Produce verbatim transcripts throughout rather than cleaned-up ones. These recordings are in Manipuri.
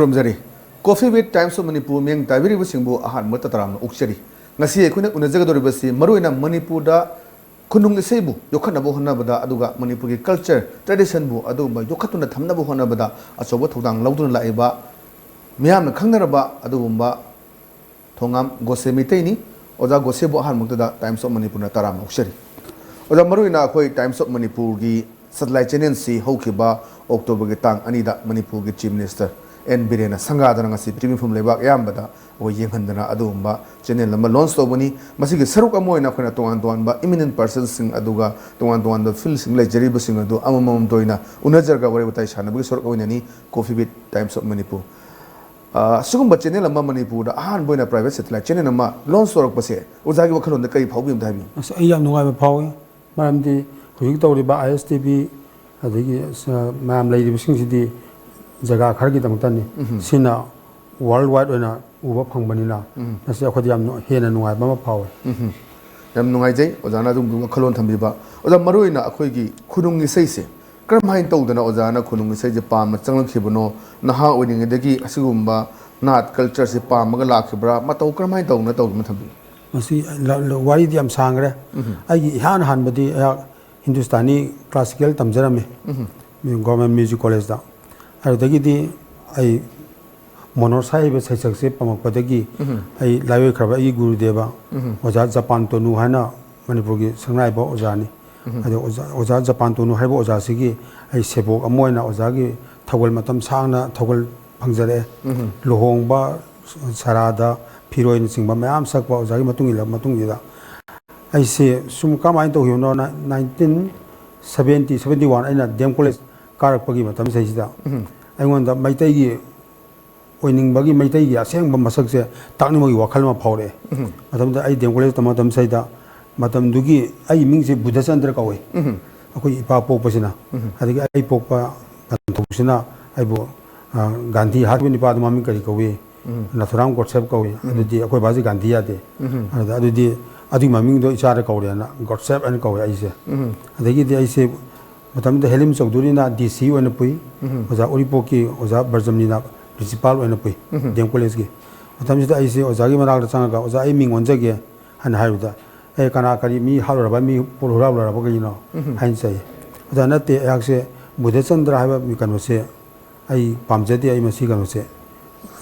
ꯈꯨꯔꯨꯝꯖꯔꯤ꯫ Coffee with Times of Manipur ꯃꯤꯠꯌꯦꯡ ꯇꯥꯕꯤꯔꯤꯕꯁꯤꯡꯕꯨ ꯑꯍꯥꯟꯕ ꯇꯔꯥꯝꯅ ꯑꯣꯛꯆꯔꯤ꯫ ꯉꯁꯤ ꯑꯩꯈꯣꯏꯅ ꯎꯅꯖꯒꯗꯧꯔꯤꯕꯁꯤ ꯃꯔꯨꯑꯣꯏꯅ ꯃꯅꯤꯄꯨꯔꯗ ꯈꯨꯅꯨꯡ ꯏꯁꯩꯕꯨ ꯌꯣꯛꯈꯠꯅꯕ ꯍꯣꯠꯅꯕꯗ, ꯑꯗꯨꯒ ꯃꯅꯤꯄꯨꯔꯒꯤ culture, traditionꯕꯨ ꯑꯗꯨꯒꯨꯝꯕ ꯌꯣꯛꯈꯠꯇꯨꯅ ꯊꯝꯅꯕ ꯍꯣꯠꯅꯕꯗ ꯑꯆꯧꯕ ꯊꯧꯗꯥꯡ ꯂꯧꯗꯨꯅ ꯂꯥꯛꯏꯕ ꯃꯤꯌꯥꯝꯅ ꯈꯪꯅꯔꯕ ꯑꯗꯨꯒꯨꯝꯕ ꯊꯣꯉꯥꯝ ꯒꯣꯁꯦ ꯃꯩꯇꯩꯅꯤ꯫ ꯑꯣꯖꯥ ꯒꯣꯁꯦꯕꯨ ꯑꯍꯥꯟꯕꯃꯛꯇꯗ Times of Manipurꯅ ꯇꯔꯥꯝꯅ ꯑꯣꯛꯆꯔꯤ꯫ ꯑꯣꯖꯥ, ꯃꯔꯨꯑꯣꯏꯅ ꯑꯩꯈꯣꯏ Times of Manipurꯒꯤ satellite channelꯁꯤ ꯍꯧꯈꯤꯕ Octoberꯒꯤ ꯇꯥꯡ ꯑꯅꯤꯗ ꯃꯅꯤꯄꯨꯔꯒꯤ Chief Minister ꯑꯦꯟ ꯕꯤꯔꯦꯟꯅ ꯁꯪꯒꯥꯗꯅ ꯉꯁꯤ ꯄ꯭ꯔꯤꯊꯤꯕꯤ ꯃꯤꯄꯨꯝ ꯂꯩꯕꯥꯛ ꯑꯌꯥꯝꯕꯗ ꯑꯩꯈꯣꯏ ꯌꯦꯡꯍꯟꯗꯅ ꯑꯗꯨꯒꯨꯝꯕ channel ꯑꯃ launch ꯇꯧꯕꯅꯤ꯫ ꯃꯁꯤꯒꯤ ꯁꯔꯨꯛ ꯑꯃ ꯑꯣꯏꯅ ꯑꯩꯈꯣꯏꯅ ꯇꯣꯉꯥꯟ ꯇꯣꯉꯥꯟꯕ eminent personꯁꯤꯡ, ꯑꯗꯨꯒ ꯇꯣꯉꯥꯟ ꯇꯣꯉꯥꯟꯕ fieldꯁꯤꯡ ꯂꯩꯖꯔꯤꯕꯁꯤꯡ ꯑꯗꯨ ꯑꯃꯃꯝꯇ ꯑꯣꯏꯅ ꯎꯅꯖꯔꯒ ꯋꯥꯔꯤ ꯋꯥꯇꯥꯏ ꯁꯥꯟꯅꯕꯒꯤ ꯁꯔꯨꯛ ꯑꯣꯏꯅꯅꯤ Coffee with Times of Manipur꯫ ꯑ, ꯁꯤꯒꯨꯝꯕ channel ꯑꯃ ꯃꯅꯤꯄꯨꯔꯗ ꯑꯍꯥꯟꯕ ꯑꯣꯏꯅ private satellite channel ꯑꯃ launch ꯇꯧꯔꯛꯄꯁꯦ ꯑꯣꯖꯥꯒꯤ ꯋꯥꯈꯜꯂꯣꯟꯗ ꯀꯔꯤ ꯐꯥꯎꯕꯤ ꯑꯝꯇ ꯍꯥꯏꯕꯤꯌꯨ꯫ ꯑꯁ, ꯑꯩ ꯌꯥꯝ ꯅꯨꯡꯉꯥꯏꯕ ꯐꯥꯎꯏ꯫ ꯃꯔꯝꯗꯤ ꯍꯧꯖꯤꯛ ꯇꯧꯔꯤꯕ ꯑꯥꯏ ꯑꯦꯁ ꯇꯤ ꯚꯤ, ꯑꯗꯒꯤ, ꯑ, ꯃꯌꯥꯝ ꯂꯩꯔꯤꯕꯁꯤꯡꯁꯤꯗꯤ ꯖꯒꯥ ꯈꯔꯒꯤꯗꯃꯛꯇꯅꯤ꯫ ꯎꯝ꯫ ꯁꯤꯅ world wide ꯑꯣꯏꯅ ꯎꯕ ꯐꯪꯕꯅꯤꯅ, ꯎꯝ꯫ ꯃꯁꯤ ꯑꯩꯈꯣꯏꯗ ꯌꯥꯝ ꯅꯨ-, ꯍꯦꯟꯅ ꯅꯨꯡꯉꯥꯏꯕ ꯑꯃ ꯐꯥꯎꯏ꯫ ꯎꯝ꯫ ꯌꯥꯝ ꯅꯨꯡꯉꯥꯏꯖꯩ ꯑꯣꯖꯥꯅ ꯑꯗꯨꯒꯨꯝꯕ ꯋꯥꯈꯜꯂꯣꯟ ꯊꯝꯕꯤꯕ꯫ ꯑꯣꯖꯥ, ꯃꯔꯨꯑꯣꯏꯅ ꯑꯩꯈꯣꯏꯒꯤ ꯈꯨꯅꯨꯡ ꯏꯁꯩꯁꯦ ꯀꯔꯝꯍꯥꯏꯅ ꯇꯧꯗꯅ ꯑꯣꯖꯥꯅ ꯈꯨꯅꯨꯡ ꯏꯁꯩꯁꯦ ꯄꯥꯝꯕ ꯆꯪꯂꯛꯈꯤꯕꯅꯣ? ꯅꯍꯥ ꯑꯣꯏꯔꯤꯉꯩꯗꯒꯤ ꯑꯁꯤꯒꯨꯝꯕ ꯅꯥꯠ cultureꯁꯦ ꯄꯥꯝꯃꯒ ꯂꯥꯛꯈꯤꯕ꯭ꯔꯥ? ꯃꯇꯧ ꯀꯔꯝꯍꯥꯏꯅ ꯇꯧꯗꯅ ꯇꯧꯒꯦ? ꯊꯝꯕꯤꯌꯨ꯫ ꯃꯁꯤ ꯂ-, ꯂ-, ꯋꯥꯔꯤꯗꯤ ꯌꯥꯝ ꯁꯥꯡꯈ꯭ꯔꯦ꯫ ꯎꯝ꯫ ꯑꯩꯒꯤ ꯏꯍꯥꯟ ꯍꯥꯟꯕꯗꯤ ꯑꯩꯍꯥꯛ ꯍꯤꯟꯗꯨꯁꯇꯥꯅꯤ classical ꯇꯝꯖꯔꯝꯃꯤ, ꯎꯝ꯫ Government Music Collegeꯇ꯫ ꯑꯗꯨꯗꯒꯤꯗꯤ ꯑꯩ ꯃꯣꯅꯣꯁꯥ ꯍꯥꯏꯕ ꯁꯩꯁꯛꯁꯦ ꯄꯥꯝꯃꯛꯄꯗꯒꯤ ꯎꯝ꯫ ꯑꯩ ꯂꯥꯏꯑꯣꯏꯈ꯭ꯔꯕ ꯑꯩꯒꯤ ꯒꯨꯔꯨꯗꯦꯕ ꯎꯝ꯫ ꯑꯣꯖꯥ ꯖꯄꯥꯟ ꯇꯣꯅꯨ ꯍꯥꯏꯅ ꯃꯅꯤꯄꯨꯔꯒꯤ ꯁꯛꯅꯥꯏꯕ ꯑꯣꯖꯥꯅꯤ꯫ ꯎꯝ꯫ ꯑꯗꯣ ꯑꯣꯖꯥ, ꯑꯣꯖꯥ ꯖꯄꯥꯟ ꯇꯣꯅꯨ ꯍꯥꯏꯕ ꯑꯣꯖꯥꯁꯤꯒꯤ ꯑꯩ ꯁꯦꯕꯣꯛ ꯑꯃ ꯑꯣꯏꯅ ꯑꯣꯖꯥꯒꯤ ꯊꯧꯒꯜ ꯃꯇꯝ ꯁꯥꯡꯅ ꯊꯧꯒꯜ ꯐꯪꯖꯔꯛꯑꯦ꯫ ꯎꯝ꯫ ꯂꯨꯍꯣꯡꯕ, ꯁꯔꯥꯗ, ꯐꯤꯔꯣꯏꯅꯆꯤꯡꯕ ꯃꯌꯥꯝ ꯁꯛꯄ ꯑꯣꯖꯥꯒꯤ ꯃꯇꯨꯡ ꯏꯜꯂꯕ ꯃꯇꯨꯡꯁꯤꯗ ꯑꯩꯁꯦ ꯁꯨꯝ ꯀꯃꯥꯏꯅ ꯇꯧꯈꯤꯕꯅꯣꯅ nineteen seventy, seventy one ꯑꯩꯅ ꯗꯤ ꯑꯦꯝ ꯀꯣꯂꯦꯖ ꯀꯥꯔꯛꯄꯒꯤ ꯃꯇꯝꯁꯤꯗꯩꯁꯤꯗ ꯎꯝ꯫ ꯑꯩꯉꯣꯟꯗ ꯃꯩꯇꯩꯒꯤ ꯑꯣꯏꯅꯤꯡꯕꯒꯤ, ꯃꯩꯇꯩꯒꯤ ꯑꯁꯦꯡꯕ ꯃꯁꯛꯁꯦ ꯇꯥꯛꯅꯤꯡꯕꯒꯤ ꯋꯥꯈꯜ ꯑꯃ ꯐꯥꯎꯔꯛꯑꯦ꯫ ꯎꯝ꯫ ꯃꯇꯝꯗꯨꯗ ꯑꯩ ꯗꯤ ꯑꯦꯝ ꯀꯣꯂꯦꯖ ꯇꯝꯕ ꯃꯇꯝꯁꯤꯗ, ꯃꯇꯝꯗꯨꯒꯤ ꯑꯩꯒꯤ ꯃꯤꯡꯁꯦ ꯕꯨꯙꯆꯟꯗ꯭ꯔ ꯀꯧꯋꯦ꯫ ꯎꯝ꯫ ꯑꯩꯈꯣꯏ ꯏꯄꯥ ꯄꯣꯛꯄꯁꯤꯅ꯫ ꯎꯝ꯫ ꯑꯗꯒꯤ ꯑꯩ ꯄꯣꯛꯄ ꯄꯟꯊꯧꯁꯤꯅ ꯑꯩꯕꯨ, ꯑ, ꯒꯥꯟꯙꯤ ꯍꯥꯠꯄ ꯅꯨꯄꯥꯗꯨ ꯃꯃꯤꯡ ꯀꯔꯤ ꯀꯧꯏ? ꯎꯝ꯫ ꯅꯥꯊꯨꯔꯥꯝ ꯒꯣꯗꯁꯦꯞ ꯀꯧꯏ꯫ ꯎꯝ꯫ ꯑꯗꯨꯗꯤ ꯑꯩꯈꯣꯏ ꯕꯥꯁꯤ ꯒꯥꯟꯙꯤ ꯌꯥꯗꯦ꯫ ꯎꯝ꯫ ꯑꯗꯨꯗ ꯑꯗꯨꯗꯤ ꯑꯗꯨꯒꯤ ꯃꯃꯤꯡꯗꯣ ꯏꯆꯥꯗ ꯀꯧꯔꯦꯅ ꯒꯣꯗꯁꯦꯞ ꯍꯥꯏꯅ ꯀꯧꯋꯦ ꯑꯩꯁꯦ꯫ ꯎꯝ꯫ ꯑꯗꯒꯤꯗꯤ ꯑꯩꯁꯦ ꯃꯇꯝꯗꯨꯗ ꯍꯦꯂꯤꯝ ꯆꯧꯙꯨꯔꯤꯅ ꯗꯤ ꯁꯤ ꯑꯣꯏꯅ ꯄꯨꯏ꯫ ꯎꯝ꯫ ꯑꯣꯖꯥ ꯎꯔꯤꯄꯣꯛꯀꯤ ꯑꯣꯖꯥ ꯕꯔꯖꯝꯅꯤꯅ ꯄ꯭ꯔꯤꯟꯁꯤꯄꯥꯜ ꯑꯣꯏꯅ ꯄꯨꯏ, ꯗꯤ ꯑꯦꯝ ꯀꯣꯂꯦꯖꯀꯤ꯫ ꯃꯇꯝꯁꯤꯗ ꯑꯩꯁꯦ ꯑꯣꯖꯥꯒꯤ ꯃꯅꯥꯛꯇ ꯆꯪꯉꯒ, "ꯑꯣꯖꯥ, ꯑꯩ ꯃꯤꯡ ꯑꯣꯟꯖꯒꯦ" ꯍꯥꯏꯅ ꯍꯥꯏꯕꯗ, "ꯑꯦ, ꯀꯅꯥ, ꯀꯔꯤ, ꯃꯤ ꯍꯥꯠꯂꯨꯔꯕ, ꯃꯤ ꯄꯣꯠ ꯍꯨꯔꯥꯜꯂꯨꯔꯕ ꯀꯩꯒꯤꯅꯣ?" ꯍꯥꯏꯅ ꯆꯩ꯫ "ꯑꯣꯖꯥ, ꯅꯠꯇꯦ, ꯑꯩꯍꯥꯛꯁꯦ ꯕꯨꯙꯆꯟꯗ꯭ꯔ ꯍꯥꯏꯕ ꯃꯤ ꯀꯩꯅꯣꯁꯦ ꯑꯩ ꯄꯥꯝꯖꯗꯦ, ꯑꯩ ꯃꯁꯤ ꯀꯩꯅꯣꯁꯦ꯫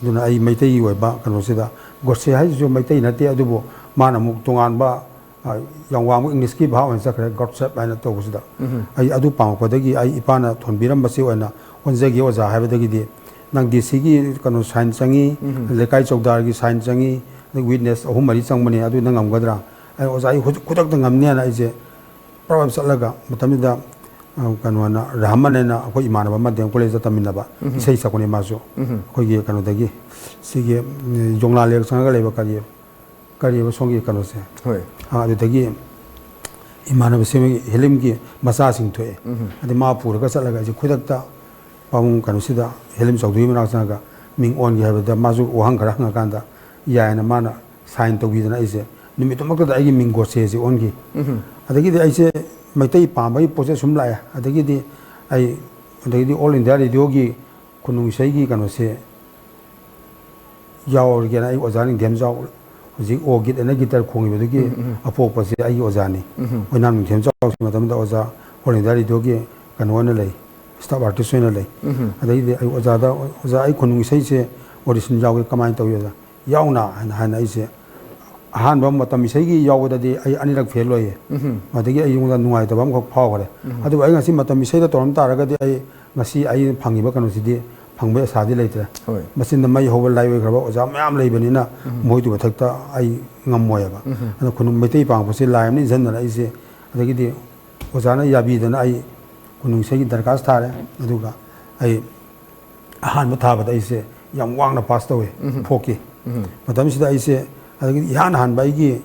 ꯑꯗꯨꯅ ꯑꯩ ꯃꯩꯇꯩꯒꯤ ꯑꯣꯏꯕ ꯀꯩꯅꯣꯁꯤꯗ", ꯒꯣꯗꯁꯦ ꯍꯥꯏꯁꯤꯁꯨ ꯃꯩꯇꯩ ꯅꯠꯇꯦ, ꯑꯗꯨꯕꯨ ꯃꯥꯅ ꯑꯃꯨꯛ ꯇꯣꯉꯥꯟꯕ, ꯑ, ꯌꯥꯝ ꯋꯥꯡꯕ ꯏꯪꯂꯤꯁꯀꯤ ꯚꯥꯕ ꯑꯣꯏꯅ ꯆꯠꯈ꯭ꯔꯦ, ꯒꯣꯗꯁꯦꯞ ꯍꯥꯏꯅ ꯇꯧꯕꯁꯤꯗ꯫ ꯑꯩ ꯑꯗꯨ ꯄꯥꯝꯃꯛꯄꯗꯒꯤ ꯑꯩ ꯏꯄꯥꯅ ꯊꯣꯟꯕꯤꯔꯝꯕꯁꯤ ꯑꯣꯏꯅ ꯑꯣꯟꯖꯒꯦ ꯑꯣꯖꯥ ꯍꯥꯏꯕꯗꯒꯤꯗꯤ, "ꯅꯪ ꯗꯤ ꯁꯤꯒꯤ ꯀꯩꯅꯣ ꯁꯥꯏꯟ ꯆꯪꯉꯤ, ꯂꯩꯀꯥꯏ ꯆꯧꯗꯥꯔꯒꯤ ꯁꯥꯏꯟ ꯆꯪꯉꯤ, ꯑꯗꯩ ꯋꯤꯠꯅꯦꯁ ꯑꯍꯨꯝ ꯃꯔꯤ ꯆꯪꯕꯅꯦ, ꯑꯗꯨ ꯅꯪ ꯉꯝꯒꯗ꯭ꯔꯥ?" ꯑꯩ, "ꯑꯣꯖꯥ, ꯑꯩ ꯍꯧꯖꯤꯛ ꯈꯨꯗꯛꯇ ꯉꯝꯅꯤ" ꯍꯥꯏꯅ ꯑꯩꯁꯦ ꯄ꯭ꯔꯞ ꯄ꯭ꯔꯞ ꯆꯠꯂꯒ, ꯃꯇꯝꯗꯨꯗ, ꯑ, ꯀꯩꯅꯣꯅ, ꯔꯍꯃꯟ ꯍꯥꯏꯅ ꯑꯩꯈꯣꯏ ꯏꯃꯥꯟꯅꯕ ꯑꯃ ꯗꯤ ꯑꯦꯝ ꯀꯣꯂꯦꯖꯇ ꯇꯝꯃꯤꯟꯅꯕ, ꯏꯁꯩ ꯁꯛꯄꯅꯦ ꯃꯥꯁꯨ꯫ ꯑꯩꯈꯣꯏꯒꯤ ꯀꯩꯅꯣꯗꯒꯤ, ꯁꯤꯒꯤ, ꯎꯝ, ꯌꯣꯡꯂꯥ ꯂꯩꯔꯛ ꯆꯪꯉꯒ ꯂꯩꯕ ꯀꯔꯤ, ꯀꯔꯤꯕ ꯁꯣꯝꯒꯤ ꯀꯩꯅꯣꯁꯦ? ꯍꯣꯏ꯫ ꯑ, ꯑꯗꯨꯗꯒꯤ ꯏꯃꯥꯟꯅꯕꯁꯤꯡꯒꯤ ꯍꯦꯂꯤꯝꯒꯤ ꯃꯆꯥꯁꯤꯡ ꯊꯣꯛꯑꯦ꯫ ꯑꯗꯩ ꯃꯥ ꯄꯨꯔꯒ ꯆꯠꯂꯒ ꯑꯩꯁꯦ ꯈꯨꯗꯛꯇ ꯄꯥꯕꯨꯡ ꯀꯩꯅꯣꯁꯤꯗ, ꯍꯦꯂꯤꯝ ꯆꯧꯙꯨꯔꯤ ꯃꯅꯥꯛ ꯆꯪꯉꯒ ꯃꯤꯡ ꯑꯣꯟꯒꯦ ꯍꯥꯏꯕꯗ, ꯃꯥꯁꯨ ꯋꯥꯍꯪ ꯈꯔ ꯍꯪꯉꯀꯥꯟꯗ ꯌꯥꯏꯅ ꯃꯥꯅ ꯁꯥꯏꯟ ꯇꯧꯕꯤꯗꯅ ꯑꯩꯁꯦ ꯅꯨꯃꯤꯠꯇꯨꯃꯛꯇꯗ ꯑꯩꯒꯤ ꯃꯤꯡ ꯒꯣꯗꯁꯦꯁꯦ ꯑꯣꯟꯈꯤ꯫ ꯑꯗꯒꯤꯗꯤ ꯑꯩꯁꯦ ꯃꯩꯇꯩ ꯄꯥꯝꯕꯒꯤ ꯄꯣꯠꯁꯦ ꯁꯨꯝ ꯂꯥꯛꯑꯦ꯫ ꯑꯗꯒꯤꯗꯤ ꯑꯩ, ꯑꯗꯒꯤꯗꯤ ꯑꯣꯜ ꯏꯟꯗꯤꯌꯥ ꯔꯦꯗꯤꯑꯣꯒꯤ ꯈꯨꯅꯨꯡ ꯏꯁꯩꯒꯤ ꯀꯩꯅꯣꯁꯦ ꯌꯥꯎꯔꯒꯦꯅ ꯑꯩ ꯑꯣꯖꯥ ꯅꯤꯡꯊꯦꯝꯖꯥꯎ, ꯍꯧꯖꯤꯛ ꯑꯣ ꯒꯤꯠ ꯑꯅ ꯒꯤꯇꯔ ꯈꯣꯡꯉꯤꯕꯗꯨꯒꯤ ꯑꯄꯣꯛꯄꯁꯦ ꯑꯩꯒꯤ ꯑꯣꯖꯥꯅꯤ꯫ ꯑꯣꯏꯅꯥꯝ ꯅꯤꯡꯊꯦꯝꯖꯥꯎꯁꯤ ꯃꯇꯝꯗ ꯑꯣꯖꯥ ꯑꯣꯜ ꯏꯟꯗꯤꯌꯥ ꯔꯦꯗꯤꯑꯣꯒꯤ ꯀꯩꯅꯣ ꯑꯣꯏꯅ ꯂꯩ, ꯁ꯭ꯇꯥꯐ ꯑꯥꯔꯇꯤꯁ ꯑꯣꯏꯅ ꯂꯩ꯫ ꯑꯗꯩꯗꯤ ꯑꯩ ꯑꯣꯖꯥꯗ, "ꯑꯣꯖꯥ, ꯑꯩ ꯈꯨꯅꯨꯡ ꯏꯁꯩꯁꯦ ꯑꯣꯗꯤꯁꯟ ꯌꯥꯎꯒꯦ, ꯀꯃꯥꯏꯅ ꯇꯧꯏ ꯑꯣꯖꯥ?" "ꯌꯥꯎꯅ" ꯍꯥꯏꯅ, ꯍꯥꯏꯅ ꯑꯩꯁꯦ ꯑꯍꯥꯟꯕ ꯃꯇꯝ ꯏꯁꯩꯒꯤ ꯌꯥꯎꯕꯗꯗꯤ ꯑꯩ ꯑꯅꯤꯔꯛ ꯐꯦꯜ ꯑꯣꯏꯌꯦ꯫ ꯑꯗꯒꯤ ꯑꯩꯉꯣꯟꯗ ꯅꯨꯡꯉꯥꯏꯇꯕ ꯑꯃꯈꯛ ꯐꯥꯎꯈ꯭ꯔꯦ꯫ ꯑꯗꯨꯕꯨ ꯑꯩ ꯉꯁꯤ ꯃꯇꯝ ꯏꯁꯩꯗ ꯇꯧꯔꯝ ꯇꯥꯔꯒꯗꯤ ꯑꯩ ꯉꯁꯤ ꯑꯩꯅ ꯐꯪꯉꯤꯕ ꯀꯩꯅꯣꯁꯤꯗꯤ ꯐꯪꯕꯒꯤ ꯑꯁꯥꯗꯤ ꯂꯩꯇ꯭ꯔꯦ꯫ ꯍꯣꯏ꯫ ꯃꯆꯤꯟꯗ ꯃꯩ ꯍꯧꯕ ꯂꯥꯏ ꯑꯣꯏꯈ꯭ꯔꯕ ꯑꯣꯖꯥ ꯃꯌꯥꯝ ꯂꯩꯕꯅꯤꯅ ꯃꯣꯏꯗꯨ ꯃꯊꯛꯇ ꯑꯩ ꯉꯝꯃꯣꯏꯕ꯫ ꯑꯗꯨꯅ ꯈꯨꯅꯨꯡ ꯃꯩꯇꯩ ꯄꯥꯡꯉꯛꯄꯁꯦ ꯂꯥꯏ ꯑꯃꯅ ꯏꯟꯁꯤꯟꯗꯅ ꯑꯩꯁꯦ, ꯑꯗꯒꯤꯗꯤ ꯑꯣꯖꯥꯅ ꯌꯥꯕꯤꯗꯅ ꯑꯩ ꯈꯨꯅꯨꯡ ꯏꯁꯩꯒꯤ ꯗꯔꯈꯥꯁ ꯊꯥꯔꯦ꯫ ꯑꯗꯨꯒ ꯑꯩ ꯑꯍꯥꯟꯕ ꯊꯥꯕꯗ ꯑꯩꯁꯦ ꯌꯥꯝ ꯋꯥꯡꯅ ꯄꯥꯁ ꯇꯧꯋꯦ, ꯐꯣꯛꯀꯤ꯫ ꯃꯇꯝꯁꯤꯗ ꯑꯩꯁꯦ, ꯑꯗꯒꯤꯗꯤ ꯏꯍꯥꯟ ꯍꯥꯟꯕ ꯑꯩꯒꯤ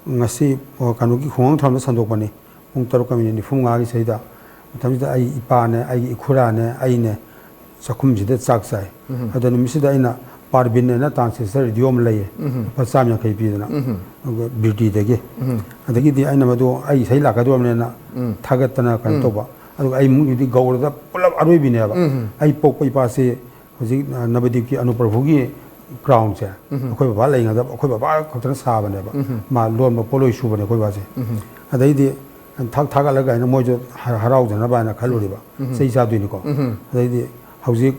ꯉꯁꯤ, ꯑꯣ, ꯀꯩꯅꯣꯒꯤ ꯈꯨꯡꯒꯪ ꯊꯧꯔꯝꯗ ꯁꯟꯗꯣꯛꯄꯅꯤ꯫ ꯄꯨꯡ ꯇꯔꯨꯛꯀ ꯃꯤꯅꯤꯠ ꯅꯤꯐꯨ ꯃꯉꯥꯒꯤ ꯁꯤꯗꯩꯗ꯫ ꯃꯇꯝꯁꯤꯗ ꯑꯩ ꯏꯄꯥꯅꯦ, ꯑꯩꯒꯤ ꯏꯈꯨꯔꯥꯅꯦ, ꯑꯩꯅꯦ ꯆꯥꯛꯈꯨꯝꯁꯤꯗ ꯆꯥꯛ ꯆꯥꯏ꯫ ꯑꯗꯣ ꯅꯨꯃꯤꯠꯁꯤꯗ ꯑꯩꯅ ꯄꯥꯔꯕꯤꯟ ꯍꯥꯏꯅ ꯇ꯭ꯔꯥꯟꯁꯤꯁꯇꯔ ꯔꯦꯗꯤꯑꯣ ꯑꯃ ꯂꯩꯌꯦ, ꯂꯨꯄꯥ ꯆꯥꯝꯃ ꯌꯥꯡꯈꯩ ꯄꯤꯗꯅ꯫ ꯑꯗꯨꯒ ꯕꯤꯔꯇꯤꯗꯒꯤ꯫ ꯑꯗꯒꯤꯗꯤ ꯑꯩꯅ ꯃꯗꯨ ꯑꯩ ꯏꯁꯩ ꯂꯥꯛꯀꯗꯧꯔꯕꯅꯦꯅ ꯊꯥꯒꯠꯇꯅ ꯀꯩꯅꯣ ꯇꯧꯕ꯫ ꯑꯗꯨꯒ ꯑꯩ ꯏꯃꯨꯡꯒꯤꯗꯤ ꯒꯧꯔꯗ ꯄꯨꯂꯞ ꯑꯔꯣꯏꯕꯤꯅꯦꯕ꯫ ꯑꯩ ꯄꯣꯛꯄ ꯏꯄꯥꯁꯤ ꯍꯧꯖꯤꯛ ꯅꯕꯗꯤꯞꯀꯤ ꯑꯅꯨꯄ꯭ꯔꯚꯨꯒꯤ ꯀ꯭ꯔꯥꯎꯟꯁꯦ ꯑꯩꯈꯣꯏ ꯕꯕꯥ ꯂꯩꯉꯩꯗ ꯑꯩꯈꯣꯏ ꯕꯕꯥ ꯈꯛꯇꯅ ꯁꯥꯕꯅꯦꯕ꯫ ꯃꯥ ꯂꯣꯟꯕ ꯄꯣꯠꯂꯣꯏ ꯁꯨꯕꯅꯦ ꯑꯩꯈꯣꯏ ꯕꯥꯁꯦ꯫ ꯑꯗꯩꯗꯤ ꯊꯥꯛ ꯊꯥꯒꯠꯂꯒ ꯑꯩꯅ ꯃꯣꯏꯁꯨ ꯍꯔꯥꯎꯖꯅꯕ ꯍꯥꯏꯅ ꯈꯜꯂꯨꯔꯤꯕ꯫ ꯆꯩ ꯆꯥꯗꯣꯏꯅꯤꯀꯣ꯫ ꯑꯗꯩꯗꯤ ꯍꯧꯖꯤꯛ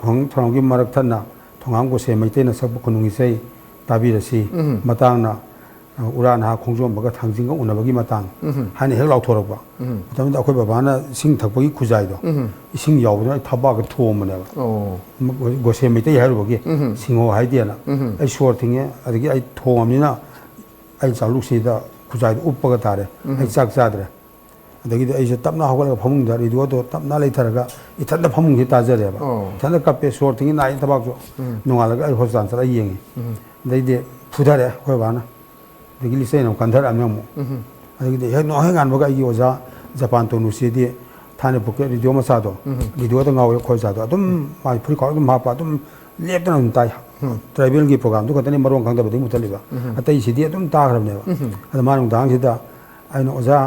ꯈꯨꯍꯪ ꯊꯧꯔꯝꯒꯤ ꯃꯔꯛ ꯊꯠꯅ ꯊꯣꯉꯥꯝ ꯒꯣꯁꯦ ꯃꯩꯇꯩꯅ ꯁꯛꯄ ꯈꯨꯅꯨꯡ ꯏꯁꯩ ꯇꯥꯕꯤꯔꯁꯤ꯫ ꯃꯇꯥꯡꯅ ꯎꯔꯥ ꯅꯍꯥ ꯈꯣꯡꯖꯣꯝꯕꯒ ꯊꯥꯡꯖꯤꯡꯒ ꯎꯅꯕꯒꯤ ꯃꯇꯥꯡ ꯍꯥꯏꯅ ꯍꯦꯛ ꯂꯥꯎꯊꯣꯔꯛꯄ ꯃꯇꯝꯗ ꯑꯩꯈꯣꯏ ꯕꯕꯥꯅ ꯏꯁꯤꯡ ꯊꯛꯄꯒꯤ ꯈꯨꯖꯥꯏꯗꯣ ꯏꯁꯤꯡ ꯌꯥꯎꯕꯗꯨꯅ ꯑꯩ ꯊꯕꯥꯛꯀ ꯊꯣꯝꯕꯅꯦꯕ꯫ ꯒꯣꯁꯦ ꯃꯩꯇꯩ ꯍꯥꯏꯔꯨꯕꯒꯤ ꯁꯤꯡꯉꯣ ꯍꯥꯏꯗꯦꯅ꯫ ꯑꯩ ꯁꯣꯔ ꯊꯤꯡꯉꯦ꯫ ꯑꯗꯒꯤ ꯑꯩ ꯊꯣꯡꯉꯕꯅꯤꯅ ꯑꯩ ꯆꯥꯛꯂꯨꯛꯁꯤꯗ ꯈꯨꯖꯥꯏꯗꯣ ꯎꯞꯄꯒ ꯇꯥꯔꯦ꯫ ꯑꯩ ꯆꯥꯛ ꯆꯥꯗ꯭ꯔꯦ꯫ ꯑꯗꯒꯤꯗꯤ ꯑꯩꯁꯦ ꯇꯞꯅ ꯍꯧꯒꯠꯂꯒ ꯐꯃꯨꯡꯗ ꯔꯦꯗꯤꯑꯣꯗꯣ ꯇꯞꯅ ꯂꯩꯊꯔꯒ ꯏꯊꯟꯗ ꯐꯃꯨꯡꯁꯤ ꯇꯥꯖꯔꯦꯕ꯫ ꯏꯊꯟꯗ ꯀꯞꯄꯦ, ꯁꯣꯔ ꯊꯤꯡꯉꯤ ꯅꯥꯏ ꯊꯕꯥꯛꯁꯨ꯫ ꯅꯣꯡꯉꯥꯜꯂꯒ ꯑꯩ ꯍꯣꯁꯄꯤꯇꯥꯜ ꯆꯠꯂꯒ ꯌꯦꯡꯉꯤ꯫ ꯑꯗꯩꯗꯤ ꯐꯨꯊꯔꯦ ꯑꯩꯈꯣꯏ ꯕꯥꯅ꯫ ꯑꯗꯒꯤ ꯂꯤꯆꯩꯅ ꯑꯃꯨꯛ ꯀꯟꯊꯔꯛꯑꯝꯃꯦ ꯑꯃꯨꯛ꯫ ꯑꯗꯒꯤꯗꯤ ꯍꯦꯛ ꯅꯣꯡ ꯍꯦꯛ ꯉꯥꯟꯕꯒ ꯑꯩꯒꯤ ꯑꯣꯖꯥ ꯖꯄꯥꯟ ꯇꯣꯅꯨꯁꯤꯗꯤ ꯊꯥꯏꯅ ꯄꯣꯀꯦꯠ ꯔꯦꯗꯤꯑꯣ ꯃꯆꯥꯗꯣ, ꯔꯦꯗꯤꯑꯣꯗ ꯉꯥꯎꯋꯦ ꯑꯩꯈꯣꯏ ꯑꯣꯖꯥꯗꯣ꯫ ꯑꯗꯨꯝ ꯃꯥꯒꯤ ꯐꯨꯔꯤꯠ ꯈꯥꯎ ꯑꯗꯨꯝ ꯍꯥꯞꯄ ꯑꯗꯨꯝ ꯂꯦꯞꯇꯅ ꯑꯗꯨꯝ ꯇꯥꯏ꯫ ꯇ꯭ꯔꯥꯏꯕꯦꯜꯒꯤ ꯄ꯭ꯔꯣꯒꯥꯝꯗꯨ ꯈꯛꯇꯅꯤ ꯃꯔꯣꯟ ꯈꯪꯗꯕꯗꯒꯤ ꯃꯨꯊꯠꯂꯤꯕ꯫ ꯑꯇꯩꯁꯤꯗꯤ ꯑꯗꯨꯝ ꯇꯥꯈ꯭ꯔꯕꯅꯦꯕ꯫ ꯑꯗ ꯃꯥ ꯅꯨꯡꯗꯥꯡꯁꯤꯗ ꯑꯩꯅ, "ꯑꯣꯖꯥ,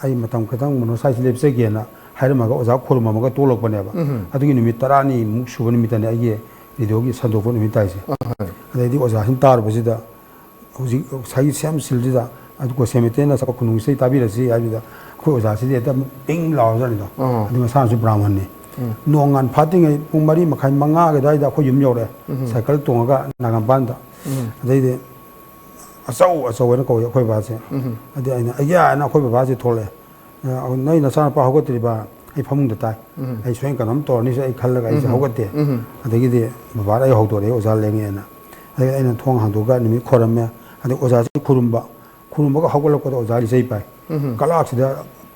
ꯑꯩ ꯃꯇꯝ ꯈꯤꯇꯪ ꯃꯣꯅꯣꯁꯥꯏꯁ ꯂꯦꯞꯆꯒꯦꯅ" ꯍꯥꯏꯔꯝꯃꯒ ꯑꯣꯖꯥ ꯈꯨꯔꯨꯝꯃꯝꯃꯒ ꯇꯣꯛꯂꯛꯄꯅꯦꯕ꯫ ꯑꯗꯨꯒꯤ ꯅꯨꯃꯤꯠ ꯇꯔꯥꯅꯤꯃꯨꯛ ꯁꯨꯕ ꯅꯨꯃꯤꯠꯇꯅꯦ ꯑꯩꯒꯤ ꯔꯦꯗꯤꯑꯣꯒꯤ ꯁꯟꯗꯣꯛꯄ ꯅꯨꯃꯤꯠ ꯇꯥꯏꯁꯦ꯫ ꯑꯗꯩꯗꯤ ꯑꯣꯖꯥꯁꯤꯡ ꯇꯥꯔꯨꯕꯁꯤꯗ ꯍꯧꯖꯤꯛ ꯉꯁꯥꯏꯒꯤ ꯁꯦꯝ ꯁꯤꯜꯁꯤꯗ ꯑꯗꯨ ꯒꯣꯁꯦ ꯃꯩꯇꯩꯅ ꯁꯛꯄ ꯈꯨꯅꯨꯡ ꯏꯁꯩ ꯇꯥꯕꯤꯔꯁꯤ ꯍꯥꯏꯕꯗ ꯑꯩꯈꯣꯏ ꯑꯣꯖꯥꯁꯤꯗꯤ ꯍꯦꯛꯇ ꯄꯤꯡ ꯂꯥꯎꯔꯖꯥꯠꯅꯤꯗꯣ꯫ ꯑꯗꯨ ꯃꯁꯥꯅꯁꯨ ꯕ꯭ꯔꯥꯍꯃꯟꯅꯤ꯫ ꯅꯣꯡꯉꯥꯟ ꯐꯥꯠꯇ꯭ꯔꯤꯉꯩ ꯄꯨꯡ ꯃꯔꯤ ꯃꯈꯥꯏ ꯃꯉꯥꯒꯤ ꯑꯗꯨꯋꯥꯏꯗ ꯑꯩꯈꯣꯏ ꯌꯨꯝ ꯌꯧꯔꯛꯑꯦ꯫ ꯁꯥꯏꯀꯜ ꯇꯣꯡꯉꯒ ꯅꯥꯒꯥꯝꯄꯥꯟꯗ꯫ ꯑꯗꯩꯗꯤ ꯑꯆꯧ ꯑꯆꯧ ꯍꯥꯏꯅ ꯀꯧꯏ ꯑꯩꯈꯣꯏ ꯕꯕꯥꯁꯦ꯫ ꯑꯗꯩ ꯑꯩꯅ, "ꯑꯩꯌꯥ" ꯍꯥꯏꯅ ꯑꯩꯈꯣꯏ ꯕꯕꯥꯁꯦ ꯊꯣꯛꯂꯛꯑꯦ꯫ "ꯑ, ꯅꯣꯏ ꯅꯆꯥꯅꯨꯄꯥ ꯍꯧꯒꯠꯇ꯭ꯔꯤꯕ?" ꯑꯩ ꯐꯃꯨꯡꯗ ꯇꯥꯏ꯫ "ꯑꯩ ꯁꯣꯏꯅ ꯀꯩꯅꯣꯝ ꯇꯧꯔꯅꯤꯁꯦ" ꯑꯩ ꯈꯜꯂꯒ ꯑꯩꯁꯦ ꯍꯧꯒꯠꯇꯦ꯫ ꯑꯗꯒꯤꯗꯤ ꯕꯕꯥꯗ ꯑꯩ ꯍꯧꯗꯣꯔꯛꯑꯦ, "ꯑꯣꯖꯥ ꯂꯦꯡꯉꯦꯅ"꯫ ꯑꯗꯩ ꯑꯩꯅ ꯊꯣꯡ ꯍꯥꯡꯗꯣꯛꯑꯒ ꯅꯨꯃꯤꯠ ꯈꯣꯏꯔꯝꯃꯦ꯫ ꯑꯗꯩ ꯑꯣꯖꯥꯁꯦ ꯈꯨꯔꯨꯝꯕ, ꯈꯨꯔꯨꯝꯕꯒ ꯍꯧꯒꯠꯂꯛꯄꯗ ꯑꯣꯖꯥ ꯂꯤꯆꯩ ꯄꯥꯏ꯫ ꯀꯂꯥꯛꯁꯤꯗ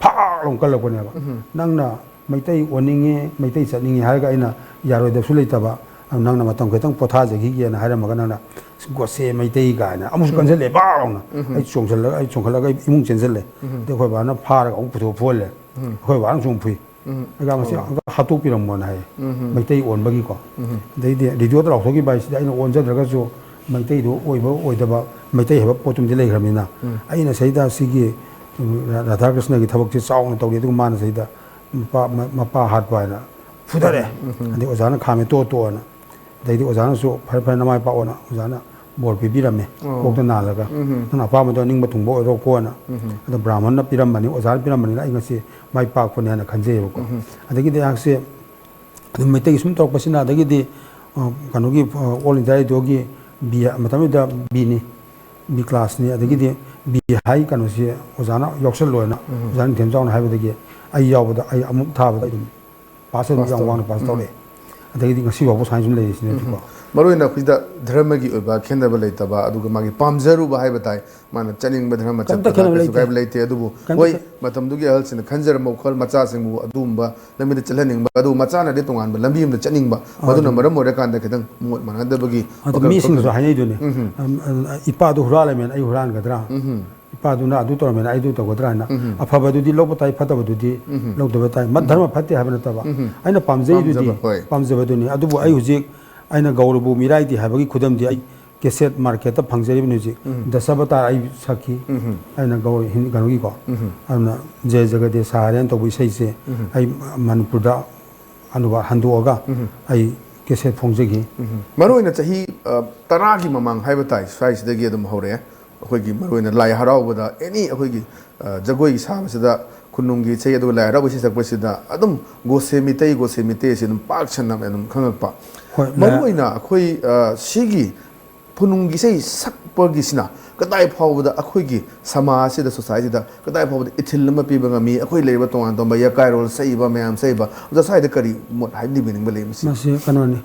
ꯐꯥꯛ ꯂꯥꯎꯅ ꯀꯜꯂꯛꯄꯅꯦꯕ꯫ "ꯅꯪꯅ ꯃꯩꯇꯩ ꯑꯣꯟꯅꯤꯡꯉꯤ, ꯃꯩꯇꯩ ꯆꯠꯅꯤꯡꯉꯤ" ꯍꯥꯏꯔꯒ ꯑꯩꯅ ꯌꯥꯔꯣꯏꯗꯕꯁꯨ ꯂꯩꯇꯕ, "ꯅꯪꯅ ꯃꯇꯝ ꯈꯤꯇꯪ ꯄꯣꯊꯥꯖꯈꯤꯒꯦꯅ" ꯍꯥꯏꯔꯝꯃꯒ ꯅꯪꯅ "ꯒꯣꯁꯦ ꯃꯩꯇꯩ" ꯀꯥꯏꯅ ꯑꯃꯨꯛꯁꯨ ꯀꯟꯁꯤꯜꯂꯦ ꯕꯥꯛ ꯂꯥꯎꯅ꯫ ꯑꯩ ꯆꯣꯡꯁꯤꯜꯂꯒ, ꯑꯩ ꯆꯣꯡꯈꯠꯂꯒ ꯑꯩ ꯏꯃꯨꯡ ꯆꯦꯟꯁꯤꯜꯂꯦ꯫ ꯑꯗꯩ ꯑꯩꯈꯣꯏ ꯕꯥꯅ ꯐꯥꯔꯒ ꯑꯃꯨꯛ ꯄꯨꯊꯣꯛ ꯐꯨꯍꯜꯂꯦ꯫ ꯑꯩꯈꯣꯏ ꯕꯥꯅꯁꯨ ꯑꯃꯨꯛ ꯐꯨꯏ꯫ ꯑꯩꯒ ꯃꯁꯤ ꯑꯃꯨꯛꯇ ꯍꯥꯠꯇꯣꯛꯄꯤꯔꯝꯃꯣꯅ ꯍꯥꯏꯌꯦ꯫ ꯃꯩꯇꯩ ꯑꯣꯟꯕꯒꯤꯀꯣ꯫ ꯑꯗꯩꯗꯤ ꯔꯦꯗꯤꯑꯣꯗ ꯂꯥꯎꯊꯣꯛꯈꯤꯕ ꯍꯥꯏꯁꯤꯗꯤ ꯑꯩꯅ ꯑꯣꯟꯖꯗ꯭ꯔꯒꯁꯨ ꯃꯩꯇꯩꯗꯨ ꯑꯣꯏꯕ ꯑꯣꯏꯗꯕ, ꯃꯩꯇꯩ ꯍꯥꯏꯕ ꯄꯣꯠꯇꯨꯝꯗꯤ ꯂꯩꯈ꯭ꯔꯕꯅꯤꯅ꯫ ꯑꯩꯅ ꯁꯤꯗꯩꯗ ꯁꯤꯒꯤ ꯔꯥꯙꯥꯀ꯭ꯔꯤꯁꯅꯒꯤ ꯊꯕꯛꯁꯦ ꯆꯥꯎꯅ ꯇꯧꯔꯤ, ꯑꯗꯨꯒ ꯃꯥꯅ ꯁꯤꯗꯩꯗ ꯃꯄꯥ, ꯃ-, ꯃꯄꯥ ꯍꯥꯠꯄ ꯍꯥꯏꯅ ꯐꯨꯊꯔꯛꯑꯦ꯫ ꯑꯗꯩ ꯑꯣꯖꯥꯅ ꯈꯥꯝꯃꯦ, "ꯇꯣꯛꯑꯣ, ꯇꯣꯛꯑꯣꯅ"꯫ ꯑꯗꯩꯗꯤ ꯑꯣꯖꯥꯅꯁꯨ "ꯐꯔꯦ, ꯐꯔꯦ, ꯅꯃꯥꯏ ꯄꯥꯛꯑꯣꯅ" ꯑꯣꯖꯥꯅ ꯕꯣꯔ ꯄꯤꯕꯤꯔꯝꯃꯦ꯫ ꯑꯣ꯫ "ꯀꯣꯛꯇ ꯅꯥꯜꯂꯒ ꯅꯪꯅ ꯑꯄꯥꯝꯕꯗꯣ ꯑꯅꯤꯡꯕ ꯊꯨꯡꯕ ꯑꯣꯏꯔꯣꯀꯣꯅ"꯫ ꯑꯗꯣ ꯕ꯭ꯔꯥꯍꯃꯟꯅ ꯄꯤꯔꯝꯕꯅꯤ, ꯑꯣꯖꯥꯅ ꯄꯤꯔꯝꯕꯅꯤꯅ ꯑꯩ ꯉꯁꯤ ꯃꯥꯏ ꯄꯥꯛꯄꯅꯦ ꯍꯥꯏꯅ ꯈꯟꯖꯩꯌꯦꯕꯀꯣ꯫ ꯑꯗꯒꯤꯗꯤ ꯑꯩꯍꯥꯛꯁꯦ ꯑꯗꯨꯝ ꯃꯩꯇꯩꯒꯤ ꯁꯨꯝ ꯇꯧꯔꯛꯄꯁꯤꯅ, ꯑꯗꯒꯤꯗꯤ, ꯑ, ꯀꯩꯅꯣꯒꯤ, ꯑ, All India Radioꯒꯤ B, ꯃꯇꯝꯗꯨꯗ Bꯅꯤ, B classꯅꯤ, ꯑꯗꯒꯤꯗꯤ B high ꯀꯩꯅꯣꯁꯤ ꯑꯣꯖꯥꯅ ꯌꯥꯎꯁꯜꯂꯣꯅ, ꯑꯣꯖꯥ ꯅꯤꯡꯊꯦꯝ ꯆꯥꯎꯅ ꯍꯥꯏꯕꯗꯒꯤ ꯑꯩ ꯌꯥꯎꯕꯗ, ꯑꯩ ꯑꯃꯨꯛ ꯊꯥꯕꯗ ꯑꯗꯨꯝ ꯄꯥꯁ ꯑꯗꯨꯝ ꯄꯥꯁ ꯌꯥꯝ ꯇꯧꯔꯦ꯫ ꯋꯥꯡꯅ ꯄꯥꯁ ꯎꯝ꯫ ꯇꯧꯔꯛꯑꯦ꯫ ꯑꯗꯒꯤꯗꯤ ꯉꯁꯤ ꯐꯥꯎꯕ ꯁꯨꯃꯥꯏꯅ ꯁꯨꯝ ꯂꯩꯔꯤꯁꯤꯅꯦ꯫ ꯎꯝ꯫ ꯀꯣ꯫ ꯃꯔꯨ ꯑꯣꯏꯅ ꯑꯩꯈꯣꯏꯗ ꯙꯔꯃꯒꯤ ꯑꯣꯏꯕ ꯈꯦꯠꯅꯕ ꯂꯩꯇꯕ, ꯑꯗꯨꯒ ꯃꯥꯒꯤ ꯄꯥꯝꯖꯔꯨꯕ ꯍꯥꯏꯕ ꯇꯥꯏ, ꯃꯥꯅ ꯆꯠꯅꯤꯡꯕ ꯙꯔꯃ ꯀꯩꯝꯇ ꯆꯠꯄꯗ ꯈꯦꯠꯅꯕ ꯀꯩꯁꯨ ꯂꯩꯇꯦ꯫ ꯀꯥꯏꯕ ꯂꯩꯇꯦ꯫ ꯑꯗꯨꯕꯨ ꯀꯩꯝꯇ ꯍꯣꯏ, ꯈꯦ- ꯃꯇꯝꯗꯨꯒꯤ ꯑꯍꯜꯁꯤꯡꯅ ꯈꯟꯖꯔꯝꯕ ꯋꯥꯈꯜ, ꯃꯆꯥꯁꯤꯡꯕꯨ ꯑꯗꯨꯒꯨꯝꯕ ꯂꯝꯕꯤꯗ ꯆꯠꯍꯟꯅꯤꯡꯕ, ꯑꯗꯨꯕꯨ ꯃꯆꯥꯅꯗꯤ ꯇꯣꯉꯥꯟꯕ ꯂꯝꯕꯤ ꯑꯃꯗ ꯆꯠꯅꯤꯡꯕ, ꯑꯗꯨ ꯃꯗꯨꯅ ꯃꯔꯝ ꯑꯣꯏꯔꯀꯥꯟꯗ ꯈꯤꯇꯪ ꯃꯣꯠ ꯃꯥꯟꯅꯗꯕꯒꯤ ꯑꯗꯨ ꯋꯥꯈꯜ ꯃꯤꯁꯤꯡꯅꯁꯨ ꯊꯣꯛꯂꯛꯏ꯫ ꯍꯥꯏꯅꯩꯗꯨꯅꯤ꯫ ꯎꯝ꯫ ꯑꯝ, ꯑ, "ꯏꯄꯥꯗꯨ ꯍꯨꯔꯥꯜꯂꯝꯃꯦꯅ ꯑꯩ ꯍꯨꯔꯥꯟꯒꯗ꯭ꯔꯥ? ꯎꯝ꯫ ꯏꯄꯥꯗꯨꯅ ꯑꯗꯨ ꯇꯧꯔꯝꯃꯦꯅ ꯑꯩ ꯑꯗꯨ ꯇꯧꯒꯗ꯭ꯔꯥ?" ꯍꯥꯏꯅ꯫ ꯎꯝ꯫ ꯑꯐꯕꯗꯨꯗꯤ ꯂꯧꯕ ꯇꯥꯏ, ꯐꯠꯇꯕꯗꯨꯗꯤ ꯎꯝ꯫ ꯂꯧꯗꯕ ꯇꯥꯏ꯫ ꯃ-, ꯎꯝ꯫ ꯙꯔꯃ ꯐꯠꯇꯦ ꯍꯥꯏꯕ ꯅꯠꯇꯕ꯫ ꯎꯝ꯫ ꯑꯩꯅ ꯄꯥꯝꯖꯩꯗꯨꯗꯤ ꯄꯥꯝꯖꯕ, ꯍꯣꯏ꯫ ꯄꯥꯝꯖꯕꯗꯨꯅꯤ꯫ ꯑꯗꯨꯕꯨ ꯑꯩ ꯍꯧꯖꯤꯛ ꯑꯩꯅ ꯒꯧꯔꯕꯨ ꯃꯤꯔꯥꯏꯗꯦ ꯍꯥꯏꯕꯒꯤ ꯈꯨꯗꯝꯗꯤ ꯑꯩ ꯀꯦꯁꯦꯠ ꯃꯥꯔꯀꯦꯠꯇ ꯐꯪꯖꯔꯤꯕꯅꯤ ꯍꯧꯖꯤꯛ꯫ ꯎꯝ꯫ ꯗꯁꯥꯕꯇꯥꯔ ꯑꯩ ꯁꯛꯈꯤ꯫ ꯎꯝ꯫ ꯑꯩꯅ ꯒꯧꯔ ꯍꯤꯟ-, ꯀꯩꯅꯣꯒꯤꯀꯣ꯫ ꯎꯝ꯫ ꯑꯗꯨꯅ ꯖꯌ ꯖꯒꯗꯦꯁ ꯁꯍꯥꯔꯦꯟ ꯇꯧꯕ ꯏꯁꯩꯁꯦ ꯎꯝ꯫ ꯑꯩ ꯃꯅꯤꯄꯨꯔꯗ ꯑꯅꯨꯕꯥꯗ ꯍꯟꯗꯣꯛꯑꯒ ꯎꯝ꯫ ꯑꯩ ꯀꯦꯁꯦꯠ ꯐꯣꯡꯖꯈꯤ꯫ ꯎꯝ꯫ ꯃꯔꯨ ꯑꯣꯏꯅ ꯆꯍꯤ, ꯑ, ꯇꯔꯥꯒꯤ ꯃꯃꯥꯡ ꯍꯥꯏꯕ ꯇꯥꯏ, ꯁ꯭ꯋꯥꯏꯁꯤꯗꯒꯤ ꯑꯗꯨꯝ ꯍꯧꯔꯛꯑꯦ꯫ ꯑꯩꯈꯣꯏꯒꯤ ꯃꯔꯨ ꯑꯣꯏꯅ ꯂꯥꯏ ꯍꯔꯥꯎꯕꯗ, ꯑꯦꯅꯤ ꯑꯩꯈꯣꯏꯒꯤ, ꯑ, ꯖꯒꯣꯏ ꯁꯥꯕꯁꯤꯗ, ꯈꯨꯅꯨꯡꯒꯤ ꯏꯁꯩ, ꯑꯗꯨꯒ ꯂꯥꯏ ꯍꯔꯥꯎꯕ ꯏꯁꯩ ꯁꯛꯄꯁꯤꯗ ꯑꯗꯨꯝ "ꯒꯣꯁꯦ ꯃꯤꯇꯩ, ꯒꯣꯁꯦ ꯃꯤꯇꯩ" ꯑꯁꯤ ꯑꯗꯨꯝ ꯄꯥꯛ ꯁꯟꯅ ꯑꯗꯨꯝ ꯈꯪꯉꯛꯄ꯫ ꯍꯣꯏ, ꯃꯔꯨ ꯂꯥꯏ ꯑꯣꯏꯅ ꯑꯩꯈꯣꯏ, ꯑ, ꯁꯤꯒꯤ ꯈꯨꯅꯨꯡꯒꯤ ꯏꯁꯩ ꯁꯛꯄꯒꯤꯁꯤꯅ ꯀꯗꯥꯏ ꯐꯥꯎꯕꯗ ꯑꯩꯈꯣꯏꯒꯤ ꯁꯃꯥꯖꯁꯤꯗ, ꯁꯣꯁꯥꯏꯇꯤꯗ ꯀꯗꯥꯏ ꯐꯥꯎꯕꯗ ꯏꯊꯤꯜ ꯑꯃ ꯄꯤꯕ ꯉꯝꯃꯤ? ꯑꯩꯈꯣꯏ ꯂꯩꯔꯤꯕ ꯇꯣꯉꯥꯟ ꯇꯣꯉꯥꯟꯕ ꯌꯀꯥꯏꯔꯣꯜ ꯁꯛꯏꯕ ꯃꯌꯥꯝ ꯁꯛꯏꯕ, ꯑꯣꯖꯥ ꯁ꯭ꯋꯥꯏꯗ ꯀꯔꯤ ꯃꯣꯠ ꯍꯥꯏꯕꯤꯅꯤꯡꯕ ꯂꯩ ꯃꯁꯤ? ꯃꯁꯤ ꯀꯩꯅꯣꯅꯤ,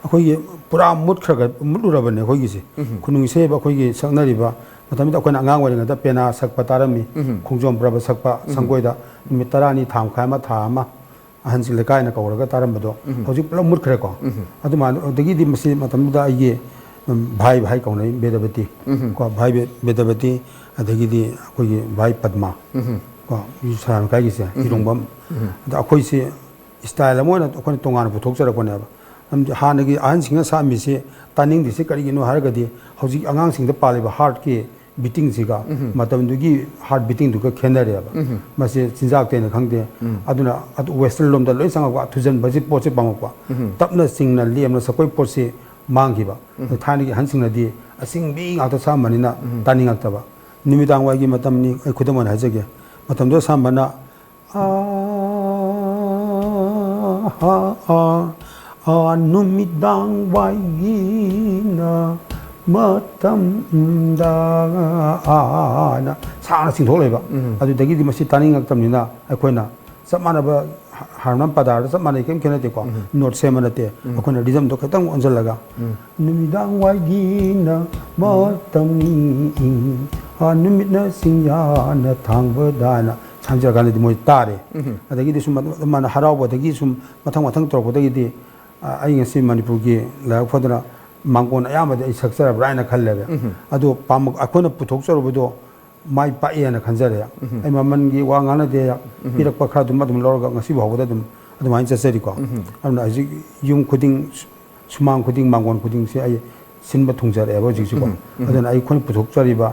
ꯑꯩꯈꯣꯏꯒꯤ ꯄꯨꯔꯥ ꯃꯨꯠꯈ꯭ꯔꯒ, ꯃꯨꯠꯂꯨꯔꯕꯅꯦ ꯑꯩꯈꯣꯏꯒꯤꯁꯦ꯫ ꯎꯝ꯫ ꯈꯨꯅꯨꯡ ꯏꯁꯩ ꯍꯥꯏꯕ ꯑꯩꯈꯣꯏꯒꯤ ꯁꯛꯅꯔꯤꯕ, ꯃꯇꯝꯗꯨꯗ ꯑꯩꯈꯣꯏꯅ ꯑꯉꯥꯡ ꯑꯣꯏꯔꯤꯉꯩꯗ ꯄꯦꯅꯥ ꯁꯛꯄ ꯇꯥꯔꯝꯃꯤ, ꯎꯝ꯫ ꯈꯣꯡꯖꯣꯝ ꯄ꯭ꯔꯕ ꯁꯛꯄ, ꯎꯝ꯫ ꯁꯪꯒꯣꯏꯗ ꯅꯨꯃꯤꯠ ꯇꯔꯥꯅꯤ, ꯊꯥ ꯃꯈꯥꯏ ꯑꯃ, ꯊꯥ ꯑꯃ, ꯑꯍꯟꯁꯤꯡ ꯂꯩꯀꯥꯏꯅ ꯀꯧꯔꯒ ꯇꯥꯔꯝꯕꯗꯣ ꯎꯝ꯫ ꯍꯧꯖꯤꯛ ꯄꯨꯂꯞ ꯃꯨꯠꯈ꯭ꯔꯦꯀꯣ꯫ ꯎꯝ꯫ ꯑꯗꯨꯃꯥꯏꯅ, ꯑꯗꯒꯤꯗꯤ ꯃꯁꯤ ꯃꯇꯝꯗꯨꯗ ꯑꯩꯒꯤ, ꯎꯝ, ꯚꯥꯏ, ꯚꯥꯏ ꯀꯧꯅꯩ, ꯕꯦꯗꯕꯇꯤ ꯎꯝ꯫ ꯀꯣ, ꯚꯥꯏ ꯕꯦ-, ꯕꯦꯗꯕꯇꯤ, ꯑꯗꯒꯤꯗꯤ ꯑꯩꯈꯣꯏꯒꯤ ꯚꯥꯏ ꯄꯗꯃ ꯎꯝ꯫ ꯀꯣ, ꯁꯣꯔꯥ ꯂꯩꯀꯥꯏꯒꯤꯁꯦ, ꯎꯝ꯫ ꯏꯔꯣꯡꯕꯝ꯫ ꯎꯝ꯫ ꯑꯗ ꯑꯩꯈꯣꯏꯁꯦ ꯏꯁꯇꯥꯏꯜ ꯑꯃ ꯑꯣꯏꯅ ꯑꯩꯈꯣꯏꯅ ꯇꯣꯉꯥꯟꯅ ꯄꯨꯊꯣꯛꯆꯔꯛꯄꯅꯦꯕ꯫ ꯃꯔꯝꯗꯤ ꯍꯥꯟꯅꯒꯤ ꯑꯍꯟꯁꯤꯡꯅ ꯁꯥꯛꯑꯝꯃꯤꯁꯤ ꯇꯥꯅꯤꯡꯗ꯭ꯔꯤꯁꯤ ꯀꯔꯤꯒꯤꯅꯣ ꯍꯥꯏꯔꯒꯗꯤ, ꯍꯧꯖꯤꯛ ꯑꯉꯥꯡꯁꯤꯡꯗ ꯄꯥꯜꯂꯤꯕ ꯍꯥꯔꯠꯀꯤ ꯕꯤꯇꯤꯡꯁꯤꯒ ꯃꯇꯝꯗꯨꯒꯤ ꯍꯥꯔꯠ ꯕꯤꯇꯤꯡꯗꯨꯒ ꯈꯦꯠꯅꯔꯦꯕ꯫ ꯃꯁꯤ ꯆꯤꯟꯖꯥꯛꯇꯩꯅ ꯈꯪꯗꯦ꯫ ꯑꯗꯨꯅ ꯑꯗꯨ ꯋꯦꯁꯇꯔꯟ ꯂꯣꯝꯗ ꯂꯣꯏ ꯆꯪꯉꯛꯄ, ꯊꯨꯖꯟꯕꯁꯤ ꯄꯣꯠꯁꯦ ꯄꯥꯝꯃꯛꯄ꯫ ꯇꯞꯅ ꯆꯤꯡꯅ ꯂꯦꯝꯅ ꯁꯛꯄꯒꯤ ꯄꯣꯠꯁꯤ ꯃꯥꯡꯈꯤꯕ꯫ ꯊꯥꯏꯅꯒꯤ ꯑꯍꯟꯁꯤꯡꯅꯗꯤ ꯑꯆꯤꯡꯕꯤ ꯉꯥꯛꯇ ꯁꯛꯑꯝꯕꯅꯤꯅ ꯇꯥꯅꯤꯡꯉꯛꯇꯕ꯫ ꯅꯨꯃꯤꯗꯥꯡ ꯋꯥꯏꯒꯤ ꯃꯇꯝꯅꯤ, ꯑꯩ ꯈꯨꯗꯝ ꯑꯣꯏꯅ ꯍꯥꯏꯖꯒꯦ꯫ ꯃꯇꯝꯗꯨꯗ ꯁꯛꯑꯝꯕꯅ ꯑꯥ, ꯑꯥ, ꯑꯥ, ꯅꯨꯃꯤꯗꯥꯡ ꯋꯥꯏꯒꯤꯅ ꯃꯇꯝꯗ ꯑꯥꯅ ꯁꯥꯡꯅ ꯆꯤꯡꯊꯣꯛ ꯂꯩꯕ꯫ ꯑꯗꯨꯗꯒꯤꯗꯤ ꯃꯁꯤ ꯇꯥꯅꯤꯡꯉꯛꯇꯕꯅꯤꯅ ꯑꯩꯈꯣꯏꯅ ꯆꯞ ꯃꯥꯟꯅꯕ ꯍꯥꯔꯃꯣꯅꯤꯌꯝ ꯄꯗꯥꯔꯗ ꯆꯞ ꯃꯥꯟꯅꯩ, ꯀꯔꯤꯝ ꯈꯦꯠꯅꯠꯇꯦꯀꯣ꯫ ꯅꯣꯠ ꯁꯦꯝꯕ ꯅꯠꯇꯦ꯫ ꯑꯩꯈꯣꯏꯅ ꯔꯤꯗꯝꯗꯣ ꯈꯤꯇꯪ ꯑꯣꯟꯁꯤꯜꯂꯒ ꯅꯨꯃꯤꯗꯥꯡ ꯋꯥꯏꯒꯤꯅ ꯃꯇꯝꯅꯤ, ꯑꯥ, ꯅꯨꯃꯤꯠꯅ ꯆꯤꯡꯌꯥꯅ ꯊꯥꯡꯕꯗ ꯍꯥꯏꯅ ꯁꯥꯟꯖꯔꯀꯥꯟꯗꯗꯤ ꯃꯣꯏ ꯇꯥꯔꯦ꯫ ꯑꯗꯒꯤꯗꯤ ꯁꯨꯝ ꯑꯗꯨ-, ꯑꯗꯨꯃꯥꯏꯅ ꯍꯔꯥꯎꯕꯗꯒꯤ ꯁꯨꯝ ꯃꯊꯪ ꯃꯊꯪ ꯇꯧꯔꯛꯄꯗꯒꯤꯗꯤ, ꯑ, ꯑꯩ ꯉꯁꯤ ꯃꯅꯤꯄꯨꯔꯒꯤ ꯂꯥꯏꯕꯛ ꯐꯗꯅ ꯃꯥꯡꯒꯣꯟ ꯑꯌꯥꯝꯕꯗꯤ ꯑꯩ ꯁꯛꯆꯔꯕ꯭ꯔꯥ ꯍꯥꯏꯅ ꯈꯜꯂꯦꯕ꯫ ꯑꯗꯣ ꯄꯥꯝꯃꯛ-, ꯑꯩꯈꯣꯏꯅ ꯄꯨꯊꯣꯛꯆꯔꯨꯕꯗꯣ ꯃꯥꯏ ꯄꯥꯛꯑꯦꯅ ꯈꯟꯖꯔꯦ꯫ ꯑꯩ ꯃꯃꯜꯒꯤ ꯋꯥ ꯉꯥꯡꯅꯗꯦ, ꯄꯤꯔꯛꯄ ꯈꯔ ꯑꯗꯨꯝ, ꯑꯗꯨꯝ ꯂꯧꯔꯒ ꯉꯁꯤ ꯐꯥꯎꯕꯗ ꯑꯗꯨꯝ ꯑꯗꯨꯃꯥꯏꯅ ꯆꯠꯆꯔꯤꯀꯣ꯫ ꯑꯗꯨꯅ ꯍꯧꯖꯤꯛ ꯌꯨꯝ ꯈꯨꯗꯤꯡ, ꯁꯨꯃꯥꯡ ꯈꯨꯗꯤꯡ, ꯃꯥꯡꯒꯣꯟ ꯈꯨꯗꯤꯡꯁꯦ ꯑꯩ ꯁꯤꯟꯕ ꯊꯨꯡꯖꯔꯛꯑꯦꯕ ꯍꯧꯖꯤꯛꯁꯤꯀꯣ꯫ ꯑꯗꯨꯅ ꯑꯩꯈꯣꯏꯅ ꯄꯨꯊꯣꯛꯆꯔꯤꯕ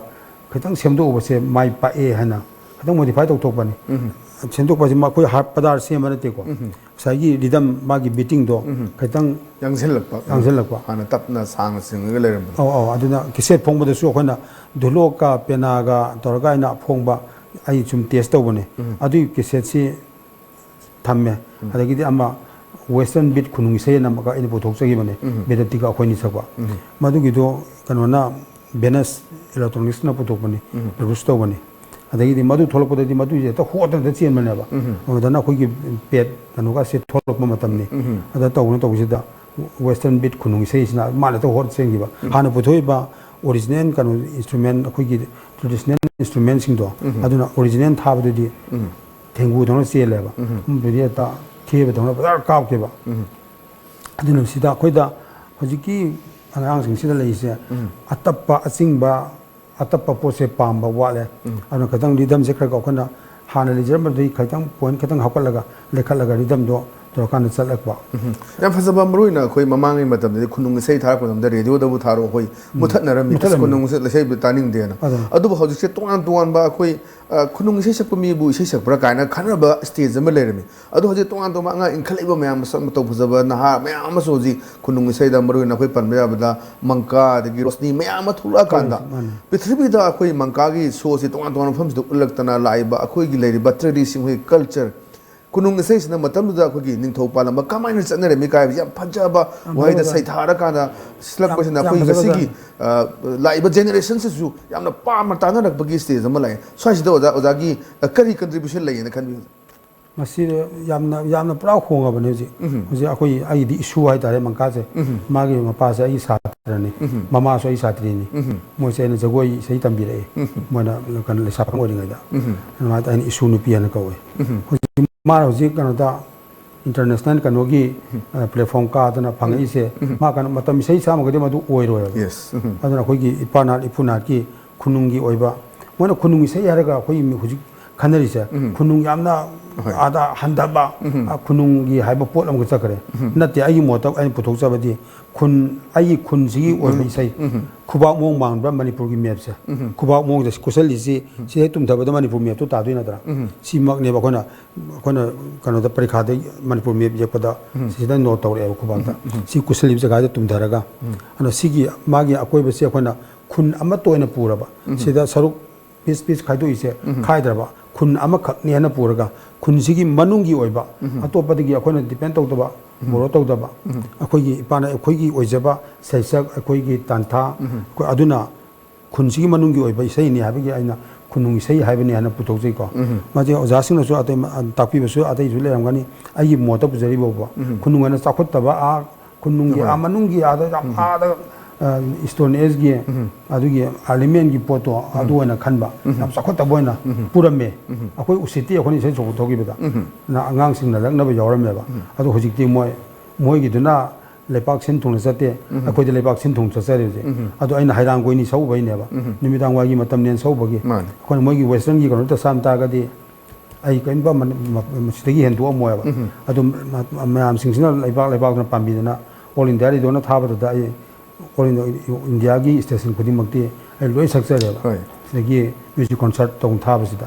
ꯈꯤꯇꯪ ꯁꯦꯝꯗꯣꯛꯎꯕꯁꯦ ꯃꯥꯏ ꯄꯥꯛꯑꯦ ꯍꯥꯏꯅ ꯈꯤꯇꯪ ꯃꯣꯗꯤꯐꯥꯏ ꯇꯧꯊꯣꯛꯄꯅꯤ꯫ ꯁꯦꯝꯗꯣꯛꯄꯁꯤ ꯃꯈꯣꯏ ꯍꯥꯔꯠ ꯄꯗꯥꯔ ꯁꯦꯝꯕ ꯅꯠꯇꯦꯀꯣ꯫ ꯉꯁꯥꯏꯒꯤ ꯔꯤꯗꯝ, ꯃꯥꯒꯤ ꯕꯤꯇꯤꯡꯗꯣ ꯈꯤꯇꯪ ꯌꯥꯡꯁꯤꯜꯂꯛꯄ꯫ ꯌꯥꯡꯁꯤꯜꯂꯛꯄ꯫ ꯍꯥꯟꯅ ꯇꯞꯅ ꯁꯥꯡꯅ ꯆꯤꯡꯉꯒ ꯂꯩꯔꯝꯕꯗꯣ꯫ ꯑꯧ, ꯑꯧ, ꯑꯗꯨꯅ ꯀꯦꯁꯦꯠ ꯐꯣꯡꯕꯗꯁꯨ ꯑꯩꯈꯣꯏꯅ ꯙꯨꯂꯣꯛꯀ ꯄꯦꯅꯥꯒ ꯇꯧꯔꯒ ꯑꯩꯅ ꯐꯣꯡꯕ, ꯑꯩ ꯁꯨꯝ ꯇꯦꯁ ꯇꯧꯕꯅꯦ꯫ ꯑꯗꯨꯒꯤ ꯀꯦꯁꯦꯠꯁꯤ ꯊꯝꯃꯦ꯫ ꯑꯗꯒꯤꯗꯤ ꯑꯃ ꯋꯦꯁꯇꯔꯟ ꯕꯤꯠ ꯈꯨꯅꯨꯡ ꯏꯁꯩ ꯑꯅ ꯑꯃꯒ ꯑꯩꯅ ꯄꯨꯊꯣꯛꯆꯈꯤꯕꯅꯦ, ꯕꯦꯗꯞꯇꯤꯒ ꯑꯩꯈꯣꯏꯅꯤ ꯁꯛꯄ꯫ ꯃꯗꯨꯒꯤꯗꯣ ꯀꯩꯅꯣꯅ, ꯚꯦꯅꯁ ꯏꯂꯦꯛꯇ꯭ꯔꯣꯅꯤꯛꯁꯅ ꯄꯨꯊꯣꯛꯄꯅꯤ, ꯄ꯭ꯔꯣꯗ꯭ꯌꯨꯁ ꯇꯧꯕꯅꯤ꯫ ꯑꯗꯒꯤꯗꯤ ꯃꯗꯨ ꯊꯣꯛꯂꯛꯄꯗꯗꯤ ꯃꯗꯨꯁꯦ ꯍꯦꯛꯇ ꯍꯣꯠꯇꯅ ꯍꯦꯛꯇ ꯆꯦꯟꯕꯅꯦꯕ꯫ ꯑꯗꯨꯗꯅ ꯑꯩꯈꯣꯏꯒꯤ ꯄꯦꯠ ꯀꯩꯅꯣꯒꯁꯦ ꯊꯣꯛꯂꯛꯄ ꯃꯇꯝꯅꯤ꯫ ꯑꯗ ꯇꯧꯗꯅ ꯇꯧꯕꯁꯤꯗ ꯋꯦꯁꯇꯔꯟ ꯕꯤꯠ ꯈꯨꯅꯨꯡ ꯏꯁꯩꯁꯤꯅ ꯃꯥꯅ ꯍꯦꯛꯇ ꯍꯣꯠ ꯆꯦꯟꯈꯤꯕ꯫ ꯍꯥꯟꯅ ꯄꯨꯊꯣꯛꯏꯕ ꯑꯣꯔꯤꯖꯤꯅꯦꯜ ꯀꯩꯅꯣ, ꯏꯟꯁꯇ꯭ꯔꯨꯃꯦꯟ, ꯑꯩꯈꯣꯏꯒꯤ ꯇ꯭ꯔꯦꯗꯤꯁꯅꯦꯜ ꯏꯟꯁꯇ꯭ꯔꯨꯃꯦꯟꯁꯤꯡꯗꯣ, ꯑꯗꯨꯅ ꯑꯣꯔꯤꯖꯤꯅꯦꯜ ꯊꯥꯕꯗꯨꯗꯤ ꯊꯦꯡꯒꯨꯗꯧꯅ ꯆꯦꯜꯂꯦꯕ꯫ ꯑꯗꯨꯗꯤ ꯍꯦꯛꯇ ꯊꯦꯕꯗꯧꯅ ꯐꯖꯅ ꯀꯥꯞꯈꯤꯕ꯫ ꯑꯗꯨꯅ ꯁꯤꯗ ꯑꯩꯈꯣꯏꯗ ꯍꯧꯖꯤꯛꯀꯤ ꯑꯉꯥꯡꯁꯤꯡꯁꯤꯗ ꯂꯩꯔꯤꯁꯦ, ꯑꯇꯞꯄ, ꯑꯆꯤꯡꯕ, ꯑꯇꯞꯄ ꯄꯣꯠꯁꯦ ꯄꯥꯝꯕ ꯋꯥꯠꯂꯦ꯫ ꯑꯗꯨꯅ ꯈꯤꯇꯪ ꯔꯤꯗꯝꯁꯦ ꯈꯔ ꯈꯔ ꯑꯩꯈꯣꯏꯅ ꯍꯥꯟꯅ ꯂꯩꯖꯔꯝꯕꯗꯒꯤ ꯈꯤꯇꯪ ꯄꯣꯏꯟ ꯈꯤꯇꯪ ꯍꯥꯞꯀꯠꯂꯒ, ꯂꯩꯈꯠꯂꯒ ꯔꯤꯗꯝꯗꯣ ꯇꯧꯔꯀꯥꯟꯗ ꯆꯠꯂꯛꯄ꯫ ꯎꯝ꯫ ꯌꯥꯝ ꯐꯖꯕ, ꯃꯔꯨ ꯑꯣꯏꯅ ꯑꯩꯈꯣꯏ ꯃꯃꯥꯡꯒꯤ ꯃꯇꯝꯗꯗꯤ ꯈꯨꯅꯨꯡ ꯏꯁꯩ ꯊꯥꯔꯛꯄ ꯃꯇꯝꯗ ꯔꯦꯗꯤꯑꯣꯗꯕꯨ ꯊꯥꯔꯛꯑꯣ, ꯑꯩꯈꯣꯏ ꯃꯨꯊꯠꯅꯔꯝꯃꯤ꯫ ꯑꯁ, ꯃꯨꯊꯠꯂꯝꯃꯤ꯫ ꯈꯨꯅꯨꯡ ꯏꯁꯩ ꯇꯥꯅꯤꯡꯗꯦꯅ꯫ ꯑꯗꯣ꯫ ꯑꯗꯨꯕꯨ ꯍꯧꯖꯤꯛꯁꯦ ꯇꯣꯉꯥꯟ ꯇꯣꯉꯥꯟꯕ ꯑꯩꯈꯣꯏ, ꯑ, ꯈꯨꯅꯨꯡ ꯏꯁꯩ ꯁꯛꯄ ꯃꯤꯕꯨ ꯏꯁꯩ ꯁꯛꯄ꯭ꯔꯥ ꯀꯥꯏꯅ ꯈꯟꯅꯕ ꯁ꯭ꯇꯦꯖ ꯑꯃ ꯂꯩꯔꯝꯃꯤ꯫ ꯑꯗꯣ ꯍꯧꯖꯤꯛ ꯇꯣꯉꯥꯟ ꯇꯣꯉꯥꯟꯕ ꯑꯉꯥꯡ ꯏꯟꯈꯠꯂꯛꯏꯕ ꯃꯌꯥꯝ, ꯃꯁꯛ ꯃꯇꯧ ꯐꯖꯕ ꯅꯍꯥ ꯃꯌꯥꯝ ꯑꯃꯁꯨ ꯍꯧꯖꯤꯛ ꯈꯨꯅꯨꯡ ꯏꯁꯩꯗ, ꯃꯔꯨ ꯑꯣꯏꯅ ꯑꯩꯈꯣꯏ ꯄꯟꯕ ꯌꯥꯕꯗ ꯃꯪꯀꯥ, ꯑꯗꯒꯤ ꯔꯣꯁꯅꯤ ꯃꯌꯥꯝ ꯑꯃ ꯊꯣꯛꯂꯛꯑꯀꯥꯟꯗ, ꯃꯥꯅꯤ꯫ ꯄ꯭ꯔꯤꯊꯤꯕꯤꯗ ꯑꯩꯈꯣꯏ ꯃꯪꯀꯥꯒꯤ ꯁꯣꯁꯤ ꯇꯣꯉꯥꯟ ꯇꯣꯉꯥꯟꯕ ꯃꯐꯝꯁꯤꯗ ꯎꯠꯂꯛꯇꯅ ꯂꯥꯛꯏꯕ ꯑꯩꯈꯣꯏꯒꯤ ꯂꯩꯔꯤꯕ ꯇ꯭ꯔꯦꯗꯤꯁꯟ, ꯑꯩꯈꯣꯏꯒꯤ ꯀꯜꯆꯔ, ꯈꯨꯅꯨꯡ ꯏꯁꯩꯁꯤꯅ ꯃꯇꯝꯗꯨꯗ ꯑꯩꯈꯣꯏꯒꯤ ꯅꯤꯡꯊꯧ ꯄꯥꯜꯂꯝꯕ ꯀꯃꯥꯏꯅ ꯆꯠꯅꯔꯝꯃꯤ ꯀꯥꯏꯕꯁꯦ ꯌꯥꯝ ꯐꯖꯕ ꯌꯥꯝ ꯋꯥꯍꯩꯗ ꯐꯖꯕ꯫ ꯁꯩꯊꯥꯔꯀꯥꯟꯗ ꯁꯤꯜꯂꯛꯄꯁꯤꯅ ꯌꯥꯝ, ꯌꯥꯝ ꯑꯩꯈꯣꯏ ꯐꯖꯕ ꯉꯁꯤꯒꯤ, ꯑ, ꯂꯥꯛꯏꯕ ꯖꯦꯅꯦꯔꯦꯁꯟꯁꯤꯁꯨ ꯌꯥꯝꯅ ꯄꯥꯝꯅ ꯇꯥꯅꯔꯛꯄꯒꯤ ꯁ꯭ꯇꯦꯖ ꯑꯃ ꯂꯥꯛꯑꯦ꯫ ꯁ꯭ꯋꯥꯏꯁꯤꯗ ꯑꯣꯖꯥ, ꯑꯣꯖꯥꯒꯤ, ꯑ, ꯀꯔꯤ ꯀꯟꯇ꯭ꯔꯤꯕ꯭ꯌꯨꯁꯟ ꯂꯩꯌꯦꯅ ꯈꯟꯕꯤ? ꯃꯁꯤ ꯌꯥꯝꯅ, ꯌꯥꯝꯅ ꯄꯨꯔꯥ ꯍꯣꯡꯉꯕꯅꯦ ꯍꯧꯖꯤꯛ꯫ ꯎꯝ꯫ ꯍꯧꯖꯤꯛ ꯑꯩꯈꯣꯏ, ꯑꯩꯒꯤꯗꯤ ꯏꯁꯨ ꯍꯥꯏꯇꯥꯔꯦ, ꯃꯪꯀꯥꯁꯦ꯫ ꯎꯝ꯫ ꯃꯥꯒꯤ ꯃꯄꯥꯁꯦ ꯑꯩꯒꯤ ꯁꯥꯇ꯭ꯔꯅꯤ, ꯎꯝ꯫ ꯃꯃꯥꯁꯨ ꯑꯩ ꯁꯥꯇ꯭ꯔꯤꯅꯤ꯫ ꯎꯝ꯫ ꯃꯣꯏꯁꯦ ꯑꯩꯅ ꯖꯒꯣꯏ ꯏꯁꯩ ꯇꯝꯕꯤꯔꯛꯑꯦ꯫ ꯎꯝ꯫ ꯃꯣꯏꯅ ꯀꯩꯅꯣ, ꯂꯩꯁꯥ ꯄꯥꯈꯪ ꯑꯣꯏꯔꯤꯉꯩꯗ꯫ ꯎꯝ꯫ ꯑꯗꯨꯃꯥꯏꯅ ꯑꯩꯅ ꯏꯁꯨ ꯅꯨꯄꯤ ꯍꯥꯏꯅ ꯀꯧꯋꯦ꯫ ꯎꯝ꯫ ꯍꯧꯖꯤꯛ ꯃꯥꯅ ꯍꯧꯖꯤꯛ ꯀꯩꯅꯣꯗ, ꯏꯟꯇꯔꯅꯦꯁꯅꯦꯜ ꯀꯩꯅꯣꯒꯤ, ꯑ, ꯄ꯭ꯂꯦꯠꯐꯣꯝ ꯀꯥꯗꯅ ꯐꯪꯉꯛꯏꯁꯦ, ꯎꯝ꯫ ꯃꯥ ꯀꯩꯅꯣ, ꯃꯇꯝ ꯏꯁꯩ ꯁꯥꯃꯒꯗꯤ ꯃꯗꯨ ꯑꯣꯏꯔꯣꯏꯕ꯫ Yes. ꯎꯝ꯫ ꯑꯗꯨꯅ ꯑꯩꯈꯣꯏꯒꯤ ꯏꯄꯥ ꯅꯥꯠ, ꯏꯄꯨ ꯅꯥꯠꯀꯤ ꯈꯨꯅꯨꯡꯒꯤ ꯑꯣꯏꯕ, ꯃꯣꯏꯅ ꯈꯨꯅꯨꯡ ꯏꯁꯩ ꯍꯥꯏꯔꯒ ꯑꯩꯈꯣꯏꯒꯤ ꯃꯤ ꯍꯧꯖꯤꯛ ꯈꯟꯅꯔꯤꯁꯦ, ꯎꯝ꯫ ꯈꯨꯅꯨꯡ ꯌꯥꯝꯅ ꯍꯣꯏ꯫ ꯑꯥꯗ ꯍꯟꯊꯕ, ꯎꯝ꯫ ꯑ, ꯈꯨꯅꯨꯡꯒꯤ ꯍꯥꯏꯕ ꯄꯣꯠ ꯑꯃꯈꯛ ꯆꯠꯈ꯭ꯔꯦ꯫ ꯎꯝ꯫ ꯅꯠꯇꯦ, ꯑꯩꯒꯤ ꯃꯣꯠꯇ ꯑꯩꯅ ꯄꯨꯊꯣꯛꯆꯕꯗꯤ ꯈꯨꯟ, ꯑꯩꯒꯤ ꯈꯨꯟꯁꯤꯒꯤ ꯑꯣꯏꯕ ꯎꯝ꯫ ꯏꯁꯩ꯫ ꯎꯝ꯫ ꯈꯨꯕꯥꯛ ꯃꯑꯣꯡ ꯃꯥꯟꯕ꯭ꯔꯥ ꯃꯅꯤꯄꯨꯔꯒꯤ ꯃꯦꯞꯁꯦ? ꯎꯝ꯫ ꯈꯨꯕꯥꯛ ꯃꯑꯣꯡꯗ ꯀꯨꯁꯜꯂꯤꯁꯤ, ꯁꯤ ꯍꯦꯛ ꯇꯨꯝꯊꯕꯗ ꯃꯅꯤꯄꯨꯔ ꯃꯦꯞꯇꯨ ꯇꯥꯗꯣꯏ ꯅꯠꯇ꯭ꯔꯥ? ꯎꯝ꯫ ꯁꯤꯃꯛꯅꯦꯕ ꯑꯩꯈꯣꯏꯅ, ꯑꯩꯈꯣꯏꯅ ꯀꯩꯅꯣꯗ ꯄꯔꯤꯈꯥꯗ ꯃꯅꯤꯄꯨꯔ ꯃꯦꯞ ꯌꯦꯛꯄꯗ ꯎꯝ꯫ ꯁꯤꯗ ꯅꯣꯠ ꯇꯧꯔꯛꯑꯦꯕ ꯈꯨꯕꯥꯛꯇ꯫ ꯎꯝ꯫ ꯁꯤ ꯀꯨꯁꯜꯂꯤꯕ ꯖꯒꯥꯁꯤꯗ ꯇꯨꯝꯊꯔꯒ꯫ ꯎꯝ꯫ ꯑꯗꯣ ꯁꯤꯒꯤ ꯃꯥꯒꯤ ꯑꯀꯣꯏꯕꯁꯦ ꯑꯩꯈꯣꯏꯅ ꯈꯨꯟ ꯑꯃꯠꯇ ꯑꯣꯏꯅ ꯄꯨꯔꯕ꯫ ꯎꯝ꯫ ꯁꯤꯗ ꯁꯔꯨꯛ ꯄꯤꯁ ꯄꯤꯁ ꯈꯥꯏꯗꯣꯛꯏꯁꯦ ꯎꯝ꯫ ꯈꯥꯏꯗ꯭ꯔꯕ, ꯈꯨꯟ ꯑꯃꯈꯛꯅꯦꯅ ꯄꯨꯔꯒ ꯈꯨꯟꯁꯤꯒꯤ ꯃꯅꯨꯡꯒꯤ ꯑꯣꯏꯕ, ꯎꯝ꯫ ꯑꯇꯣꯞꯄꯗꯒꯤ ꯑꯩꯈꯣꯏꯅ ꯗꯤꯄꯦꯟ ꯇꯧꯗꯕ, ꯎꯝ꯫ ꯕꯣꯔꯣ ꯇꯧꯗꯕ, ꯎꯝ꯫ ꯑꯩꯈꯣꯏꯒꯤ ꯏꯄꯥꯅ ꯑꯩꯈꯣꯏꯒꯤ ꯑꯣꯏꯖꯕ ꯁꯩꯁꯛ, ꯑꯩꯈꯣꯏꯒꯤ ꯇꯥꯟꯊꯥ, ꯎꯝ꯫ ꯑꯩꯈꯣꯏ ꯑꯗꯨꯅ ꯈꯨꯟꯁꯤꯒꯤ ꯃꯅꯨꯡꯒꯤ ꯑꯣꯏꯕ ꯏꯁꯩꯅꯤ ꯍꯥꯏꯕꯒꯤ ꯑꯩꯅ ꯈꯨꯅꯨꯡ ꯏꯁꯩ ꯍꯥꯏꯕꯅꯤ ꯍꯥꯏꯅ ꯄꯨꯊꯣꯛꯆꯩꯀꯣ꯫ ꯎꯝ꯫ ꯃꯁꯤ ꯑꯣꯖꯥꯁꯤꯡꯅꯁꯨ ꯑꯇꯩ ꯃ-, ꯇꯥꯛꯄꯤꯕꯁꯨ ꯑꯇꯩꯁꯨ ꯂꯩꯔꯝꯒꯅꯤ, ꯑꯩꯒꯤ ꯃꯣꯠꯇ ꯄꯨꯖꯔꯤꯕ ꯐꯥꯎꯕ꯫ ꯎꯝ꯫ ꯈꯨꯅꯨꯡ ꯍꯥꯏꯅ ꯆꯥꯎꯈꯠꯇꯕ, ꯑꯥ ꯈꯨꯅꯨꯡꯒꯤ, ꯍꯣꯏ꯫ ꯑꯥ ꯃꯅꯨꯡꯒꯤ ꯑꯥꯗ ꯌꯥꯝ ꯎꯝ꯫ ꯑꯥꯗ, ꯑ, ꯏꯁꯇꯣꯟ ꯑꯦꯖꯒꯤ ꯎꯝ꯫ ꯑꯗꯨꯒꯤ ꯑꯥꯔꯂꯤꯃꯦꯟꯒꯤ ꯄꯣꯠꯇꯣ ꯎꯝ꯫ ꯑꯗꯨ ꯑꯣꯏꯅ ꯈꯟꯕ, ꯎꯝ꯫ ꯌꯥꯝ ꯆꯥꯎꯈꯠꯇꯕ ꯑꯣꯏꯅ ꯎꯝ꯫ ꯄꯨꯔꯝꯃꯦ꯫ ꯎꯝ꯫ ꯑꯩꯈꯣꯏ ꯎꯁꯤꯠꯇꯤ ꯑꯩꯈꯣꯏꯅ ꯏꯁꯩ ꯁꯛꯄ ꯊꯣꯛꯈꯤꯕꯗ ꯎꯝ꯫ ꯅ-, ꯑꯉꯥꯡꯁꯤꯡꯅ ꯂꯛꯅꯕ ꯌꯥꯎꯔꯝꯃꯦꯕ꯫ ꯎꯝ꯫ ꯑꯗꯣ ꯍꯧꯖꯤꯛꯇꯤ ꯃꯣꯏ, ꯃꯣꯏꯒꯤꯗꯨꯅ ꯂꯩꯄꯥꯛ ꯁꯤꯟ ꯊꯨꯡꯅ ꯆꯠꯇꯦ, ꯎꯝ꯫ ꯑꯩꯈꯣꯏꯗꯤ ꯂꯩꯄꯥꯛ ꯁꯤꯟ ꯊꯨꯡꯅ ꯆꯠꯆꯔꯦ ꯍꯧꯖꯤꯛ꯫ ꯎꯝ꯫ ꯑꯗꯣ ꯑꯩꯅ ꯍꯩꯔꯥꯡꯒꯣꯏꯅꯤ ꯁꯛꯎꯕꯩꯅꯦꯕ, ꯎꯝ꯫ ꯅꯨꯃꯤꯗꯥꯡ ꯋꯥꯏꯒꯤ ꯃꯇꯝꯅꯦꯅ ꯁꯛꯎꯕꯒꯤ꯫ ꯃꯥꯅꯤ꯫ ꯑꯩꯈꯣꯏꯅ ꯃꯣꯏꯒꯤ ꯋꯦꯁꯇꯔꯟꯒꯤ ꯀꯩꯅꯣꯗ ꯆꯥꯝ ꯇꯥꯔꯒꯗꯤ, ꯑꯩ ꯀꯔꯤꯝꯇ ꯃ- ꯃ- ꯃꯁꯤꯗꯒꯤ ꯍꯦꯟꯗꯣꯛꯑꯝꯃꯣꯏꯕ꯫ ꯑꯗꯨꯝ ꯃ- ꯃ- ꯃꯌꯥꯝꯁꯤꯡꯁꯤꯅ ꯂꯩꯕꯥꯛ ꯂꯩꯕꯥꯛꯇꯨꯅ ꯄꯥꯝꯕꯤꯗꯅ All India Radioꯅ ꯊꯥꯕꯗꯨꯗ ꯑꯩ All India, Indiaꯒꯤ station ꯈꯨꯗꯤꯡꯃꯛꯇꯤ ꯑꯩ ꯂꯣꯏ ꯁꯛꯆꯔꯦꯕ꯫ ꯍꯣꯏ꯫ ꯁꯤꯗꯒꯤ music concert ꯇꯧꯕ ꯊꯥꯕꯁꯤꯗ꯫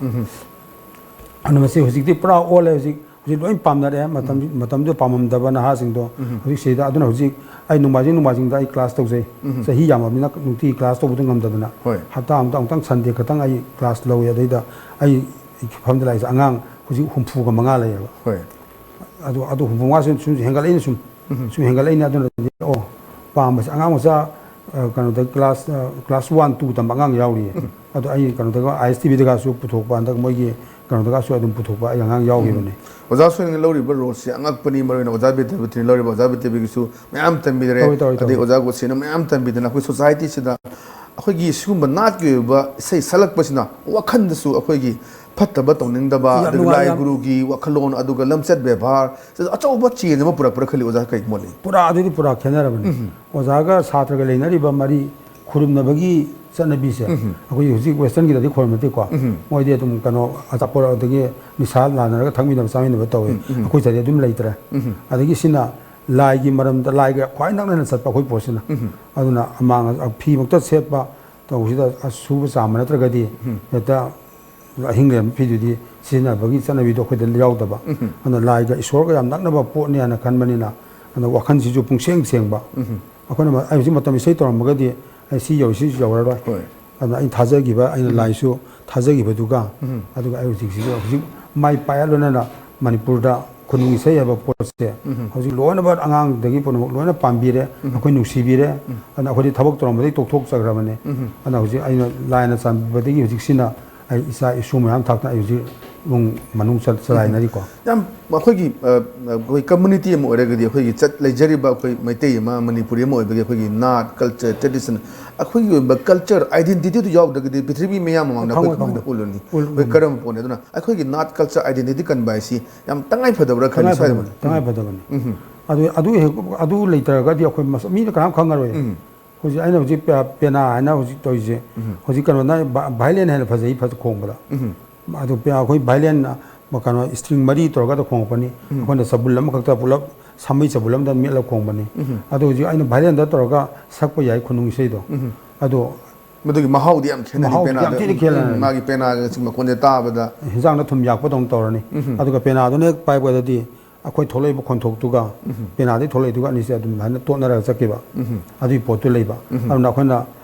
ꯑꯗꯨꯅ ꯃꯁꯤ ꯍꯧꯖꯤꯛꯇꯤ ꯄꯨꯔꯥ ꯑꯣꯜꯂꯦ꯫ ꯍꯧꯖꯤꯛ ꯍꯧꯖꯤꯛ ꯂꯣꯏ ꯄꯥꯝꯅꯔꯦ꯫ ꯃꯇꯝ ꯃꯇꯝꯗꯨꯗ ꯄꯥꯝꯃꯝꯗꯕ ꯅꯍꯥꯁꯤꯡꯗꯣ ꯍꯧꯖꯤꯛ ꯁꯤꯗ꯫ ꯑꯗꯨꯅ ꯍꯧꯖꯤꯛ ꯑꯩ ꯅꯣꯡꯃꯥꯏꯖꯤꯡ ꯅꯣꯡꯃꯥꯏꯖꯤꯡꯗ ꯑꯩ class ꯇꯧꯖꯩ꯫ ꯆꯍꯤ ꯌꯥꯝꯃꯕꯅꯤꯅ ꯅꯨꯡꯇꯤꯒꯤ class ꯇꯧꯕꯗꯣ ꯉꯝꯗꯗꯅ ꯍꯣꯏ꯫ ꯍꯞꯇꯥ ꯑꯃꯗ ꯑꯃꯨꯛꯇꯪ Sunday ꯈꯛꯇꯪ ꯑꯩ class ꯂꯧꯋꯦ꯫ ꯑꯗꯩꯗ ꯑꯩ ꯐꯝꯗ ꯂꯥꯛꯏꯁꯦ ꯑꯉꯥꯡ ꯍꯧꯖꯤꯛ ꯍꯨꯝꯐꯨꯒ ꯃꯉꯥ ꯂꯩꯌꯦꯕ꯫ ꯍꯣꯏ꯫ ꯑꯗꯨ ꯑꯗꯨ ꯍꯨꯝꯐꯨ ꯃꯉꯥꯁꯨ ꯁꯨꯝ ꯍꯦꯟꯒꯠꯂꯛꯏꯅꯦ꯫ ꯁꯨꯝ ꯁꯨꯝ ꯍꯦꯟꯒꯠꯂꯛꯏꯅꯦ꯫ ꯑꯗꯨꯅ ꯑꯣ, ꯄꯥꯝꯕꯁꯦ ꯑꯉꯥꯡ ꯃꯆꯥ, ꯑ, ꯀꯩꯅꯣꯗ class, ꯑ, class one two ꯇꯝꯕ ꯑꯉꯥꯡ ꯌꯥꯎꯔꯤꯌꯦ꯫ ꯑꯗꯣ ꯑꯩ ꯀꯩꯅꯣꯗꯒ ISTVꯗꯒꯁꯨ ꯄꯨꯊꯣꯛꯄ, ꯍꯟꯗꯛ ꯃꯣꯏꯒꯤ ꯀꯩꯅꯣꯗꯒꯁꯨ ꯑꯗꯨꯝ ꯄꯨꯊꯣꯛꯄ ꯑꯩ ꯑꯉꯥꯡ ꯌꯥꯎꯈꯤꯕꯅꯦ꯫ ꯑꯣꯖꯥ ꯁꯣꯏꯅ ꯂꯧꯔꯤꯕ roleꯁꯦ ꯑꯉꯛꯄꯅꯤ꯫ ꯃꯔꯨ ꯑꯣꯏꯅ ꯑꯣꯖꯥ ꯕꯤꯗ꯭ꯌꯥꯄꯇꯤꯅ ꯂꯧꯔꯤꯕ꯫ ꯑꯣꯖꯥ ꯕꯤꯗ꯭ꯌꯥꯄꯇꯤꯒꯤꯁꯨ ꯃꯌꯥꯝ ꯇꯝꯕꯤꯔꯦ꯫ ꯇꯧꯏ, ꯇꯧꯏ, ꯑꯗꯩ ꯇꯧꯏ꯫ ꯑꯣꯖꯥ ꯒꯣꯁꯦꯅ ꯃꯌꯥꯝ ꯇꯝꯕꯤꯗꯅ ꯑꯩꯈꯣꯏ societyꯁꯤꯗ ꯑꯩꯈꯣꯏꯒꯤ ꯁꯤꯒꯨꯝꯕ ꯅꯥꯠꯀꯤ ꯑꯣꯏꯕ ꯏꯁꯩ ꯁꯛꯂꯛꯄꯁꯤꯅ ꯋꯥꯈꯜꯗꯁꯨ ꯑꯩꯈꯣꯏꯒꯤ ꯐꯠꯇꯕ ꯇꯧꯅꯤꯡꯗꯕ, ꯌꯥꯝ ꯑꯗꯨꯒ ꯅꯨꯡꯉꯥꯏ, ꯂꯥꯏ ꯌꯥꯝ ꯒꯨꯔꯨꯒꯤ ꯋꯥꯈꯜꯂꯣꯟ, ꯑꯗꯨꯒ ꯂꯝꯆꯠ ꯕꯦꯕꯥꯔ, ꯁꯤꯗ ꯑꯆꯧꯕ change ꯑꯃ ꯄꯨꯔꯛꯄ꯭ꯔꯥ ꯈꯜꯂꯤ꯫ ꯑꯣꯖꯥ ꯀꯔꯤ ꯃꯣꯠ ꯂꯩ? ꯄꯨꯔꯥ ꯑꯗꯨꯗꯤ ꯄꯨꯔꯥ ꯈꯦꯠꯅꯔꯕꯅꯤ꯫ ꯑꯣꯖꯥꯒ ꯁꯥꯇ꯭ꯔꯒ ꯂꯩꯅꯔꯤꯕ ꯃꯔꯤ ꯈꯨꯔꯨꯝꯅꯕꯒꯤ ꯆꯠꯅꯕꯤꯁꯦ ꯑꯩꯈꯣꯏꯒꯤ ꯍꯧꯖꯤꯛ westernꯒꯤꯗꯗꯤ ꯈꯨꯔꯨꯝꯅꯗꯦꯀꯣ꯫ ꯃꯣꯏꯗꯤ ꯑꯗꯨꯝ ꯀꯩꯅꯣ ꯑꯆꯥꯄꯣꯠ ꯑꯗꯒꯤ ꯅꯤꯁꯥ ꯂꯥꯟꯅꯔꯒ ꯊꯛꯃꯤꯟꯅꯕ ꯆꯥꯃꯤꯟꯅꯕ ꯇꯧꯋꯦ꯫ ꯑꯩꯈꯣꯏ ꯁꯤꯗꯗꯤ ꯑꯗꯨꯝ ꯂꯩꯇ꯭ꯔꯦ꯫ ꯑꯗꯒꯤ ꯁꯤꯅ ꯂꯥꯏꯒꯤ ꯃꯔꯝꯗ, ꯂꯥꯏꯒ ꯈ꯭ꯋꯥꯏ ꯅꯛꯅꯅ ꯆꯠꯄ ꯑꯩꯈꯣꯏ ꯄꯣꯠꯁꯤꯅ꯫ ꯑꯗꯨꯅ ꯑꯃꯥꯡ ꯐꯤꯃꯛꯇ ꯁꯦꯠꯄ ꯇꯧꯕꯁꯤꯗ ꯑꯁꯨꯕ ꯆꯥꯝꯕ ꯅꯠꯇ꯭ꯔꯒꯗꯤ ꯍꯦꯛꯇ ꯑꯍꯤꯡ ꯂꯩꯔꯝꯕ ꯐꯤꯗꯨꯗꯤ ꯁꯤꯖꯤꯟꯅꯕꯒꯤ ꯆꯠꯅꯕꯤꯗꯣ ꯑꯩꯈꯣꯏꯗ ꯌꯥꯎꯗꯕ꯫ ꯑꯗꯨꯅ ꯂꯥꯏꯒ ꯏꯁꯣꯔꯒ ꯌꯥꯝ ꯅꯛꯅꯕ ꯄꯣꯠꯅꯤ ꯍꯥꯏꯅ ꯈꯟꯕꯅꯤꯅ, ꯑꯗꯨꯅ ꯋꯥꯈꯜꯁꯤꯁꯨ ꯄꯨꯡꯁꯦꯡ ꯁꯦꯡꯕ꯫ ꯑꯩꯈꯣꯏꯅ ꯃ-, ꯑꯩ ꯍꯧꯖꯤꯛ ꯃꯇꯝ ꯏꯁꯩ ꯇꯧꯔꯝꯃꯒꯗꯤ ꯑꯩ ꯁꯤ ꯌꯧꯔꯤ, ꯁꯤꯁꯨ ꯌꯧꯔꯔꯣꯏ꯫ ꯍꯣꯏ꯫ ꯑꯗꯨꯅ ꯑꯩꯅ ꯊꯥꯖꯈꯤꯕ, ꯑꯩꯅ ꯂꯥꯏꯁꯨ ꯊꯥꯖꯈꯤꯕꯗꯨꯒ, ꯑꯗꯨꯒ ꯑꯩ ꯍꯧꯖꯤꯛꯁꯤꯁꯨ ꯍꯧꯖꯤꯛ ꯃꯥꯏ ꯄꯥꯛꯑ ꯂꯣꯏꯅꯅ ꯃꯅꯤꯄꯨꯔꯗ ꯈꯨꯅꯨꯡ ꯏꯁꯩ ꯍꯥꯏꯕ ꯄꯣꯠꯁꯦ ꯍꯧꯖꯤꯛ ꯂꯣꯏꯅꯃꯛ ꯑꯉꯥꯡꯗꯒꯤ ꯄꯨꯝꯅꯃꯛ ꯂꯣꯏꯅ ꯄꯥꯝꯕꯤꯔꯦ, ꯑꯩꯈꯣꯏ ꯅꯨꯡꯁꯤꯕꯤꯔꯦ꯫ ꯑꯗꯨꯅ ꯑꯩꯈꯣꯏꯗꯤ ꯊꯕꯛ ꯇꯧꯔꯝꯕꯗꯒꯤ ꯇꯣꯛꯊꯣꯛꯆꯈ꯭ꯔꯕꯅꯦ꯫ ꯑꯗꯨꯅ ꯍꯧꯖꯤꯛ ꯑꯩꯅ ꯂꯥꯏꯅ ꯆꯥꯟꯕꯤꯕꯗꯒꯤ ꯍꯧꯖꯤꯛꯁꯤꯅ ꯑꯩ ꯏꯆꯥ ꯏꯁꯨ ꯃꯌꯥꯝ ꯊꯥꯛꯇꯅ ꯑꯩ ꯍꯧꯖꯤꯛ ꯏꯃꯨꯡ ꯃꯅꯨꯡ ꯆ-, ꯆꯂꯥꯏꯅꯔꯤꯀꯣ꯫ ꯌꯥꯝ ꯑꯩꯈꯣꯏꯒꯤ, ꯑ, ꯑꯩꯈꯣꯏ community ꯑꯃ ꯑꯣꯏꯔꯒꯗꯤ ꯑꯩꯈꯣꯏꯒꯤ ꯆꯠ-, ꯂꯩꯖꯔꯤꯕ ꯑꯩꯈꯣꯏ ꯃꯩꯇꯩ ꯑꯃ, ꯃꯅꯤꯄꯨꯔꯤ ꯑꯃ ꯑꯣꯏꯕꯒꯤ ꯑꯩꯈꯣꯏꯒꯤ ꯅꯥꯠ, culture, tradition, ꯑꯩꯈꯣꯏꯒꯤ ꯑꯣꯏꯕ culture identityꯗꯨ ꯌꯥꯎꯗ꯭ꯔꯒꯗꯤ ꯄ꯭ꯔꯤꯊꯤꯕꯤ ꯃꯌꯥꯝ ꯃꯃꯥꯡꯗ ꯑꯩꯈꯣꯏ ꯈꯪꯉꯣꯏ, ꯀꯃꯥꯏꯅ ꯈꯪꯉꯣꯏ꯫ ꯎꯠꯂꯨꯅꯤ? ꯎꯠ-, ꯑꯩꯈꯣꯏ ꯎꯠꯂꯨꯅꯤ꯫ ꯀꯔꯝꯕ ꯄꯣꯠꯅꯤ? ꯑꯗꯨꯅ ꯑꯩꯈꯣꯏꯒꯤ ꯅꯥꯠ, culture, identity ꯀꯟꯕ ꯍꯥꯏꯁꯤ ꯌꯥꯝ ꯇꯉꯥꯏ ꯐꯗꯕ꯭ꯔꯥ ꯈꯜꯂꯤ ꯁ꯭ꯋꯥꯏꯗ꯫ ꯇꯉꯥꯏꯐꯗꯕꯅꯤ, ꯇꯉꯥꯏꯐꯗꯕꯅꯤ꯫ ꯎꯝ꯫ ꯑꯗꯨ, ꯑꯗꯨ ꯍꯦꯛ, ꯑꯗꯨ ꯂꯩꯇ꯭ꯔꯒꯗꯤ ꯑꯩꯈꯣꯏ ꯃꯁ-, ꯃꯤꯅ ꯀꯅꯥꯝ ꯈꯪꯉꯔꯣꯏ꯫ ꯎꯝ꯫ ꯍꯧꯖꯤꯛ ꯑꯩꯅ ꯍꯧꯖꯤꯛ ꯄꯦ-, ꯄꯦꯅꯥ ꯍꯥꯏꯅ ꯍꯧꯖꯤꯛ ꯇꯧꯔꯤꯁꯦ, ꯎꯝ꯫ ꯍꯧꯖꯤꯛ ꯀꯩꯅꯣꯅ ꯚꯥ-, violin ꯍꯦꯟꯅ ꯐꯖꯩ, ꯐꯖ ꯈꯣꯡꯕꯗ꯫ ꯎꯝ꯫ ꯑꯗꯨ ꯄꯦ-, ꯑꯩꯈꯣꯏ violin, ꯀꯩꯅꯣ, string ꯃꯔꯤ ꯇꯧꯔꯒ ꯈꯣꯡꯉꯛꯄꯅꯤ꯫ ꯑꯩꯈꯣꯏꯅ ꯆꯕꯨꯜ ꯑꯃꯈꯛꯇ ꯄꯨꯂꯞ ꯁꯥꯃꯩ ꯆꯕꯨꯜ ꯑꯃꯗ ꯃꯦꯠꯂꯒ ꯈꯣꯡꯕꯅꯤ꯫ ꯑꯗꯣ ꯍꯧꯖꯤꯛ ꯑꯩꯅ violin ꯗ ꯇꯧꯔꯒ ꯁꯛꯄ ꯌꯥꯏ ꯈꯨꯅꯨꯡ ꯏꯁꯩꯗꯣ꯫ ꯑꯗꯣ ꯃꯗꯨꯒꯤ ꯃꯍꯥꯎꯗꯤ ꯌꯥꯝ ꯈꯦꯠꯅꯅꯤ꯫ ꯃꯍꯥꯎꯗꯤ ꯌꯥꯝ ꯄꯦꯅꯥꯗ, ꯊꯤꯅ ꯈꯦꯠꯅꯔꯅꯤ꯫ ꯎꯝ, ꯃꯥꯒꯤ ꯄꯦꯅꯥꯒꯤ ꯃꯈꯣꯟꯁꯦ ꯇꯥꯕꯗ ꯍꯤꯟꯖꯥꯡꯗ ꯊꯨꯝ ꯌꯥꯛꯄꯗꯧꯅ ꯇꯧꯔꯅꯤ꯫ ꯑꯗꯨꯒ ꯄꯦꯅꯥꯗꯨꯅ ꯍꯦꯛ ꯄꯥꯏꯕꯗꯗꯤ ꯑꯩꯈꯣꯏ ꯊꯣꯛꯂꯛꯏꯕ ꯈꯣꯟꯊꯣꯛꯇꯨꯒ ꯄꯦꯅꯥꯗꯒꯤ ꯊꯣꯛꯂꯛꯏꯗꯨꯒ ꯑꯅꯤꯁꯦ ꯑꯗꯨꯝ ꯍꯥꯏꯅ ꯇꯣꯠꯅꯔꯒ ꯆꯠꯈꯤꯕ꯫ ꯑꯗꯨꯒꯤ ꯄꯣꯠꯇꯨ ꯂꯩꯕ꯫ ꯑꯗꯨꯅ ꯑꯩꯈꯣꯏꯅ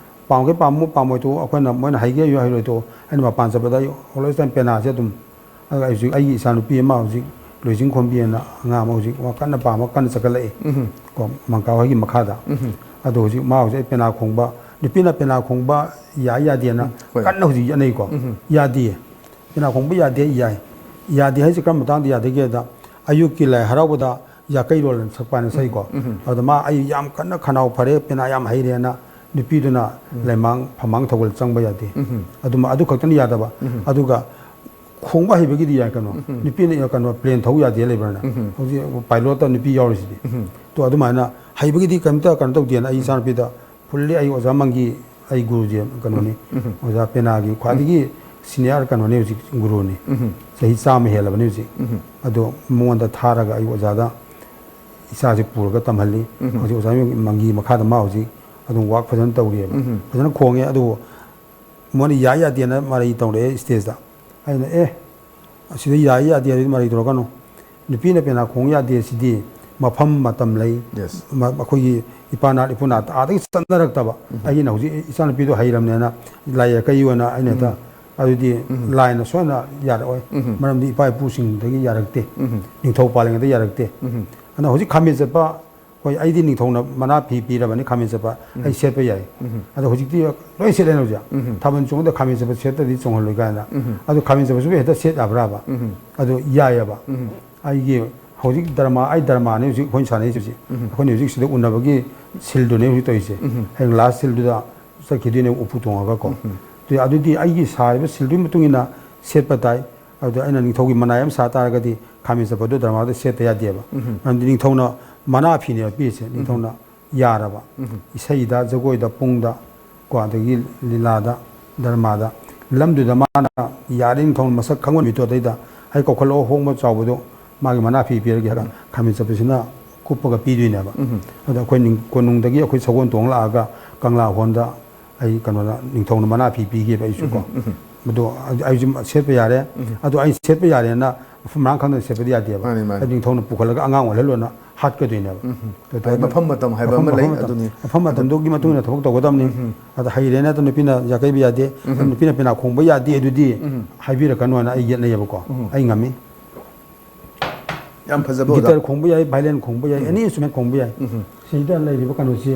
ꯄꯥꯝꯒꯦ ꯄꯥꯝꯃꯨ ꯄꯥꯝꯃꯣꯏꯗꯣ ꯑꯩꯈꯣꯏꯅ ꯃꯣꯏꯅ ꯍꯩꯒꯦ ꯍꯩꯔꯣꯏꯗꯣ ꯑꯩꯅ ꯃꯄꯥꯟ ꯆꯠꯄꯗ ꯑꯩ always time ꯄꯦꯅꯥꯁꯦ ꯑꯗꯨꯝ ꯑꯗꯨꯒ ꯑꯩ ꯍꯧꯖꯤꯛ ꯑꯩꯒꯤ ꯏꯆꯥꯅꯨꯄꯤ ꯑꯃ ꯍꯧꯖꯤꯛ ꯂꯨꯏꯖꯤꯡꯈꯣꯝꯕꯤ ꯑꯅ ꯑꯉꯥꯡ ꯑꯃ ꯍꯧꯖꯤꯛ ꯃꯥ ꯀꯟꯅ ꯄꯥꯝꯃ ꯀꯟꯅ ꯆꯠꯈꯠꯂꯛꯏ꯫ ꯀꯣ, ꯃꯪꯀꯥ ꯍꯣꯏꯒꯤ ꯃꯈꯥꯗ꯫ ꯑꯗꯣ ꯍꯧꯖꯤꯛ ꯃꯥ ꯍꯧꯖꯤꯛ ꯑꯩ ꯄꯦꯅꯥ ꯈꯣꯡꯕ, ꯅꯨꯄꯤꯅ ꯄꯦꯅꯥ ꯈꯣꯡꯕ ꯌꯥꯏ ꯌꯥꯗꯦꯅ ꯍꯣꯏ꯫ ꯀꯟꯅ ꯍꯧꯖꯤꯛ ꯌꯦꯠꯅꯩꯀꯣ꯫ ꯌꯥꯗꯦ꯫ ꯄꯦꯅꯥ ꯈꯣꯡꯕ ꯌꯥꯗꯦ, ꯌꯥꯏ꯫ ꯌꯥꯗꯦ ꯍꯥꯏꯁꯦ ꯀꯔꯝꯕ ꯃꯇꯥꯡꯗ ꯌꯥꯗꯒꯦꯗ, ꯑꯌꯨꯛꯀꯤ ꯂꯥꯏ ꯍꯔꯥꯎꯕꯗ ꯌꯥꯀꯩꯔꯣꯜ ꯁꯛꯄ ꯍꯥꯏꯅ ꯁꯛꯏꯀꯣ꯫ ꯑꯗꯨꯗ ꯃꯥ ꯑꯩ ꯌꯥꯝ ꯀꯟꯅ ꯈꯅꯥꯎ ꯐꯔꯦ, ꯄꯦꯅꯥ ꯌꯥꯝ ꯍꯩꯔꯦꯅ ꯅꯨꯄꯤꯗꯨꯅ ꯂꯩꯃꯥꯡ ꯐꯃꯥꯡ ꯊꯧꯒꯜ ꯆꯪꯕ ꯌꯥꯗꯦ꯫ ꯑꯗꯨꯃ-, ꯑꯗꯨ ꯈꯛꯇꯅ ꯌꯥꯗꯕ꯫ ꯑꯗꯨꯒ ꯈꯣꯡꯕ ꯍꯩꯕꯒꯤꯗꯤ ꯌꯥꯏ ꯀꯩꯅꯣ꯫ ꯅꯨꯄꯤꯅ ꯀꯩꯅꯣ plane ꯊꯧ ꯌꯥꯗꯦ ꯂꯩꯕ꯭ꯔꯥꯅꯦ? ꯍꯧꯖꯤꯛ pilot ꯇ ꯅꯨꯄꯤ ꯌꯥꯎꯔꯤꯁꯤꯗꯤ꯫ ꯇꯣ ꯑꯗꯨꯃꯥꯏꯅ ꯍꯩꯕꯒꯤꯗꯤ ꯀꯩꯝꯇ ꯀꯩꯅꯣ ꯇꯧꯗꯦꯅ ꯑꯩ ꯏꯆꯥꯅꯨꯄꯤꯗ fully ꯑꯩ ꯑꯣꯖꯥ ꯃꯪꯒꯤ ꯑꯩ ꯒꯨꯔꯨꯁꯦ ꯀꯩꯅꯣꯅꯤ꯫ ꯑꯣꯖꯥ ꯄꯦꯅꯥꯒꯤ ꯈ꯭ꯋꯥꯏꯗꯒꯤ senior ꯀꯩꯅꯣꯅꯤ ꯍꯧꯖꯤꯛ ꯒꯨꯔꯨꯅꯤ꯫ ꯆꯍꯤ ꯆꯥꯝꯃ ꯍꯦꯜꯂꯕꯅꯤ ꯍꯧꯖꯤꯛ꯫ ꯑꯗꯣ ꯃꯉꯣꯟꯗ ꯊꯥꯔꯒ ꯑꯩ ꯑꯣꯖꯥꯗ ꯏꯆꯥꯁꯦ ꯄꯨꯔꯒ ꯇꯝꯍꯜꯂꯤ꯫ ꯍꯧꯖꯤꯛ ꯑꯣꯖꯥ ꯃꯪꯒꯤ ꯃꯈꯥꯗ ꯃꯥ ꯍꯧꯖꯤꯛ ꯑꯗꯨꯝ work ꯐꯖꯅ ꯇꯧꯔꯤꯑꯕ꯫ ꯐꯖꯅ ꯈꯣꯡꯉꯦ꯫ ꯑꯗꯨꯕꯨ ꯃꯣꯏꯅ ꯌꯥꯏ ꯌꯥꯗꯦꯅ ꯃꯔꯩ ꯇꯧꯔꯛꯑꯦ stage ꯇ꯫ ꯑꯩꯅ, "ꯑꯦ, ꯑꯁꯤꯗ ꯌꯥꯏ ꯌꯥꯗꯦ ꯍꯥꯏꯗꯤ ꯃꯔꯩ ꯇꯧꯔꯛꯀꯅꯨ꯫ ꯅꯨꯄꯤꯅ ꯄꯦꯅꯥ ꯈꯣꯡ ꯌꯥꯗꯦ ꯁꯤꯗꯤ ꯃꯐꯝ ꯃꯇꯝ ꯂꯩ꯫ Yes꯫ ꯃ-, ꯑꯩꯈꯣꯏꯒꯤ ꯏꯄꯥ ꯅꯥꯠ ꯏꯄꯨ ꯅꯥꯠ ꯑꯥꯗꯒꯤ ꯆꯠꯅꯔꯛꯇꯕ꯫ ꯑꯩꯒꯤꯅ ꯍꯧꯖꯤꯛ ꯏꯆꯥꯅꯨꯄꯤꯗꯣ ꯍꯩꯔꯕꯅꯦꯅ ꯂꯥꯏ ꯌꯥꯀꯩ ꯑꯣꯏꯅ ꯑꯩꯅ ꯍꯦꯛꯇ ꯑꯗꯨꯗꯤ ꯂꯥꯏꯅ ꯁꯣꯏꯅ ꯌꯥꯔꯛꯑꯣꯏ꯫ ꯃꯔꯝꯗꯤ ꯏꯄꯥ ꯏꯄꯨꯁꯤꯡꯗꯒꯤ ꯌꯥꯔꯛꯇꯦ꯫ ꯅꯤꯡꯊꯧ ꯄꯥꯜꯂꯤꯉꯩꯗ ꯌꯥꯔꯛꯇꯦ꯫ ꯑꯗꯨꯅ ꯍꯧꯖꯤꯛ ꯈꯥꯃꯦꯟ ꯆꯠꯄ, ꯍꯣꯏ, ꯑꯩꯗꯤ ꯅꯤꯡꯊꯧꯅ ꯃꯅꯥ ꯐꯤ ꯄꯤꯔꯕꯅꯤ ꯈꯥꯃꯦꯟ ꯆꯠꯄ ꯑꯩ ꯁꯦꯠꯄ ꯌꯥꯏ꯫ ꯑꯗꯣ ꯍꯧꯖꯤꯛꯇꯤ ꯂꯣꯏ ꯁꯦꯠꯂꯦꯅ ꯍꯧꯖꯤꯛ꯫ ꯊꯥꯕꯜ ꯆꯣꯡꯕꯗ ꯈꯥꯃꯦꯟ ꯆꯠꯄ ꯁꯦꯠꯇ꯭ꯔꯗꯤ ꯆꯣꯡꯍꯜꯂꯣꯏ ꯀꯥꯏꯅ꯫ ꯑꯗꯣ ꯈꯥꯃꯦꯟ ꯆꯠꯄꯁꯤꯕꯨ ꯍꯦꯛꯇ ꯁꯦꯠ ꯌꯥꯕ꯭ꯔꯥꯕ? ꯑꯗꯣ ꯌꯥꯏꯑꯕ꯫ ꯑꯩꯒꯤ ꯍꯧꯖꯤꯛ ꯗꯔꯃꯥ, ꯑꯩ ꯗꯔꯃꯥꯅꯤ ꯍꯧꯖꯤꯛ ꯑꯩꯈꯣꯏꯅ ꯁꯥꯟꯅꯩꯁꯦ ꯍꯧꯖꯤꯛ꯫ ꯑꯩꯈꯣꯏꯅ ꯍꯧꯖꯤꯛ ꯁꯤꯗ ꯎꯅꯕꯒꯤ ꯁꯤꯜꯗꯨꯅꯦ ꯍꯧꯖꯤꯛ ꯇꯧꯔꯤꯁꯦ꯫ ꯍꯌꯦꯡ last ꯁꯤꯜꯗꯨꯗ ꯆꯠꯈꯤꯗꯣꯏꯅꯦ ꯎꯄꯨ ꯇꯣꯡꯉꯒꯀꯣ꯫ ꯑꯗꯨ-, ꯑꯗꯨꯗꯤ ꯑꯩꯒꯤ ꯁꯥꯔꯤꯕ ꯁꯤꯜꯗꯨꯒꯤ ꯃꯇꯨꯡ ꯏꯟꯅ ꯁꯦꯠꯄ ꯇꯥꯏ꯫ ꯑꯗꯨꯗ ꯑꯩꯅ ꯅꯤꯡꯊꯧꯒꯤ ꯃꯅꯥꯏ ꯑꯃ ꯁꯥ ꯇꯥꯔꯒꯗꯤ ꯈꯥꯃꯦꯟ ꯆꯠꯄꯗꯣ ꯗꯔꯃꯥꯗ ꯁꯦꯠꯇ ꯌꯥꯗꯦꯕ꯫ ꯃꯔꯝꯗꯤ ꯅꯤꯡꯊꯧꯅ ꯃꯅꯥ ꯐꯤꯅꯦꯕ ꯄꯤꯔꯤꯁꯦ꯫ ꯅꯤꯡꯊꯧꯅ ꯌꯥꯔꯕ꯫ ꯏꯁꯩꯗ, ꯖꯒꯣꯏꯗ, ꯄꯨꯡꯗ, ꯀꯣ, ꯑꯗꯒꯤ ꯂꯤꯂꯥꯗ, ꯗꯔꯃꯥꯗ, ꯂꯝꯗꯨꯗ ꯃꯥꯅ ꯌꯥꯔꯦ ꯅꯤꯡꯊꯧꯅ ꯃꯁꯛ ꯈꯪꯍꯟꯕꯤꯗꯣ, ꯑꯗꯩꯗ ꯑꯩ ꯀꯧꯈꯠꯂꯛꯑꯣ, ꯍꯣꯡꯕ ꯆꯥꯎꯕꯗꯣ ꯃꯥꯒꯤ ꯃꯅꯥ ꯐꯤ ꯄꯤꯔꯒꯦ ꯍꯥꯏꯔꯒ ꯎꯝ꯫ ꯈꯥꯃꯦꯟ ꯆꯠꯄꯁꯤꯅ ꯀꯨꯞꯄꯒ ꯄꯤꯗꯣꯏꯅꯦꯕ꯫ ꯎꯝ꯫ ꯑꯗꯣ ꯑꯩꯈꯣꯏ ꯅꯤꯡ-, ꯀꯣꯅꯨꯡꯗꯒꯤ ꯑꯩꯈꯣꯏ ꯁꯒꯣꯜ ꯇꯣꯡ ꯂꯥꯛꯑꯒ ꯀꯪꯂꯥ ꯍꯣꯜꯗ ꯑꯩ ꯀꯩꯅꯣꯗ ꯅꯤꯡꯊꯧꯅ ꯃꯅꯥ ꯐꯤ ꯄꯤꯈꯤꯕ ꯑꯩꯁꯨ ꯀꯣ꯫ ꯎꯝ, ꯎꯝ꯫ ꯃꯗꯣ ꯑꯩ-, ꯑꯩꯁꯨ ꯁꯦꯠꯄ ꯌꯥꯔꯦ꯫ ꯎꯝ꯫ ꯑꯗꯣ ꯑꯩ ꯁꯦꯠꯄ ꯌꯥꯔꯦꯅ ꯃꯐꯝ ꯃꯔꯥꯡ ꯈꯪꯗꯅ ꯁꯦꯠꯄꯗꯤ ꯌꯥꯗꯦꯕ꯫ ꯃꯥꯅꯤ, ꯃꯥꯅꯤ꯫ ꯑꯗꯨ ꯅꯤꯡꯊꯧꯅ ꯄꯨꯈꯠꯂꯒ ꯑꯉꯥꯡ ꯑꯣꯜꯍꯜꯂꯣꯅ ꯍꯥꯠꯀꯗꯣꯏꯅꯦꯕ꯫ ꯎꯝ꯫ ꯑꯗꯨ ꯍꯥꯏꯗꯤ ꯇꯧꯔꯒ ꯃꯐꯝ ꯃꯇꯝ ꯍꯥꯏꯕ ꯃꯐꯝ, ꯑꯃ ꯂꯩ, ꯃꯐꯝ ꯃꯇꯝ, ꯑꯗꯨꯅꯤ꯫ ꯃꯐꯝ ꯃꯇꯝꯗꯨꯒꯤ ꯃꯇꯨꯡ ꯏꯟꯅ ꯊꯕꯛ ꯇꯧꯒꯗꯕꯅꯤ꯫ ꯎꯝ꯫ ꯑꯗ ꯍꯩꯔꯦꯅ ꯑꯗꯨ ꯅꯨꯄꯤꯅ ꯌꯥꯀꯩꯕ ꯌꯥꯗꯦ꯫ ꯎꯝ꯫ ꯅꯨꯄꯤꯅ ꯄꯦꯅꯥ ꯈꯣꯡꯕ ꯌꯥꯗꯦ ꯑꯗꯨꯗꯤ ꯎꯝ꯫ ꯍꯥꯏꯕꯤꯔꯛꯀꯅꯨ ꯍꯥꯏꯅ ꯑꯩ ꯌꯦꯠꯅꯩꯌꯦꯕꯀꯣ꯫ ꯎꯝ꯫ ꯑꯩ ꯉꯝꯃꯤ꯫ ꯌꯥꯝ ꯐꯖꯕ ꯑꯣꯖꯥ꯫ ꯒꯤꯇꯔ ꯈꯣꯡꯕ ꯌꯥꯏ, violin ꯈꯣꯡꯕ ꯌꯥꯏ, ꯎꯝ꯫ Any instrument ꯈꯣꯡꯕ ꯌꯥꯏ꯫ ꯎꯝ꯫ ꯁꯤꯗ ꯂꯩꯔꯤꯕ ꯀꯩꯅꯣꯁꯤ,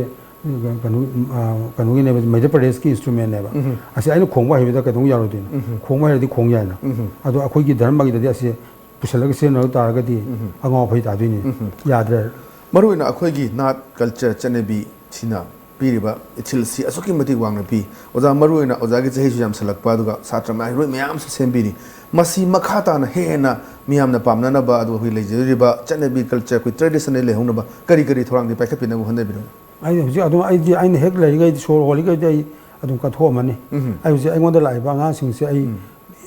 ꯀꯩꯅꯣ, ꯑ, ꯀꯩꯅꯣꯒꯤꯅꯦꯕ, ꯃꯙ꯭ꯌ ꯄ꯭ꯔꯗꯦꯁꯀꯤ instrumentꯅꯦꯕ꯫ ꯎꯝ꯫ ꯑꯁꯤ ꯑꯩꯅ ꯈꯣꯡꯕ ꯍꯩꯕꯗ ꯀꯩꯗꯧ ꯌꯥꯔꯣꯏꯗꯣꯏꯅꯣ? ꯎꯝ꯫ ꯈꯣꯡꯕ ꯍꯩꯔꯗꯤ ꯈꯣꯡ ꯌꯥꯏꯅ꯫ ꯎꯝ꯫ ꯑꯗꯣ ꯑꯩꯈꯣꯏꯒꯤ ꯙꯔꯃꯒꯤꯗꯗꯤ ꯑꯁꯤ ꯄꯨꯁꯜꯂꯒ ꯁꯤꯖꯤꯟꯅꯔꯨ ꯇꯥꯔꯒꯗꯤ ꯎꯝ꯫ ꯑꯉꯥꯎ ꯑꯐꯩ ꯇꯥꯗꯣꯏꯅꯤ꯫ ꯎꯝ꯫ ꯌꯥꯗ꯭ꯔꯦ꯫ ꯃꯔꯨꯑꯣꯏꯅ ꯑꯩꯈꯣꯏꯒꯤ ꯅꯥꯠ, culture, ꯆꯠꯅꯕꯤ ꯁꯤꯅ ꯄꯤꯔꯤꯕ ꯏꯊꯤꯜꯁꯤ ꯑꯁꯨꯛꯀꯤ ꯃꯇꯤꯛ ꯋꯥꯡꯅ ꯄꯤ꯫ ꯑꯣꯖꯥ, ꯃꯔꯨꯑꯣꯏꯅ ꯑꯣꯖꯥꯒꯤ ꯆꯍꯤꯁꯨ ꯌꯥꯝꯁꯜꯂꯛꯄ, ꯑꯗꯨꯒ ꯁꯥꯇ꯭ꯔ ꯃꯍꯩꯔꯣꯏ ꯃꯌꯥꯝꯁꯨ ꯁꯦꯝꯕꯤꯔꯤ꯫ ꯃꯁꯤ ꯃꯈꯥ ꯇꯥꯅ ꯍꯦꯟꯅ ꯃꯤꯌꯥꯝꯅ ꯄꯥꯝꯅꯅꯕ, ꯑꯗꯨꯒ ꯑꯩꯈꯣꯏ ꯂꯩꯖꯔꯤꯕ ꯆꯠꯅꯕꯤ, culture, ꯑꯩꯈꯣꯏ traditionꯗ ꯂꯩꯍꯧꯅꯕ ꯀꯔꯤ ꯀꯔꯤ ꯊꯧꯔꯥꯡꯗꯤ ꯄꯥꯏꯈꯠꯄꯤꯅꯕ ꯍꯣꯠꯅꯕꯤꯔꯣꯏ? ꯑꯩ ꯍꯧꯖꯤꯛ ꯑꯗꯨꯝ, ꯑꯩꯗꯤ ꯑꯩꯅ ꯍꯦꯛ ꯂꯩꯔꯤꯉꯩꯗꯤ, ꯁꯣꯔ ꯍꯣꯜꯂꯤꯉꯩꯗꯤ ꯑꯩ ꯑꯗꯨꯝ ꯀꯠꯊꯣꯛꯑꯝꯃꯅꯤ꯫ ꯎꯝ꯫ ꯑꯩ ꯍꯧꯖꯤꯛ ꯑꯩꯉꯣꯟꯗ ꯂꯥꯛꯏꯕ ꯑꯉꯥꯡꯁꯤꯡꯁꯦ ꯑꯩ ꯎꯝ꯫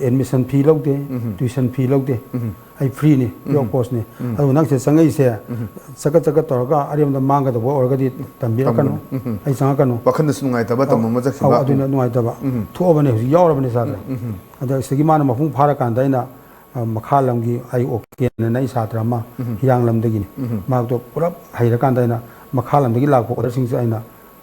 Admission fee ꯂꯧꯗꯦ, ꯎꯝ꯫ Tuition fee ꯂꯧꯗꯦ꯫ ꯎꯝ꯫ ꯑꯩ freeꯅꯤ, free of ꯎꯝ꯫ Costꯅꯤ꯫ ꯎꯝ꯫ ꯑꯗꯨ ꯅꯪ ꯁꯤꯗ ꯆꯪꯉꯛꯏꯁꯦ ꯎꯝ꯫ ꯆꯀꯠ ꯆꯀꯠ ꯇꯧꯔꯒ ꯑꯔꯦꯝꯕꯗ ꯃꯥꯡꯒꯗꯧꯕ ꯑꯣꯏꯔꯒꯗꯤ ꯇꯝꯕꯤꯔꯛꯀꯅꯨ꯫ ꯇꯝꯒꯅꯨ꯫ ꯎꯝ꯫ ꯑꯩ ꯆꯪꯉꯛꯀꯅꯨ꯫ ꯋꯥꯈꯜꯗꯁꯨ ꯅꯨꯡꯉꯥꯏꯇꯕ, ꯑꯧ, ꯇꯝꯐꯝ ꯑꯃ ꯆꯠꯈꯤꯕ꯫ ꯑꯧ, ꯑꯗꯨꯅ ꯎꯝ꯫ ꯅꯨꯡꯉꯥꯏꯇꯕ꯫ ꯎꯝ꯫ ꯊꯣꯛꯑꯕꯅꯦ, ꯍꯧꯖꯤꯛ ꯌꯥꯎꯔꯕꯅꯦ ꯁꯥꯇ꯭ꯔ꯫ ꯎꯝ꯫ ꯎꯝ꯫ ꯑꯗ ꯁꯤꯗꯒꯤ ꯃꯥꯅ ꯃꯄꯨꯡ ꯐꯥꯔꯀꯥꯟꯗ ꯑꯩꯅ, ꯑ, ꯃꯈꯥ ꯂꯝꯒꯤ ꯑꯩ ꯑꯣꯀꯦꯅ ꯑꯩ ꯁꯥꯇ꯭ꯔ ꯑꯃ ꯎꯝ꯫ ꯍꯤꯌꯥꯡꯂꯝꯗꯒꯤꯅꯤ꯫ ꯎꯝ꯫ ꯃꯍꯥꯛꯇꯣ ꯄꯨꯂꯞ ꯍꯩꯔꯀꯥꯟꯗ ꯑꯩꯅ ꯃꯈꯥ ꯂꯝꯗꯒꯤ ꯂꯥꯛꯄ orderꯁꯤꯡꯁꯦ ꯑꯩꯅ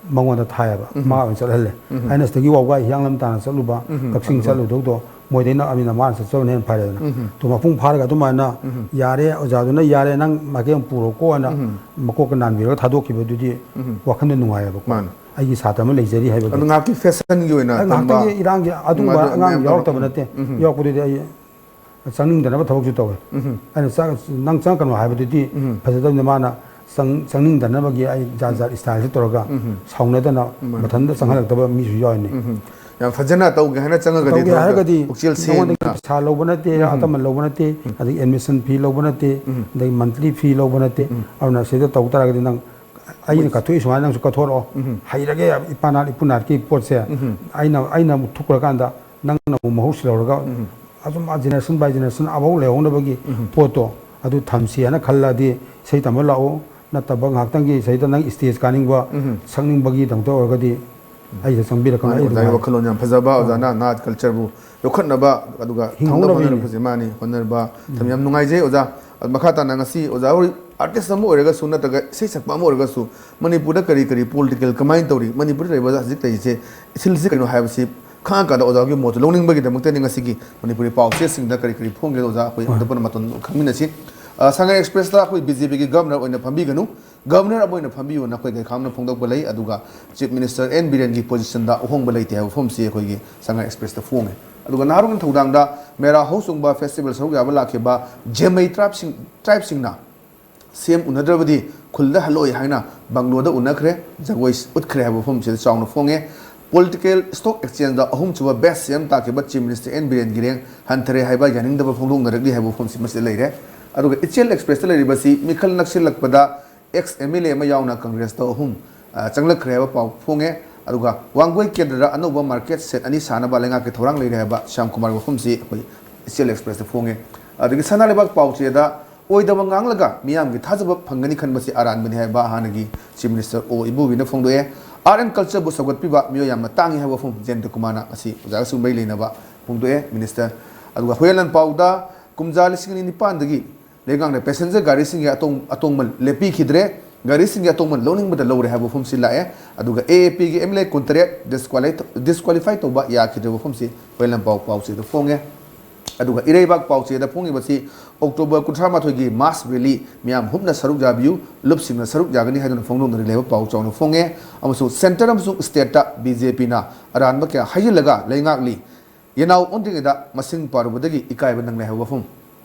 ꯃꯉꯣꯟꯗ ꯊꯥꯏꯌꯦꯕ꯫ ꯎꯝ꯫ ꯃꯥ ꯑꯣꯏꯅ ꯆꯠꯍꯜꯂꯦ꯫ ꯎꯝ꯫ ꯑꯩꯅ ꯁꯤꯗꯒꯤ ꯋꯥꯎꯒꯥꯏ ꯍꯤꯌꯥꯡꯂꯝ ꯇꯥꯅ ꯆꯠꯂꯨꯕ, ꯎꯝ꯫ ꯀꯛꯆꯤꯡ ꯑꯗꯨꯒ ꯆꯠꯂꯨꯗꯧꯗꯣ ꯃꯣꯏꯗꯩ ꯅꯛꯑꯃꯤꯅ ꯃꯥꯅ ꯆꯠꯆꯕꯅ ꯍꯦꯟꯅ ꯐꯔꯦꯗꯅ꯫ ꯎꯝ꯫ ꯑꯗꯨ ꯃꯄꯨꯡ ꯐꯥꯔꯒ ꯑꯗꯨꯃꯥꯏꯅ ꯎꯝ꯫ ꯌꯥꯔꯦ, ꯑꯣꯖꯥꯗꯨꯅ ꯌꯥꯔꯦ, ꯅꯪ ꯃꯥꯏꯀꯩ ꯑꯃ ꯄꯨꯔꯣꯀꯣ ꯍꯥꯏꯅ ꯎꯝ꯫ ꯃꯀꯣꯛꯀ ꯅꯥꯟꯕꯤꯔꯒ ꯊꯥꯗꯣꯛꯈꯤꯕꯗꯨꯗꯤ ꯎꯝ꯫ ꯋꯥꯈꯟꯗ ꯅꯨꯡꯉꯥꯏꯌꯦꯕꯀꯣ꯫ ꯃꯥꯅꯦ꯫ ꯑꯩꯒꯤ ꯁꯥꯇ꯭ꯔ ꯑꯃ ꯂꯩꯖꯔꯤ ꯍꯥꯏꯕꯒꯤ꯫ ꯑꯗꯨ ꯉꯥꯏꯍꯥꯛꯀꯤ fashionꯒꯤ ꯑꯣꯏꯅ ꯑꯩ ꯇꯝꯕ꯫ ꯉꯥꯏꯍꯥꯛꯇꯪꯒꯤ ꯏꯔꯥꯡꯒꯤ ꯑꯗꯨꯝꯕ ꯃꯗꯨ ꯑꯉꯥꯡ ꯃꯌꯥꯝ ꯌꯥꯎꯔꯛꯇꯕ ꯇꯧꯔꯛꯄ꯫ ꯅꯠꯇꯦ꯫ ꯎꯝ꯫ ꯌꯥꯎꯔꯛꯄꯗꯨꯗꯤ ꯑꯩ ꯆꯪꯅꯤꯡꯗꯅꯕ ꯊꯕꯛꯁꯨ ꯇꯧꯋꯦ꯫ ꯎꯝ꯫ ꯑꯩꯅ ꯆꯪ-, ꯅꯪ ꯆꯪꯉꯛꯀꯅꯨ ꯍꯥꯏꯕꯗꯨꯗꯤ ꯎꯝ꯫ ꯐꯖꯗꯕꯅꯤꯅ ꯃꯥꯅ ꯆꯪ-, ꯆꯪꯅꯤꯡꯗꯅꯕꯒꯤ ꯑꯩ ꯖꯥꯠ ꯖꯥꯠ styleꯁꯦ ꯇꯧꯔꯒ ꯎꯝ꯫ ꯁꯥꯎꯅꯗꯅ ꯃꯥꯅꯤ꯫ ꯃꯊꯟꯇ ꯆꯪꯍꯜꯂꯛꯇꯕ ꯃꯤꯁꯨ ꯌꯥꯎꯔꯤꯅꯤ꯫ ꯎꯝ꯫ ꯌꯥꯝ ꯐꯖꯅ ꯇꯧꯒꯦ ꯍꯥꯏꯅ ꯆꯪꯉꯒꯗꯤ ꯇꯧꯒꯦ ꯊꯕꯛꯇ ꯍꯥꯏꯔꯒꯗꯤ ꯄꯨꯛꯆꯦꯜ ꯅꯉꯣꯟꯗꯒꯤ ꯁꯦꯡꯅ꯫ ꯄꯩꯁꯥ ꯂꯧꯕ ꯅꯠꯇꯦ, ꯎꯝ꯫ ꯑꯇꯃꯟ ꯂꯧꯕ ꯅꯠꯇꯦ, ꯎꯝ꯫ ꯑꯗꯒꯤ admission fee ꯂꯧꯕ ꯅꯠꯇꯦ, ꯎꯝ꯫ ꯑꯗꯒꯤ monthly fee ꯂꯧꯕ ꯅꯠꯇꯦ꯫ ꯎꯝ꯫ ꯑꯗꯨꯅ ꯁꯤꯗ ꯇꯧ ꯇꯥꯔꯒꯗꯤ ꯅꯪ ꯑꯩꯅ ꯃꯣꯏ ꯀꯠꯊꯣꯛꯏ ꯁꯨꯃꯥꯏꯅ ꯅꯪꯁꯨ ꯀꯠꯊꯣꯔꯛꯑꯣ꯫ ꯎꯝ꯫ ꯍꯩꯔꯒꯦ ꯏꯄꯥ ꯅꯥꯠ ꯏꯄꯨ ꯅꯥꯠꯀꯤ ꯄꯣꯠꯁꯦ ꯎꯝ꯫ ꯑꯩꯅ, ꯑꯩꯅ ꯑꯃꯨꯛ ꯊꯨꯞꯈ꯭ꯔꯀꯥꯟꯗ ꯅꯪꯅ ꯑꯃꯨꯛ ꯃꯍꯨꯠ ꯁꯤꯜꯍꯧꯔꯒ ꯑꯗꯨꯝ generation by generation ꯑꯃꯐꯥꯎ ꯂꯩꯍꯧꯅꯕꯒꯤ ꯄꯣꯠꯇꯣ ꯑꯗꯨ ꯊꯝꯁꯤ ꯍꯥꯏꯅ ꯈꯜꯂꯗꯤ ꯏꯁꯩ ꯇꯝꯕ ꯂꯥꯛꯎ꯫ ꯅꯠꯇꯕ ꯉꯥꯏꯍꯥꯛꯇꯪꯒꯤ ꯏꯁꯩꯗ ꯅꯪ stage ꯀꯥꯅꯤꯡꯕ, ꯁꯛꯅꯤꯡꯕꯒꯤꯗꯃꯛꯇ ꯑꯣꯏꯔꯒꯗꯤ ꯑꯩꯁꯦ ꯆꯪꯕꯤꯔꯛꯀꯅꯨ꯫ ꯃꯥꯅꯤ, ꯑꯩ ꯑꯣꯖꯥꯒꯤ ꯑꯗꯨꯃꯥꯏꯅ ꯋꯥꯈꯜꯂꯣꯟ ꯌꯥꯝ ꯐꯖꯕ, ꯑꯣꯖꯥꯅ ꯅꯥꯠ cultureꯕꯨ ꯌꯣꯛꯈꯠꯅꯕ ꯑꯗꯨꯒ ꯊꯧꯅꯕ ꯍꯤꯡꯍꯧꯅꯕꯅꯤꯅꯦ꯫ ꯍꯣꯠꯅꯔꯛꯄꯁꯦ, ꯃꯥꯅꯤ, ꯍꯣꯠꯅꯕ ꯃꯇꯝ ꯌꯥꯝ ꯅꯨꯡꯉꯥꯏꯖꯩ ꯑꯣꯖꯥ꯫ ꯑꯗꯨ ꯃꯈꯥ ꯇꯥꯅ ꯉꯁꯤ ꯑꯣꯖꯥ ꯍꯣꯏ artist ꯑꯃ ꯑꯣꯏꯔꯒꯁꯨ ꯅꯠꯇ꯭ꯔꯒ ꯏꯁꯩ ꯁꯛꯄ ꯑꯃ ꯑꯣꯏꯔꯒꯁꯨ ꯃꯅꯤꯄꯨꯔꯗ ꯀꯔꯤ ꯀꯔꯤ political ꯀꯃꯥꯏꯅ ꯇꯧꯔꯤ, ꯃꯅꯤꯄꯨꯔꯗ ꯂꯩꯔꯤꯕ ꯍꯧꯖꯤꯛ ꯂꯩꯔꯤꯁꯦ ꯏꯊꯤꯜꯁꯤ ꯀꯩꯅꯣ ꯍꯥꯏꯕꯁꯤ ꯈꯪꯉꯀꯥꯟꯗ ꯑꯣꯖꯥꯒꯤ ꯃꯣꯠꯇꯨ ꯂꯧꯅꯤꯡꯕꯒꯤꯗꯃꯛꯇꯅꯤ ꯉꯁꯤꯒꯤ ꯃꯅꯤꯄꯨꯔꯤ ꯄꯥꯎ ꯆꯦꯁꯤꯡꯗ ꯀꯔꯤ ꯀꯔꯤ ꯐꯣꯡꯒꯦ ꯑꯣꯖꯥ ꯑꯩꯈꯣꯏ ꯑꯝꯇ ꯄꯨꯟꯅ ꯃꯇꯝ ꯈꯪꯃꯤꯟꯅꯁꯤ꯫ ꯑ, ꯁꯉꯥꯏ Expressꯇ ꯑꯩꯈꯣꯏ BJPꯒꯤ governor ꯑꯣꯏꯅ ꯐꯝꯕꯤꯒꯅꯨ, governor ꯑꯃ ꯑꯣꯏꯅ ꯐꯝꯕꯤꯌꯨꯅ ꯑꯩꯈꯣꯏ ꯈꯥꯝꯅ ꯐꯣꯡꯗꯣꯛꯄ ꯂꯩ꯫ ꯑꯗꯨꯒ Chief Minister N ꯕꯤꯔꯦꯟꯒꯤ positionꯗ ꯑꯍꯣꯡꯕ ꯂꯩꯇꯦ ꯍꯥꯏꯕ ꯋꯥꯐꯝꯁꯤ ꯑꯩꯈꯣꯏꯒꯤ ꯁꯉꯥꯏ Expressꯇ ꯐꯣꯡꯉꯦ꯫ ꯑꯗꯨꯒ ꯅꯍꯥꯔꯣꯜꯒꯤ ꯊꯧꯗꯥꯡꯗ ꯃꯦꯔꯥ ꯍꯧꯆꯣꯡꯕ festival ꯁꯔꯨꯛ ꯌꯥꯕ ꯂꯥꯛꯈꯤꯕ ꯖꯦꯃꯩ tribeꯁꯤꯡ, tribeꯁꯤꯡꯅ CM ꯎꯅꯗ꯭ꯔꯕꯗꯤ ꯈꯨꯜꯗ ꯍꯜꯂꯛꯑꯣꯏ ꯍꯥꯏꯅ ꯕꯪꯒ꯭ꯂꯣꯗ ꯎꯅꯈ꯭ꯔꯦ, ꯖꯒꯣꯏ ꯎꯠꯈ꯭ꯔꯦ ꯍꯥꯏꯕ ꯋꯥꯐꯝꯁꯤꯗ ꯆꯥꯎꯅ ꯐꯣꯡꯉꯦ꯫ Political stock exchangeꯗ ꯑꯍꯨꯝꯁꯨꯕ batch CM ꯇꯥꯈꯤꯕ Chief Minister N ꯕꯤꯔꯦꯟꯒꯤ rank ꯍꯟꯊꯔꯦ ꯍꯥꯏꯕ ꯌꯥꯅꯤꯡꯗꯕ ꯐꯣꯡꯗꯣꯛꯅꯔꯛꯂꯤ ꯍꯥꯏꯕ ꯋꯥꯐꯝꯁꯤ ꯃꯁꯤꯗ ꯂꯩꯔꯦ꯫ ꯑꯗꯨꯒ ꯏꯆꯦꯜ Expressꯇ ꯂꯩꯔꯤꯕꯁꯤ ꯃꯤꯈꯜ ꯅꯛꯁꯤꯜꯂꯛꯄꯗ ex MLA ꯑꯃ ꯌꯥꯎꯅ Congressꯇ ꯑꯍꯨꯝ, ꯑ, ꯆꯪꯂꯛꯈ꯭ꯔꯦ ꯍꯥꯏꯕ ꯄꯥꯎ ꯐꯣꯡꯉꯦ꯫ ꯑꯗꯨꯒ ꯋꯥꯡꯒꯣꯏ ꯀꯦꯟꯗ꯭ꯔꯗ ꯑꯅꯧꯕ market shed ꯑꯅꯤ ꯁꯥꯅꯕ ꯂꯩꯉꯥꯛꯀꯤ ꯊꯧꯔꯥꯡ ꯂꯩꯔꯦ ꯍꯥꯏꯕ ꯁ꯭ꯌꯥꯝ ꯀꯨꯃꯥꯔꯒꯤ ꯋꯥꯐꯝꯁꯤ ꯑꯩꯈꯣꯏ ꯏꯆꯦꯜ Expressꯇ ꯐꯣꯡꯉꯦ꯫ ꯑꯗꯒꯤ ꯁꯅꯥ ꯂꯩꯕꯥꯛ ꯄꯥꯎꯆꯦꯗ ꯑꯣꯏꯗꯕ ꯉꯥꯡꯂꯒ ꯃꯤꯌꯥꯝꯒꯤ ꯊꯥꯖꯕ ꯐꯪꯒꯅꯤ ꯈꯟꯕꯁꯤ ꯑꯔꯥꯟꯕꯅꯤ ꯍꯥꯏꯕ ꯍꯥꯟꯅꯒꯤ Chief Minister O ꯏꯕꯣꯕꯤꯅ ꯐꯣꯡꯗꯣꯛꯑꯦ꯫ Art and cultureꯕꯨ ꯁꯧꯒꯠꯄꯤꯕ ꯃꯤꯑꯣꯏ ꯌꯥꯝꯅ ꯇꯥꯡꯉꯤ ꯍꯥꯏꯕ ꯋꯥꯐꯝ ꯖꯌꯟꯇ ꯀꯨꯃꯥꯔꯅ ꯉꯁꯤ ꯑꯣꯖꯥꯒꯁꯨ ꯃꯔꯤ ꯂꯩꯅꯕ ꯐꯣꯡꯗꯣꯛꯑꯦ Minister꯫ ꯑꯗꯨꯒ ꯍꯨꯏꯌꯦꯟ ꯂꯥꯟꯄꯥꯎꯗ ꯀꯨꯝꯖꯥ ꯂꯤꯁꯤꯡ ꯑꯅꯤ ꯅꯤꯄꯥꯟꯗꯒꯤ ꯂꯩꯉꯥꯛꯅ passenger ꯒꯥꯔꯤꯁꯤꯡꯒꯤ ꯑꯇꯣꯡ-, ꯑꯇꯣꯡꯃꯜ ꯂꯦꯞꯄꯤꯈꯤꯗ꯭ꯔꯦ, ꯒꯥꯔꯤꯁꯤꯡꯒꯤ ꯑꯇꯣꯡꯃꯜ ꯂꯧꯅꯤꯡꯕꯗ ꯂꯧꯔꯦ ꯍꯥꯏꯕ ꯋꯥꯐꯝꯁꯤ ꯂꯥꯛꯑꯦ꯫ ꯑꯗꯨꯒ AAPꯒꯤ MLA ꯀꯨꯟꯇꯔꯦꯠ disquali-, disqualify ꯇꯧꯕ ꯌꯥꯈꯤꯗ꯭ꯔꯕ ꯋꯥꯐꯝꯁꯤ ꯍꯨꯏꯌꯦꯟ ꯂꯥꯟꯄꯥꯎ ꯄꯥꯎꯆꯦꯗ ꯐꯣꯡꯉꯦ꯫ ꯑꯗꯨꯒ ꯏꯔꯩꯕꯥꯛ ꯄꯥꯎꯆꯦꯗ ꯐꯣꯡꯉꯤꯕꯁꯤ October ꯀꯨꯟꯊ꯭ꯔꯥ ꯃꯥꯊꯣꯏꯒꯤ mass rally ꯃꯤꯌꯥꯝ ꯍꯨꯞꯅ ꯁꯔꯨꯛ ꯌꯥꯕꯤꯌꯨ, ꯂꯨꯞꯁꯤꯡꯅ ꯁꯔꯨꯛ ꯌꯥꯒꯅꯤ ꯍꯥꯏꯗꯨꯅ ꯐꯣꯡꯗꯣꯛꯅꯔꯤ ꯍꯥꯏꯕ ꯄꯥꯎ ꯆꯥꯎꯅ ꯐꯣꯡꯉꯦ꯫ ꯑꯃꯁꯨꯡ centre ꯑꯃꯁꯨꯡ stateꯇ BJPꯅ ꯑꯔꯥꯟꯕ ꯀꯌꯥ ꯍꯩꯖꯤꯜꯂꯒ ꯂꯩꯉꯥꯛꯂꯤ꯫ ꯌꯦꯅꯥꯎ ꯑꯣꯟꯗ꯭ꯔꯤꯉꯩꯗ ꯃꯁꯤꯡ ꯄꯥꯔꯨꯕꯗꯒꯤ ꯏꯀꯥꯏꯕ ꯅꯪꯂꯦ ꯍꯥꯏꯕ ꯋꯥꯐꯝ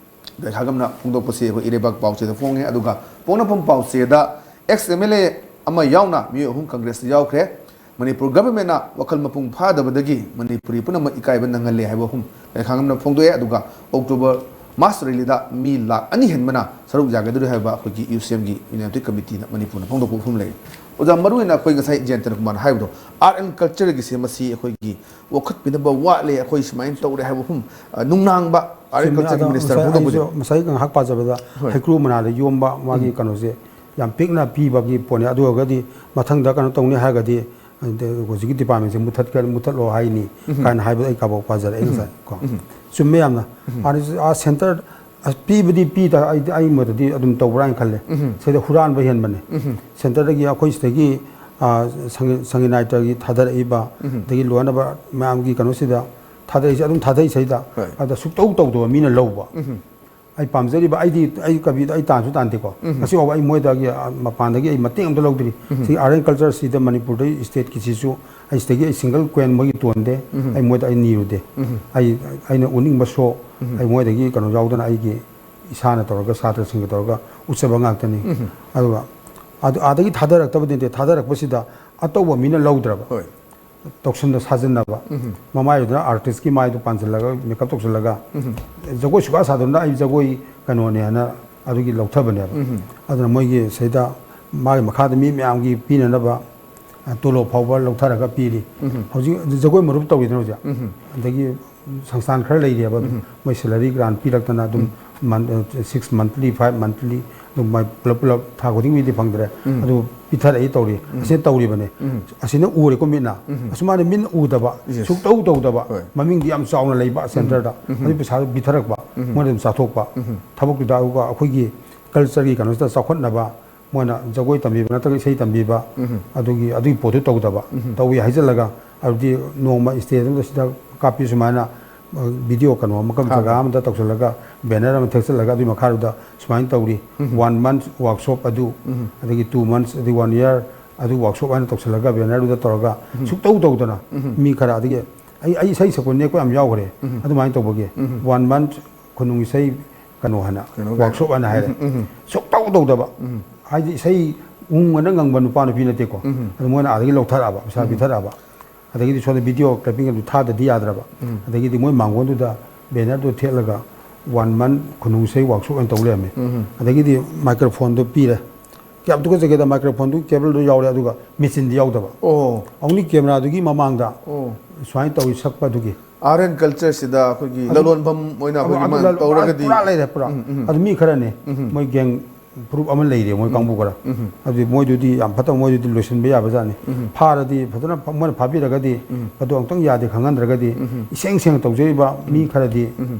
ꯀꯩꯈꯥꯒꯝꯅ ꯐꯣꯡꯗꯣꯛꯄꯁꯤ ꯑꯩꯈꯣꯏ ꯏꯔꯩꯕꯥꯛ ꯄꯥꯎꯆꯦꯗ ꯐꯣꯡꯉꯦ꯫ ꯑꯗꯨꯒ ꯄꯣꯛꯅꯐꯝ ꯄꯥꯎꯆꯦꯗ ex MLA ꯑꯃ ꯌꯥꯎꯅ ꯃꯤꯑꯣꯏ ꯑꯍꯨꯝ Congressꯇ ꯌꯥꯎꯈ꯭ꯔꯦ꯫ ꯃꯅꯤꯄꯨꯔ governmentꯅ ꯋꯥꯈꯜ ꯃꯄꯨꯡ ꯐꯥꯗꯕꯗꯒꯤ ꯃꯅꯤꯄꯨꯔꯤ ꯄꯨꯝꯅꯃꯛ ꯏꯀꯥꯏꯕ ꯅꯪꯍꯜꯂꯦ ꯍꯥꯏꯕ ꯋꯥꯐꯝ ꯀꯩꯈꯥꯒꯝꯅ ꯐꯣꯡꯗꯣꯛꯑꯦ꯫ ꯑꯗꯨꯒ October mass rallyꯗ ꯃꯤ ꯂꯥꯈ ꯑꯅꯤ ꯍꯦꯟꯕꯅ ꯁꯔꯨꯛ ꯌꯥꯒꯗꯧꯔꯤ ꯍꯥꯏꯕ ꯑꯩꯈꯣꯏꯒꯤ UCMꯒꯤ Unity Committeeꯅ ꯃꯅꯤꯄꯨꯔꯅ ꯐꯣꯡꯗꯣꯛꯄ ꯋꯥꯐꯝ ꯂꯩ꯫ ꯑꯣꯖꯥ, ꯃꯔꯨꯑꯣꯏꯅ ꯑꯩꯈꯣꯏ ꯉꯁꯥꯏ ꯖꯌꯟꯇꯅ ꯀꯨꯃꯥꯔꯅ ꯍꯥꯏꯕꯗꯣ, ꯑꯥꯔꯠ ꯑꯦꯟ ꯀꯜꯆꯔꯒꯤꯁꯦ ꯃꯁꯤ ꯑꯩꯈꯣꯏꯒꯤ ꯋꯥꯈꯠꯄꯤꯅꯕ ꯋꯥꯠꯂꯦ, ꯑꯩꯈꯣꯏ ꯁꯨꯃꯥꯏꯅ ꯇꯧꯔꯦ ꯍꯥꯏꯕ ꯋꯥꯐꯝ, ꯑ, ꯅꯨꯡꯅꯥꯡꯕ ꯑꯥꯔꯠ ꯑꯦꯟ ꯆꯨꯝꯃꯦ꯫ ꯀꯜꯆꯔꯒꯤ ꯑꯗꯣ ꯃꯤꯅꯤꯁꯇꯔ ꯉꯁꯥꯏ ꯐꯣꯡꯗꯣꯛꯄꯁꯦ꯫ ꯑꯩꯁꯨ ꯉꯁꯥꯏ ꯉꯥꯏꯍꯥꯛ ꯄꯥꯖꯕꯗ ꯍꯣꯏ꯫ ꯍꯩꯀ꯭ꯔꯨ ꯃꯅꯥꯗ ꯌꯣꯝꯕ ꯃꯥꯒꯤ ꯎꯝ꯫ ꯀꯩꯅꯣꯁꯦ ꯌꯥꯝ ꯄꯤꯛꯅ ꯄꯤꯕꯒꯤ ꯄꯣꯠꯅꯤ꯫ ꯑꯗꯨ ꯑꯣꯏꯔꯒꯗꯤ ꯃꯊꯪꯗ ꯀꯩꯅꯣ ꯇꯧꯅꯤ ꯍꯥꯏꯔꯒꯗꯤ, ꯑꯗ ꯍꯧꯖꯤꯛꯀꯤ ꯗꯤꯄꯥꯔꯠꯃꯦꯟꯁꯦ ꯃꯨꯊꯠꯀ-, ꯃꯨꯊꯠꯂꯣ ꯍꯥꯏꯅꯤ ꯎꯝ꯫ ꯀꯥꯏꯅ ꯍꯥꯏꯕꯗꯣ ꯑꯩ ꯀꯥꯕꯣꯛ ꯄꯥꯖꯔꯛꯑꯦ ꯎꯝ꯫ ꯉꯁꯥꯏ ꯀꯣ꯫ ꯎꯝ꯫ ꯆꯨꯝꯃꯦ ꯌꯥꯝꯅ꯫ ꯎꯝ꯫ ꯑꯥꯗ, ꯑꯥ ꯁꯦꯟꯇꯔ ꯑꯁ, ꯄꯤꯕꯗꯤ ꯄꯤꯗ, ꯑꯩꯗꯤ, ꯑꯩ ꯃꯣꯠꯇꯗꯤ ꯑꯗꯨꯝ ꯇꯧꯕ꯭ꯔꯥ ꯍꯥꯏꯅ ꯈꯜꯂꯦ꯫ ꯎꯝ꯫ ꯁꯤꯗ ꯍꯨꯔꯥꯟꯕ ꯍꯦꯟꯕꯅꯦ꯫ ꯎꯝ꯫ ꯁꯦꯟꯇꯔꯗꯒꯤ ꯑꯩꯈꯣꯏ ꯁꯤꯗꯒꯤ, ꯑꯥ, ꯁꯪꯒꯤ-, ꯁꯪꯒꯤꯅꯥꯏꯇꯒꯤ ꯊꯥꯗꯔꯛꯏꯕ, ꯎꯝ꯫ ꯑꯗꯒꯤ ꯂꯣꯏꯅꯕ ꯃꯌꯥꯝꯒꯤ ꯀꯩꯅꯣꯁꯤꯗ ꯊꯥꯗꯔꯛꯏꯁꯦ, ꯑꯗꯨꯝ ꯊꯥꯗꯩ ꯁꯤꯗꯩꯗ꯫ ꯍꯣꯏ꯫ ꯑꯗ ꯁꯨꯛꯇꯧ ꯇꯧꯗꯕ ꯃꯤꯅ ꯂꯧꯕ꯫ ꯎꯝ꯫ ꯑꯩ ꯄꯥꯝꯖꯔꯤꯕ, ꯑꯩꯗꯤ, ꯑꯩ ꯀꯕꯤꯗ ꯑꯩ ꯇꯥꯟꯁꯨ ꯇꯥꯟꯗꯦꯀꯣ꯫ ꯎꯝ꯫ ꯉꯁꯤ ꯐꯥꯎꯕ ꯑꯩ ꯃꯣꯏꯗꯒꯤ, ꯑ, ꯃꯄꯥꯟꯗꯒꯤ ꯑꯩ ꯃꯇꯦꯡ ꯑꯝꯇ ꯂꯧꯗ꯭ꯔꯤ꯫ ꯎꯝ꯫ ꯁꯤ ꯑꯥꯔꯠ ꯑꯦꯟ ꯀꯜꯆꯔꯁꯤꯗ ꯃꯅꯤꯄꯨꯔꯗꯩ ꯁ꯭ꯇꯦꯠꯀꯤꯁꯤꯁꯨ ꯑꯩ ꯁꯤꯗꯒꯤ ꯑꯩ ꯁꯤꯡꯒꯜ ꯀꯣꯏꯟ ꯃꯣꯏꯒꯤ ꯇꯣꯟꯗꯦ꯫ ꯎꯝ꯫ ꯑꯩ ꯃꯣꯏꯗ ꯑꯩ ꯅꯤꯔꯨꯗꯦ꯫ ꯎꯝ꯫ ꯑꯩ, ꯑꯩꯅ ꯎꯠꯅꯤꯡꯕ ꯁꯣ, ꯎꯝ꯫ ꯑꯩ ꯃꯣꯏꯗꯒꯤ ꯀꯩꯅꯣ ꯌꯥꯎꯗꯅ ꯑꯩꯒꯤ ꯏꯁꯥꯅ ꯇꯧꯔꯒ ꯁꯥꯇ꯭ꯔꯁꯤꯡꯒ ꯇꯧꯔꯒ ꯎꯠꯆꯕ ꯉꯥꯛꯇꯅꯤ꯫ ꯎꯝ꯫ ꯑꯗꯨꯒ ꯑꯗꯨ ꯑꯥꯗꯒꯤ ꯊꯥꯗꯔꯛꯇꯕꯗꯤ ꯅꯠꯇꯦ, ꯊꯥꯗꯔꯛꯄꯁꯤꯗ ꯑꯇꯧꯕ ꯃꯤꯅ ꯂꯧꯗ꯭ꯔꯕ꯫ ꯍꯣꯏ꯫ ꯇꯧꯁꯤꯟꯗ ꯁꯥꯖꯤꯟꯅꯕ꯫ ꯎꯝ꯫ ꯃꯃꯥꯏꯗꯨꯗꯅ ꯑꯥꯔꯇꯤꯁꯀꯤ ꯃꯥꯏꯗꯣ ꯄꯥꯟꯁꯤꯜꯂꯒ, ꯃꯦꯀꯞ ꯇꯧꯁꯤꯜꯂꯒ, ꯎꯝ꯫ ꯖꯒꯣꯏ ꯁꯨꯀꯥ ꯁꯥꯗꯕꯅ ꯑꯩ ꯖꯒꯣꯏ ꯀꯩꯅꯣꯅꯦ ꯍꯥꯏꯅ ꯑꯗꯨꯒꯤ ꯂꯧꯊꯕꯅꯦꯕ꯫ ꯎꯝ꯫ ꯑꯗꯨꯅ ꯃꯣꯏꯒꯤ ꯁꯤꯗ ꯃꯥꯒꯤ ꯃꯈꯥꯗ ꯃꯤ ꯃꯌꯥꯝꯒꯤ ꯄꯤꯅꯅꯕ, ꯑ, ꯇꯣꯂꯣꯞ ꯐꯥꯎꯕ ꯂꯧꯊꯔꯒ ꯄꯤꯔꯤ꯫ ꯎꯝ꯫ ꯍꯧꯖꯤꯛ ꯖꯒꯣꯏ ꯃꯔꯨꯞ ꯇꯧꯔꯤꯗꯅ ꯍꯧꯖꯤꯛ꯫ ꯎꯝ꯫ ꯑꯗꯒꯤ ꯁꯪꯁꯊꯥꯟ ꯈꯔ ꯂꯩꯔꯤꯑꯕ, ꯎꯝ꯫ ꯃꯣꯏ salary grant ꯄꯤꯔꯛꯇꯅ ꯑꯗꯨꯝ ꯎꯝ꯫ ꯃꯟ-, six monthly, five monthly, ꯑꯗꯨꯝ ꯃꯥꯏ ꯄꯨꯂꯞ ꯄꯨꯂꯞ ꯊꯥ ꯈꯨꯗꯤꯡꯒꯤꯗꯤ ꯐꯪꯗ꯭ꯔꯦ꯫ ꯎꯝ꯫ ꯑꯗꯨ ꯄꯤꯊꯔꯛꯏ ꯇꯧꯔꯤ꯫ ꯎꯝ꯫ ꯑꯁꯤ ꯇꯧꯔꯤꯕꯅꯦ꯫ ꯎꯝ꯫ ꯑꯁꯤꯅ ꯎꯔꯦꯀꯣ ꯃꯤꯠꯅ꯫ ꯎꯝ꯫ ꯑꯁꯨꯃꯥꯏꯅ ꯃꯤꯠꯅ ꯎꯗꯕ, Yes꯫ ꯁꯨꯛꯇꯧ ꯇꯧꯗꯕ, ꯍꯣꯏ꯫ ꯃꯃꯤꯡꯗꯤ ꯌꯥꯝ ꯆꯥꯎꯅ ꯂꯩꯕ ꯎꯝ꯫ ꯁꯦꯟꯇꯔꯗ꯫ ꯎꯝ꯫ ꯑꯗꯨ ꯄꯩꯁꯥꯗꯨ ꯄꯤꯊꯔꯛꯄ, ꯎꯝ꯫ ꯃꯣꯏꯅ ꯑꯗꯨꯝ ꯆꯥꯊꯣꯛꯄ꯫ ꯎꯝ꯫ ꯊꯕꯛꯇꯨꯗ ꯑꯗꯨꯒ ꯑꯩꯈꯣꯏꯒꯤ cultureꯒꯤ ꯀꯩꯅꯣꯁꯤꯗ ꯆꯥꯎꯈꯠꯅꯕ ꯃꯣꯏꯅ ꯖꯒꯣꯏ ꯇꯝꯕꯤꯕ ꯅꯠꯇ꯭ꯔꯒ ꯏꯁꯩ ꯇꯝꯕꯤꯕ, ꯎꯝ꯫ ꯑꯗꯨꯒꯤ, ꯑꯗꯨꯒꯤ ꯄꯣꯠꯇꯨ ꯇꯧꯗꯕ꯫ ꯎꯝ꯫ ꯇꯧꯏ ꯍꯥꯏꯖꯤꯜꯂꯒ, ꯑꯗꯨꯗꯤ ꯅꯣꯡꯃ stage ꯑꯃꯗ ꯁꯤꯗ ꯀꯥꯞꯄꯤ ꯁꯨꯃꯥꯏꯅ, ꯑ, video ꯀꯩꯅꯣ ꯑꯃ ꯊꯥꯕ꯫ ꯖꯒꯥ ꯑꯃꯗ ꯇꯧꯁꯤꯜꯂꯒ, banner ꯑꯃ ꯊꯦꯛꯆꯜꯂꯒ, ꯑꯗꯨꯒꯤ ꯃꯈꯥꯗꯨꯗ ꯁꯨꯃꯥꯏꯅ ꯇꯧꯔꯤ, ꯎꯝ꯫ One month workshop ꯑꯗꯨ, ꯎꯝ꯫ ꯑꯗꯒꯤ two months, ꯑꯗꯒꯤ one year ꯑꯗꯨ workshop ꯍꯥꯏꯅ ꯇꯧꯁꯤꯜꯂꯒ, bannerꯗꯨꯗ ꯇꯧꯔꯒ, ꯎꯝ꯫ ꯁꯨꯛꯇꯧ ꯇꯧꯗꯅ, ꯎꯝ꯫ ꯃꯤ ꯈꯔ, ꯑꯗꯒꯤ ꯑꯩ, ꯑꯩ ꯏꯁꯩ ꯁꯛꯄ ꯅꯦꯛꯄ ꯌꯥꯝ ꯌꯥꯎꯈ꯭ꯔꯦ, ꯎꯝ꯫ ꯑꯗꯨꯃꯥꯏꯅ ꯇꯧꯕꯒꯤ꯫ ꯎꯝ꯫ One month ꯈꯨꯅꯨꯡ ꯏꯁꯩ ꯀꯩꯅꯣ ꯍꯥꯏꯅ, ꯀꯩꯅꯣ ꯀꯥꯏꯅ꯫ Workshop ꯍꯥꯏꯅ ꯍꯥꯏꯔꯦ꯫ ꯎꯝ, ꯎꯝ, ꯎꯝ꯫ ꯁꯨꯛꯇꯧ ꯇꯧꯗꯕ꯫ ꯎꯝ꯫ ꯍꯥꯏꯗꯤ ꯏꯁꯩ ꯎꯪꯉꯅ ꯉꯪꯕ ꯅꯨꯄꯥ ꯅꯨꯄꯤ ꯅꯠꯇꯦꯀꯣ꯫ ꯎꯝ꯫ ꯑꯗꯨ ꯃꯣꯏꯅ ꯑꯥꯗꯒꯤ ꯂꯧꯊꯔꯛꯑꯕ, ꯄꯩꯁꯥ ꯎꯝ꯫ ꯄꯤꯊꯔꯛꯑꯕ꯫ ꯑꯗꯒꯤꯗꯤ ꯁꯣꯝꯗ video clipping ꯑꯗꯨ ꯊꯥꯗꯗꯤ ꯌꯥꯗ꯭ꯔꯕ꯫ ꯎꯝ꯫ ꯑꯗꯒꯤꯗꯤ ꯃꯣꯏ ꯃꯥꯡꯒꯣꯟꯗꯨꯗ bannerꯗꯨ ꯊꯦꯠꯂꯒ one month ꯈꯨꯅꯨꯡ ꯏꯁꯩ workshop ꯑꯣꯏꯅ ꯇꯧ ꯂꯩꯔꯝꯃꯦ꯫ ꯎꯝ꯫ ꯑꯗꯒꯤꯗꯤ microphoneꯗꯨ ꯄꯤꯔꯦ꯫ ꯀꯌꯥꯝ ꯇꯨꯀꯠꯆꯒꯦꯗ, ꯃꯥꯏꯀ꯭ꯔꯣꯐꯣꯟꯗꯨ ꯀꯦꯕꯜꯗꯨ ꯌꯥꯎꯔꯦ, ꯑꯗꯨꯒ ꯃꯦꯆꯤꯟꯗꯤ ꯌꯥꯎꯗꯕ꯫ ꯑꯣ ꯑꯣꯡꯂꯤ ꯀꯦꯃꯦꯔꯥꯗꯨꯒꯤ ꯃꯃꯥꯡꯗ ꯑꯣ ꯁꯨꯃꯥꯏꯅ ꯇꯧꯔꯤ ꯁꯛꯄ ꯑꯗꯨꯒꯤ꯫ ꯑꯥꯔꯠ ꯑꯦꯟ ꯀꯜꯆꯔꯁꯤꯗ ꯑꯩꯈꯣꯏꯒꯤ ꯂꯂꯣꯟꯐꯝ ꯑꯣꯏꯅ ꯑꯩꯈꯣꯏꯒꯤ ꯑꯗꯨ ꯃꯥꯅ ꯂꯂꯣꯟ- ꯇꯧꯔꯒꯗꯤ ꯄꯨꯔꯥ ꯂꯩꯔꯦ, ꯄꯨꯔꯥ꯫ ꯎꯝ, ꯎꯝ, ꯎꯝ꯫ ꯑꯗꯨ ꯃꯤ ꯈꯔꯅꯤ꯫ ꯎꯝ, ꯎꯝ꯫ ꯃꯣꯏ ꯒꯦꯡ ꯐꯨꯔꯨꯞ ꯑꯃ ꯂꯩꯔꯦ, ꯃꯣꯏ ꯀꯥꯡꯕꯨ ꯈꯔ꯫ ꯎꯝ, ꯎꯝ꯫ ꯑꯗꯨꯗꯤ ꯃꯣꯏꯗꯨꯗꯤ ꯌꯥꯝ ꯐꯠꯇꯕ, ꯃꯣꯏꯗꯨꯗꯤ ꯂꯣꯏꯁꯤꯟꯕ ꯌꯥꯕꯖꯥꯠꯅꯤ꯫ ꯎꯝ, ꯎꯝ꯫ ꯐꯥꯔꯗꯤ ꯐꯖꯅ ꯐ-, ꯃꯣꯏꯅ ꯐꯥꯕꯤꯔꯒꯗꯤ ꯎꯝ꯫ ꯑꯗꯨ ꯑꯃꯨꯛꯇꯪ ꯌꯥꯗꯦ ꯈꯪꯍꯟꯗ꯭ꯔꯒꯗꯤ ꯎꯝ, ꯎꯝ꯫ ꯏꯁꯦꯡ ꯁꯦꯡꯅ ꯇꯧꯖꯔꯤꯕ ꯃꯤ ꯈꯔꯗꯤ ꯎꯝ, ꯎꯝ꯫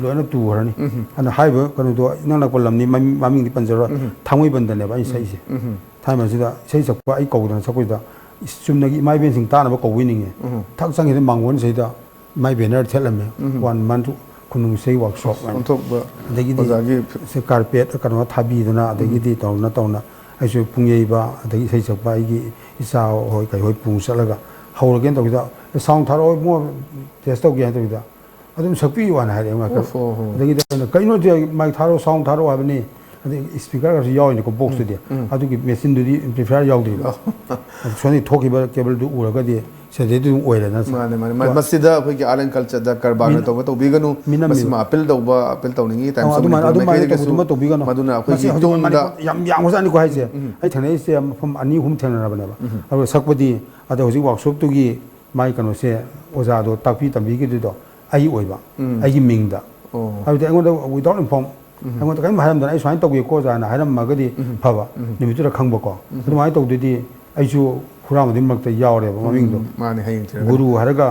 ꯂꯣꯏꯅ ꯇꯨꯈ꯭ꯔꯅꯤ꯫ ꯎꯝ, ꯎꯝ꯫ ꯑꯗꯨꯅ ꯍꯥꯏꯔꯤꯕ ꯀꯩꯅꯣꯗꯣ ꯏꯅꯛ ꯅꯛꯄ ꯂꯝꯅꯤ, ꯃꯃꯤꯡ, ꯃꯃꯤꯡꯗꯤ ꯄꯟꯖꯔꯣꯏ, ꯎꯝ, ꯎꯝ꯫ ꯊꯥꯡꯃꯩꯕꯟꯗꯅꯦꯕ ꯑꯩꯅ ꯁꯛꯏꯁꯦ꯫ ꯎꯝ, ꯎꯝ꯫ ꯊꯥꯡꯃꯩꯕꯟꯁꯤꯗ ꯏꯁꯩ ꯁꯛꯄ ꯑꯩ ꯀꯧꯗꯅ ꯁꯛꯄꯁꯤꯗ ꯏꯁ-, ꯆꯨꯝꯅꯒꯤ ꯏꯃꯥ ꯏꯕꯦꯟꯁꯤꯡ ꯇꯥꯅꯕ ꯀꯧꯕꯩ ꯅꯤꯡꯉꯦ꯫ ꯎꯝ꯫ ꯊꯛ ꯆꯪꯈꯤꯗ ꯃꯥꯡꯒꯣꯟꯁꯤꯗ ꯃꯥꯏ ꯕꯦꯅꯔ ꯊꯦꯠꯂꯝꯃꯦ꯫ ꯎꯝ꯫ ꯋꯥꯟ ꯃꯟꯊ ꯈꯨꯅꯨꯡ ꯏꯁꯩ ꯋꯥꯔꯛꯁꯣꯞ ꯍꯥꯏꯅ꯫ ꯑꯣꯟꯊꯣꯛꯄ ꯑꯗꯒꯤꯗꯤ ꯑꯣꯖꯥꯒꯤ ꯁꯦ ꯀꯥꯔꯄꯦꯠ ꯀꯩꯅꯣ ꯊꯥꯕꯤꯗꯅ, ꯑꯗꯒꯤꯗꯤ ꯇꯧꯅ ꯇꯧꯅ ꯑꯩꯁꯨ ꯄꯨꯡ ꯌꯩꯕ, ꯑꯗꯒꯤ ꯏꯁꯩ ꯁꯛꯄ ꯑꯩꯒꯤ ꯏꯆꯥ ꯍꯣꯏ ꯀꯩ ꯍꯣꯏ ꯄꯨ ꯆꯠꯂꯒ ꯍꯧꯔꯒꯦꯅ ꯇꯧꯕꯗ, "ꯁꯥꯎꯟ ꯊꯥꯔꯛꯑꯣ ꯏꯕꯨꯡꯉꯣ, ꯇꯦꯁ ꯇꯧꯒꯦ" ꯍꯥꯏꯅ ꯇꯧꯕꯗ, "ꯑꯗꯨꯝ ꯁꯛꯄꯤꯌꯨ" ꯍꯥꯏꯅ ꯍꯥꯏꯔꯛꯑꯦ ꯃꯥꯏꯀ꯭ꯔꯣ꯫ ꯑꯣꯍꯣ, ꯍꯣ꯫ ꯑꯗꯒꯤꯗꯤ ꯑꯩꯅ, "ꯀꯩꯅꯣ ꯁꯦ ꯃꯥꯏꯛ ꯊꯥꯔꯛꯑꯣ, ꯁꯥꯎꯟ ꯊꯥꯔꯛꯑꯣ" ꯍꯥꯏꯕꯅꯤ꯫ ꯑꯗꯩ ꯏꯁꯄꯤꯀꯔꯒꯁꯨ ꯌꯥꯎꯔꯤꯅꯤꯀꯣ ꯕꯣꯛꯁꯇꯨꯗꯤ꯫ ꯎꯝ꯫ ꯑꯗꯨꯒꯤ ꯃꯦꯆꯤꯟꯗꯨꯗꯤ ꯑꯦꯝꯄ꯭ꯂꯤꯐꯥꯏꯌꯔ ꯌꯥꯎꯗ꯭ꯔꯤꯕ꯫ ꯑꯗꯨ ꯁꯣꯝꯗꯒꯤ ꯊꯣꯛꯈꯤꯕ ꯀꯦꯕꯜꯗꯨ ꯎꯔꯒꯗꯤ ꯁꯤꯗꯩꯗꯤ ꯑꯗꯨꯝ ꯑꯣꯏꯔꯦ ꯅꯠꯇ꯭ꯔꯥ? ꯃꯥꯅꯦ, ꯃꯥꯅꯦ꯫ ꯀꯣ꯫ ꯃꯁꯤꯗ ꯑꯩꯈꯣꯏꯒꯤ ꯑꯥꯔꯠ ꯑꯦꯟ ꯀꯜꯆꯔꯗ ꯀꯔꯕꯥꯔꯅ ꯃꯤꯅ-, ꯇꯧꯕ ꯇꯧꯕꯤꯒꯅꯨ, ꯃꯤꯅꯝꯃꯤꯕ꯫ ꯃꯁꯤꯃ ꯑꯄꯤꯜ ꯇꯧꯕ, ꯑꯄꯤꯜ ꯇꯧꯅꯤꯡꯉꯤ ꯇꯥꯏꯝꯁ ꯑꯣ, ꯑꯣꯐ ꯑꯗꯨꯃꯥꯏꯅ, ꯏꯟꯗꯤꯌꯥ ꯑꯗꯨꯃꯥꯏꯅ ꯃꯥꯏꯀꯩꯗꯒꯤꯁꯨ꯫ ꯇꯧꯕꯗꯨꯃ ꯇꯧꯕꯤꯒꯅꯨ꯫ ꯃꯗꯨꯅ ꯑꯩꯈꯣꯏꯒꯤ ꯃꯁꯤ ꯍꯧꯖꯤꯛ ꯇꯨꯡꯗ ꯃꯅꯤꯄꯨꯔ ꯌꯥꯝ ꯌꯥꯝꯈ꯭ꯔꯖꯥꯠꯅꯤꯀꯣ ꯍꯥꯏꯁꯦ꯫ ꯎꯝ꯫ ꯑꯩ ꯊꯦꯡꯅꯔꯤꯁꯦ ꯃꯐꯝ ꯑꯅꯤ ꯑꯍꯨꯝ ꯊꯦꯡꯅꯔꯕꯅꯦꯕ꯫ ꯑꯗꯨꯒ ꯁꯛꯄꯗꯤ ꯑꯗ ꯍꯧꯖꯤꯛ ꯋꯥꯔꯛꯁꯣꯞꯇꯨꯒꯤ ꯃꯥꯏ ꯀꯩꯅꯣꯁꯦ, ꯑꯣꯖꯥꯗꯣ ꯇꯥꯛꯄꯤ ꯇꯝꯕꯤꯈꯤꯕꯗꯨꯗꯣ ꯑꯩ ꯑꯣꯏꯕ, ꯎꯝ꯫ ꯑꯩꯒꯤ ꯃꯤꯡꯗ꯫ ꯑꯣ꯫ ꯍꯥꯏꯕꯗꯤ ꯑꯩꯉꯣꯟꯗ without inform, ꯎꯝ꯫ ꯑꯩꯉꯣꯟꯗ ꯀꯔꯤꯝ ꯍꯥꯏꯔꯝꯗꯅ "ꯑꯩ ꯁꯨꯃꯥꯏꯅ ꯇꯧꯒꯦꯀꯣ" ꯑꯣꯖꯥꯅ ꯍꯥꯏꯔꯝꯃꯒꯗꯤ ꯎꯝ꯫ ꯐꯕ, ꯎꯝ꯫ ꯅꯨꯃꯤꯠꯇꯨꯗ ꯈꯪꯕꯀꯣ꯫ ꯎꯝ꯫ ꯑꯗꯨꯃꯥꯏꯅ ꯇꯧꯗꯣꯏꯗꯤ ꯑꯩꯁꯨ ꯍꯨꯔꯥꯟꯕꯗꯨꯒꯤ ꯃꯔꯛꯇ ꯌꯥꯎꯔꯦꯕ ꯃꯃꯤꯡꯗꯣ꯫ ꯎꯝ, ꯃꯥꯅꯦ, ꯍꯌꯦꯡ ꯊꯤꯔꯒꯗꯤ꯫ ꯒꯨꯔꯨ ꯍꯥꯏꯔꯒ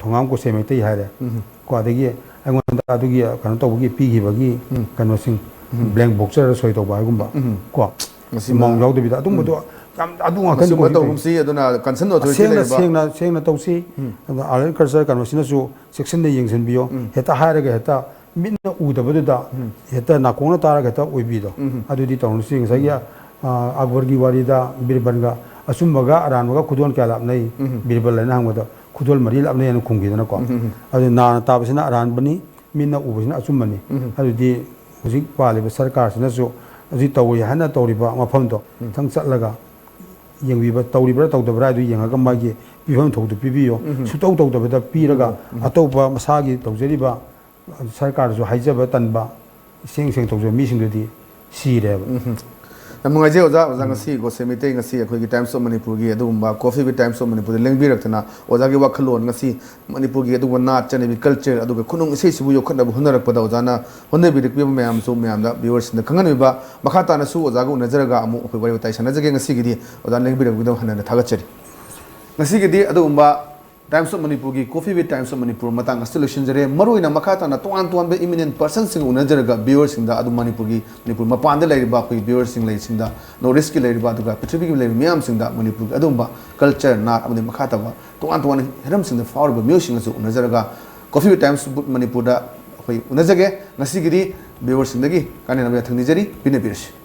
ꯊꯣꯉꯥꯝ ꯀꯣꯁꯦ ꯃꯩꯇꯩ ꯍꯥꯏꯔꯦ꯫ ꯎꯝ꯫ ꯀꯣ, ꯑꯗꯒꯤ ꯑꯩꯉꯣꯟꯗ ꯑꯗꯨꯒꯤ ꯀꯩꯅꯣ ꯇꯧꯕꯒꯤ ꯄꯤꯈꯤꯕꯒꯤ ꯎꯝ꯫ ꯀꯩꯅꯣꯁꯤꯡ, ꯎꯝ꯫ blank voucher ꯁꯣꯏ ꯇꯧꯕ ꯍꯥꯏꯒꯨꯝꯕ ꯎꯝ꯫ ꯀꯣ꯫ ꯃꯁꯤꯃ-, ꯃꯑꯣꯡ ꯌꯥꯎꯗꯕꯤꯗ ꯑꯗꯨꯝꯕꯗꯣ ꯌꯥꯝ ꯑꯗꯨ ꯉꯥꯛꯇꯅꯤ ꯃꯁꯤꯒꯨꯝꯕ ꯀꯣ ꯇꯧꯒꯨꯝꯁꯤ, ꯑꯗꯨꯅ concern authority ꯁꯦꯡꯅ, ꯂꯩꯔꯤꯕ ꯁꯦꯡꯅ, ꯁꯦꯡꯅ ꯇꯧꯁꯤ꯫ ꯎꯝ꯫ ꯑꯗ ꯑꯥꯔꯠ ꯑꯦꯟ ꯀꯜꯆꯔ ꯀꯩꯅꯣꯁꯤꯅꯁꯨ ꯆꯦꯛꯁꯤꯟꯅ ꯌꯦꯡꯁꯤꯟꯕꯤꯌꯣ꯫ ꯎꯝ꯫ ꯍꯦꯛꯇ ꯍꯥꯏꯔꯒ ꯍꯦꯛꯇ ꯃꯤꯠꯅ ꯎꯗꯕꯗꯨꯗ ꯎꯝ꯫ ꯍꯦꯛꯇ ꯅꯥꯀꯣꯡꯅ ꯇꯥꯔꯒ ꯍꯦꯛꯇ ꯑꯣꯏꯕꯤꯗꯣ꯫ ꯎꯝ꯫ ꯑꯗꯨꯗꯤ ꯇꯧꯔꯨꯁꯤ꯫ ꯉꯁꯥꯏꯒꯤ, ꯑ, ꯑꯛꯕꯔꯒꯤ ꯋꯥꯔꯤꯗ ꯕꯤꯔꯕꯜꯒ ꯑꯆꯨꯝꯕꯒ ꯑꯔꯥꯟꯕꯒ ꯈꯨꯗꯣꯜ ꯀꯌꯥ ꯂꯥꯞꯅꯩ? ꯎꯝ꯫ ꯕꯤꯔꯕꯜ ꯍꯥꯏꯅ ꯍꯪꯕꯗ ꯈꯨꯗꯣꯜ ꯃꯔꯤ ꯂꯥꯞꯅꯩ ꯍꯥꯏꯅ ꯈꯨꯝꯈꯤꯗꯅꯀꯣ꯫ ꯎꯝ, ꯎꯝ, ꯎꯝ꯫ ꯑꯗꯨ ꯅꯥꯅ ꯇꯥꯕꯁꯤꯅ ꯑꯔꯥꯟꯕꯅꯤ, ꯃꯤꯠꯅ ꯎꯕꯁꯤꯅ ꯑꯆꯨꯝꯕꯅꯤ꯫ ꯎꯝ꯫ ꯑꯗꯨꯗꯤ ꯍꯧꯖꯤꯛ ꯄꯥꯜꯂꯤꯕ ꯁꯔꯀꯥꯔꯁꯤꯅꯁꯨ ꯍꯧꯖꯤꯛ ꯇꯧꯔꯤ ꯍꯥꯏꯅ ꯇꯧꯔꯤꯕ ꯃꯐꯝꯗꯣ ꯎꯝ꯫ ꯊꯪ ꯆꯠꯂꯒ ꯌꯦꯡꯕꯤꯕ, ꯇꯧꯔꯤꯕ꯭ꯔꯥ ꯇꯧꯗꯕ꯭ꯔꯥ ꯍꯥꯏꯗꯨ ꯌꯦꯡꯉꯒ ꯃꯥꯒꯤ ꯄꯤꯐꯝ ꯊꯣꯛꯄꯗꯨ ꯄꯤꯕꯤꯌꯣ꯫ ꯎꯝ꯫ ꯁꯨꯇꯧ ꯇꯧꯗꯕꯗ ꯄꯤꯔꯒ ꯎꯝ, ꯎꯝ꯫ ꯑꯇꯣꯞꯄ ꯃꯁꯥꯒꯤ ꯇꯧꯖꯔꯤꯕ ꯁꯔꯀꯥꯔꯗꯁꯨ ꯍꯥꯏꯖꯕ ꯇꯟꯕ, ꯏꯁꯦꯡ ꯁꯦꯡ ꯇꯧꯖꯕ ꯃꯤꯁꯤꯡꯗꯨꯗꯤ ꯁꯤꯔꯦꯕ꯫ ꯎꯝ꯫ ꯌꯥꯝ ꯅꯨꯡꯉꯥꯏꯖꯩ ꯑꯣꯖꯥ꯫ ꯑꯣꯖꯥ ꯉꯁꯤ ꯒꯣꯁꯦ ꯃꯩꯇꯩ, ꯉꯁꯤ ꯑꯩꯈꯣꯏꯒꯤ Times of Manipurꯒꯤ ꯑꯗꯨꯒꯨꯝꯕ Coffee with Times of Manipurꯗ ꯂꯦꯡꯕꯤꯔꯛꯇꯅ ꯑꯣꯖꯥꯒꯤ ꯋꯥꯈꯜꯂꯣꯟ, ꯉꯁꯤ ꯃꯅꯤꯄꯨꯔꯒꯤ ꯑꯗꯨꯒꯨꯝꯕ ꯅꯥꯠ ꯆꯠꯅꯕꯤ, culture, ꯑꯗꯨꯒ ꯈꯨꯅꯨꯡ ꯏꯁꯩꯁꯤꯕꯨ ꯌꯣꯛꯈꯠꯅꯕ ꯍꯣꯠꯅꯔꯛꯄꯗ ꯑꯣꯖꯥꯅ ꯍꯣꯠꯅꯕꯤꯔꯛꯄꯤꯕ ꯃꯌꯥꯝꯁꯨ ꯃꯌꯥꯝꯗ, viewersꯁꯤꯡꯗ ꯈꯪꯍꯟꯕꯤꯕ꯫ ꯃꯈꯥ ꯇꯥꯅꯁꯨ ꯑꯣꯖꯥꯒ ꯎꯅꯖꯔꯒ ꯑꯃꯨꯛ ꯑꯩꯈꯣꯏ ꯋꯥꯔꯤ ꯋꯥꯇꯥꯏ ꯁꯥꯟꯅꯖꯒꯦ꯫ ꯉꯁꯤꯒꯤꯗꯤ ꯑꯣꯖꯥ ꯂꯦꯡꯕꯤꯔꯛꯄꯒꯤꯗꯃꯛ ꯍꯟꯅ ꯍꯟꯅ ꯊꯥꯒꯠꯆꯔꯤ꯫ ꯉꯁꯤꯒꯤꯗꯤ ꯑꯗꯨꯒꯨꯝꯕ Times of Manipurꯒꯤ Coffee with Times of Manipur ꯃꯇꯥꯡ ꯑꯁꯤꯗ ꯂꯣꯏꯁꯤꯟꯖꯔꯦ꯫ ꯃꯔꯨꯑꯣꯏꯅ ꯃꯈꯥ ꯇꯥꯅ ꯇꯣꯉꯥꯟ ꯇꯣꯉꯥꯟꯕ eminent personꯁꯤꯡꯒ ꯎꯅꯖꯔꯒ viewersꯁꯤꯡꯗ ꯑꯗꯨꯝ ꯃꯅꯤꯄꯨꯔꯒꯤ, ꯃꯅꯤꯄꯨꯔ ꯃꯄꯥꯟꯗ ꯂꯩꯔꯤꯕ ꯑꯩꯈꯣꯏꯒꯤ viewersꯁꯤꯡ ꯂꯩꯁꯤꯡꯗ, North Eastꯀꯤ ꯂꯩꯔꯤꯕ ꯑꯗꯨꯒ ꯄ꯭ꯔꯤꯊꯤꯕꯤꯒꯤ ꯂꯩꯔꯤꯕ ꯃꯤꯌꯥꯝꯁꯤꯡꯗ ꯃꯅꯤꯄꯨꯔꯒꯤ ꯑꯗꯨꯒꯨꯝꯕ culture, ꯅꯥꯠ ꯑꯃꯗꯤ ꯃꯈꯥ ꯇꯥꯕ ꯇꯣꯉꯥꯟ ꯇꯣꯉꯥꯟꯕ ꯍꯤꯔꯝꯁꯤꯡꯗ ꯐꯥꯎꯔꯤꯕ ꯃꯤꯑꯣꯏꯁꯤꯡꯒꯁꯨ ꯎꯅꯖꯔꯒ Coffee with Times of Manipurꯗ ꯑꯩꯈꯣꯏ ꯎꯅꯖꯒꯦ꯫ ꯉꯁꯤꯒꯤꯗꯤ viewersꯁꯤꯡꯗꯒꯤ ꯀꯥꯏꯅꯅꯕ ꯌꯥꯊꯪ ꯅꯤꯖꯔꯤ꯫ ꯄꯤꯅꯕꯤꯔꯁꯤ꯫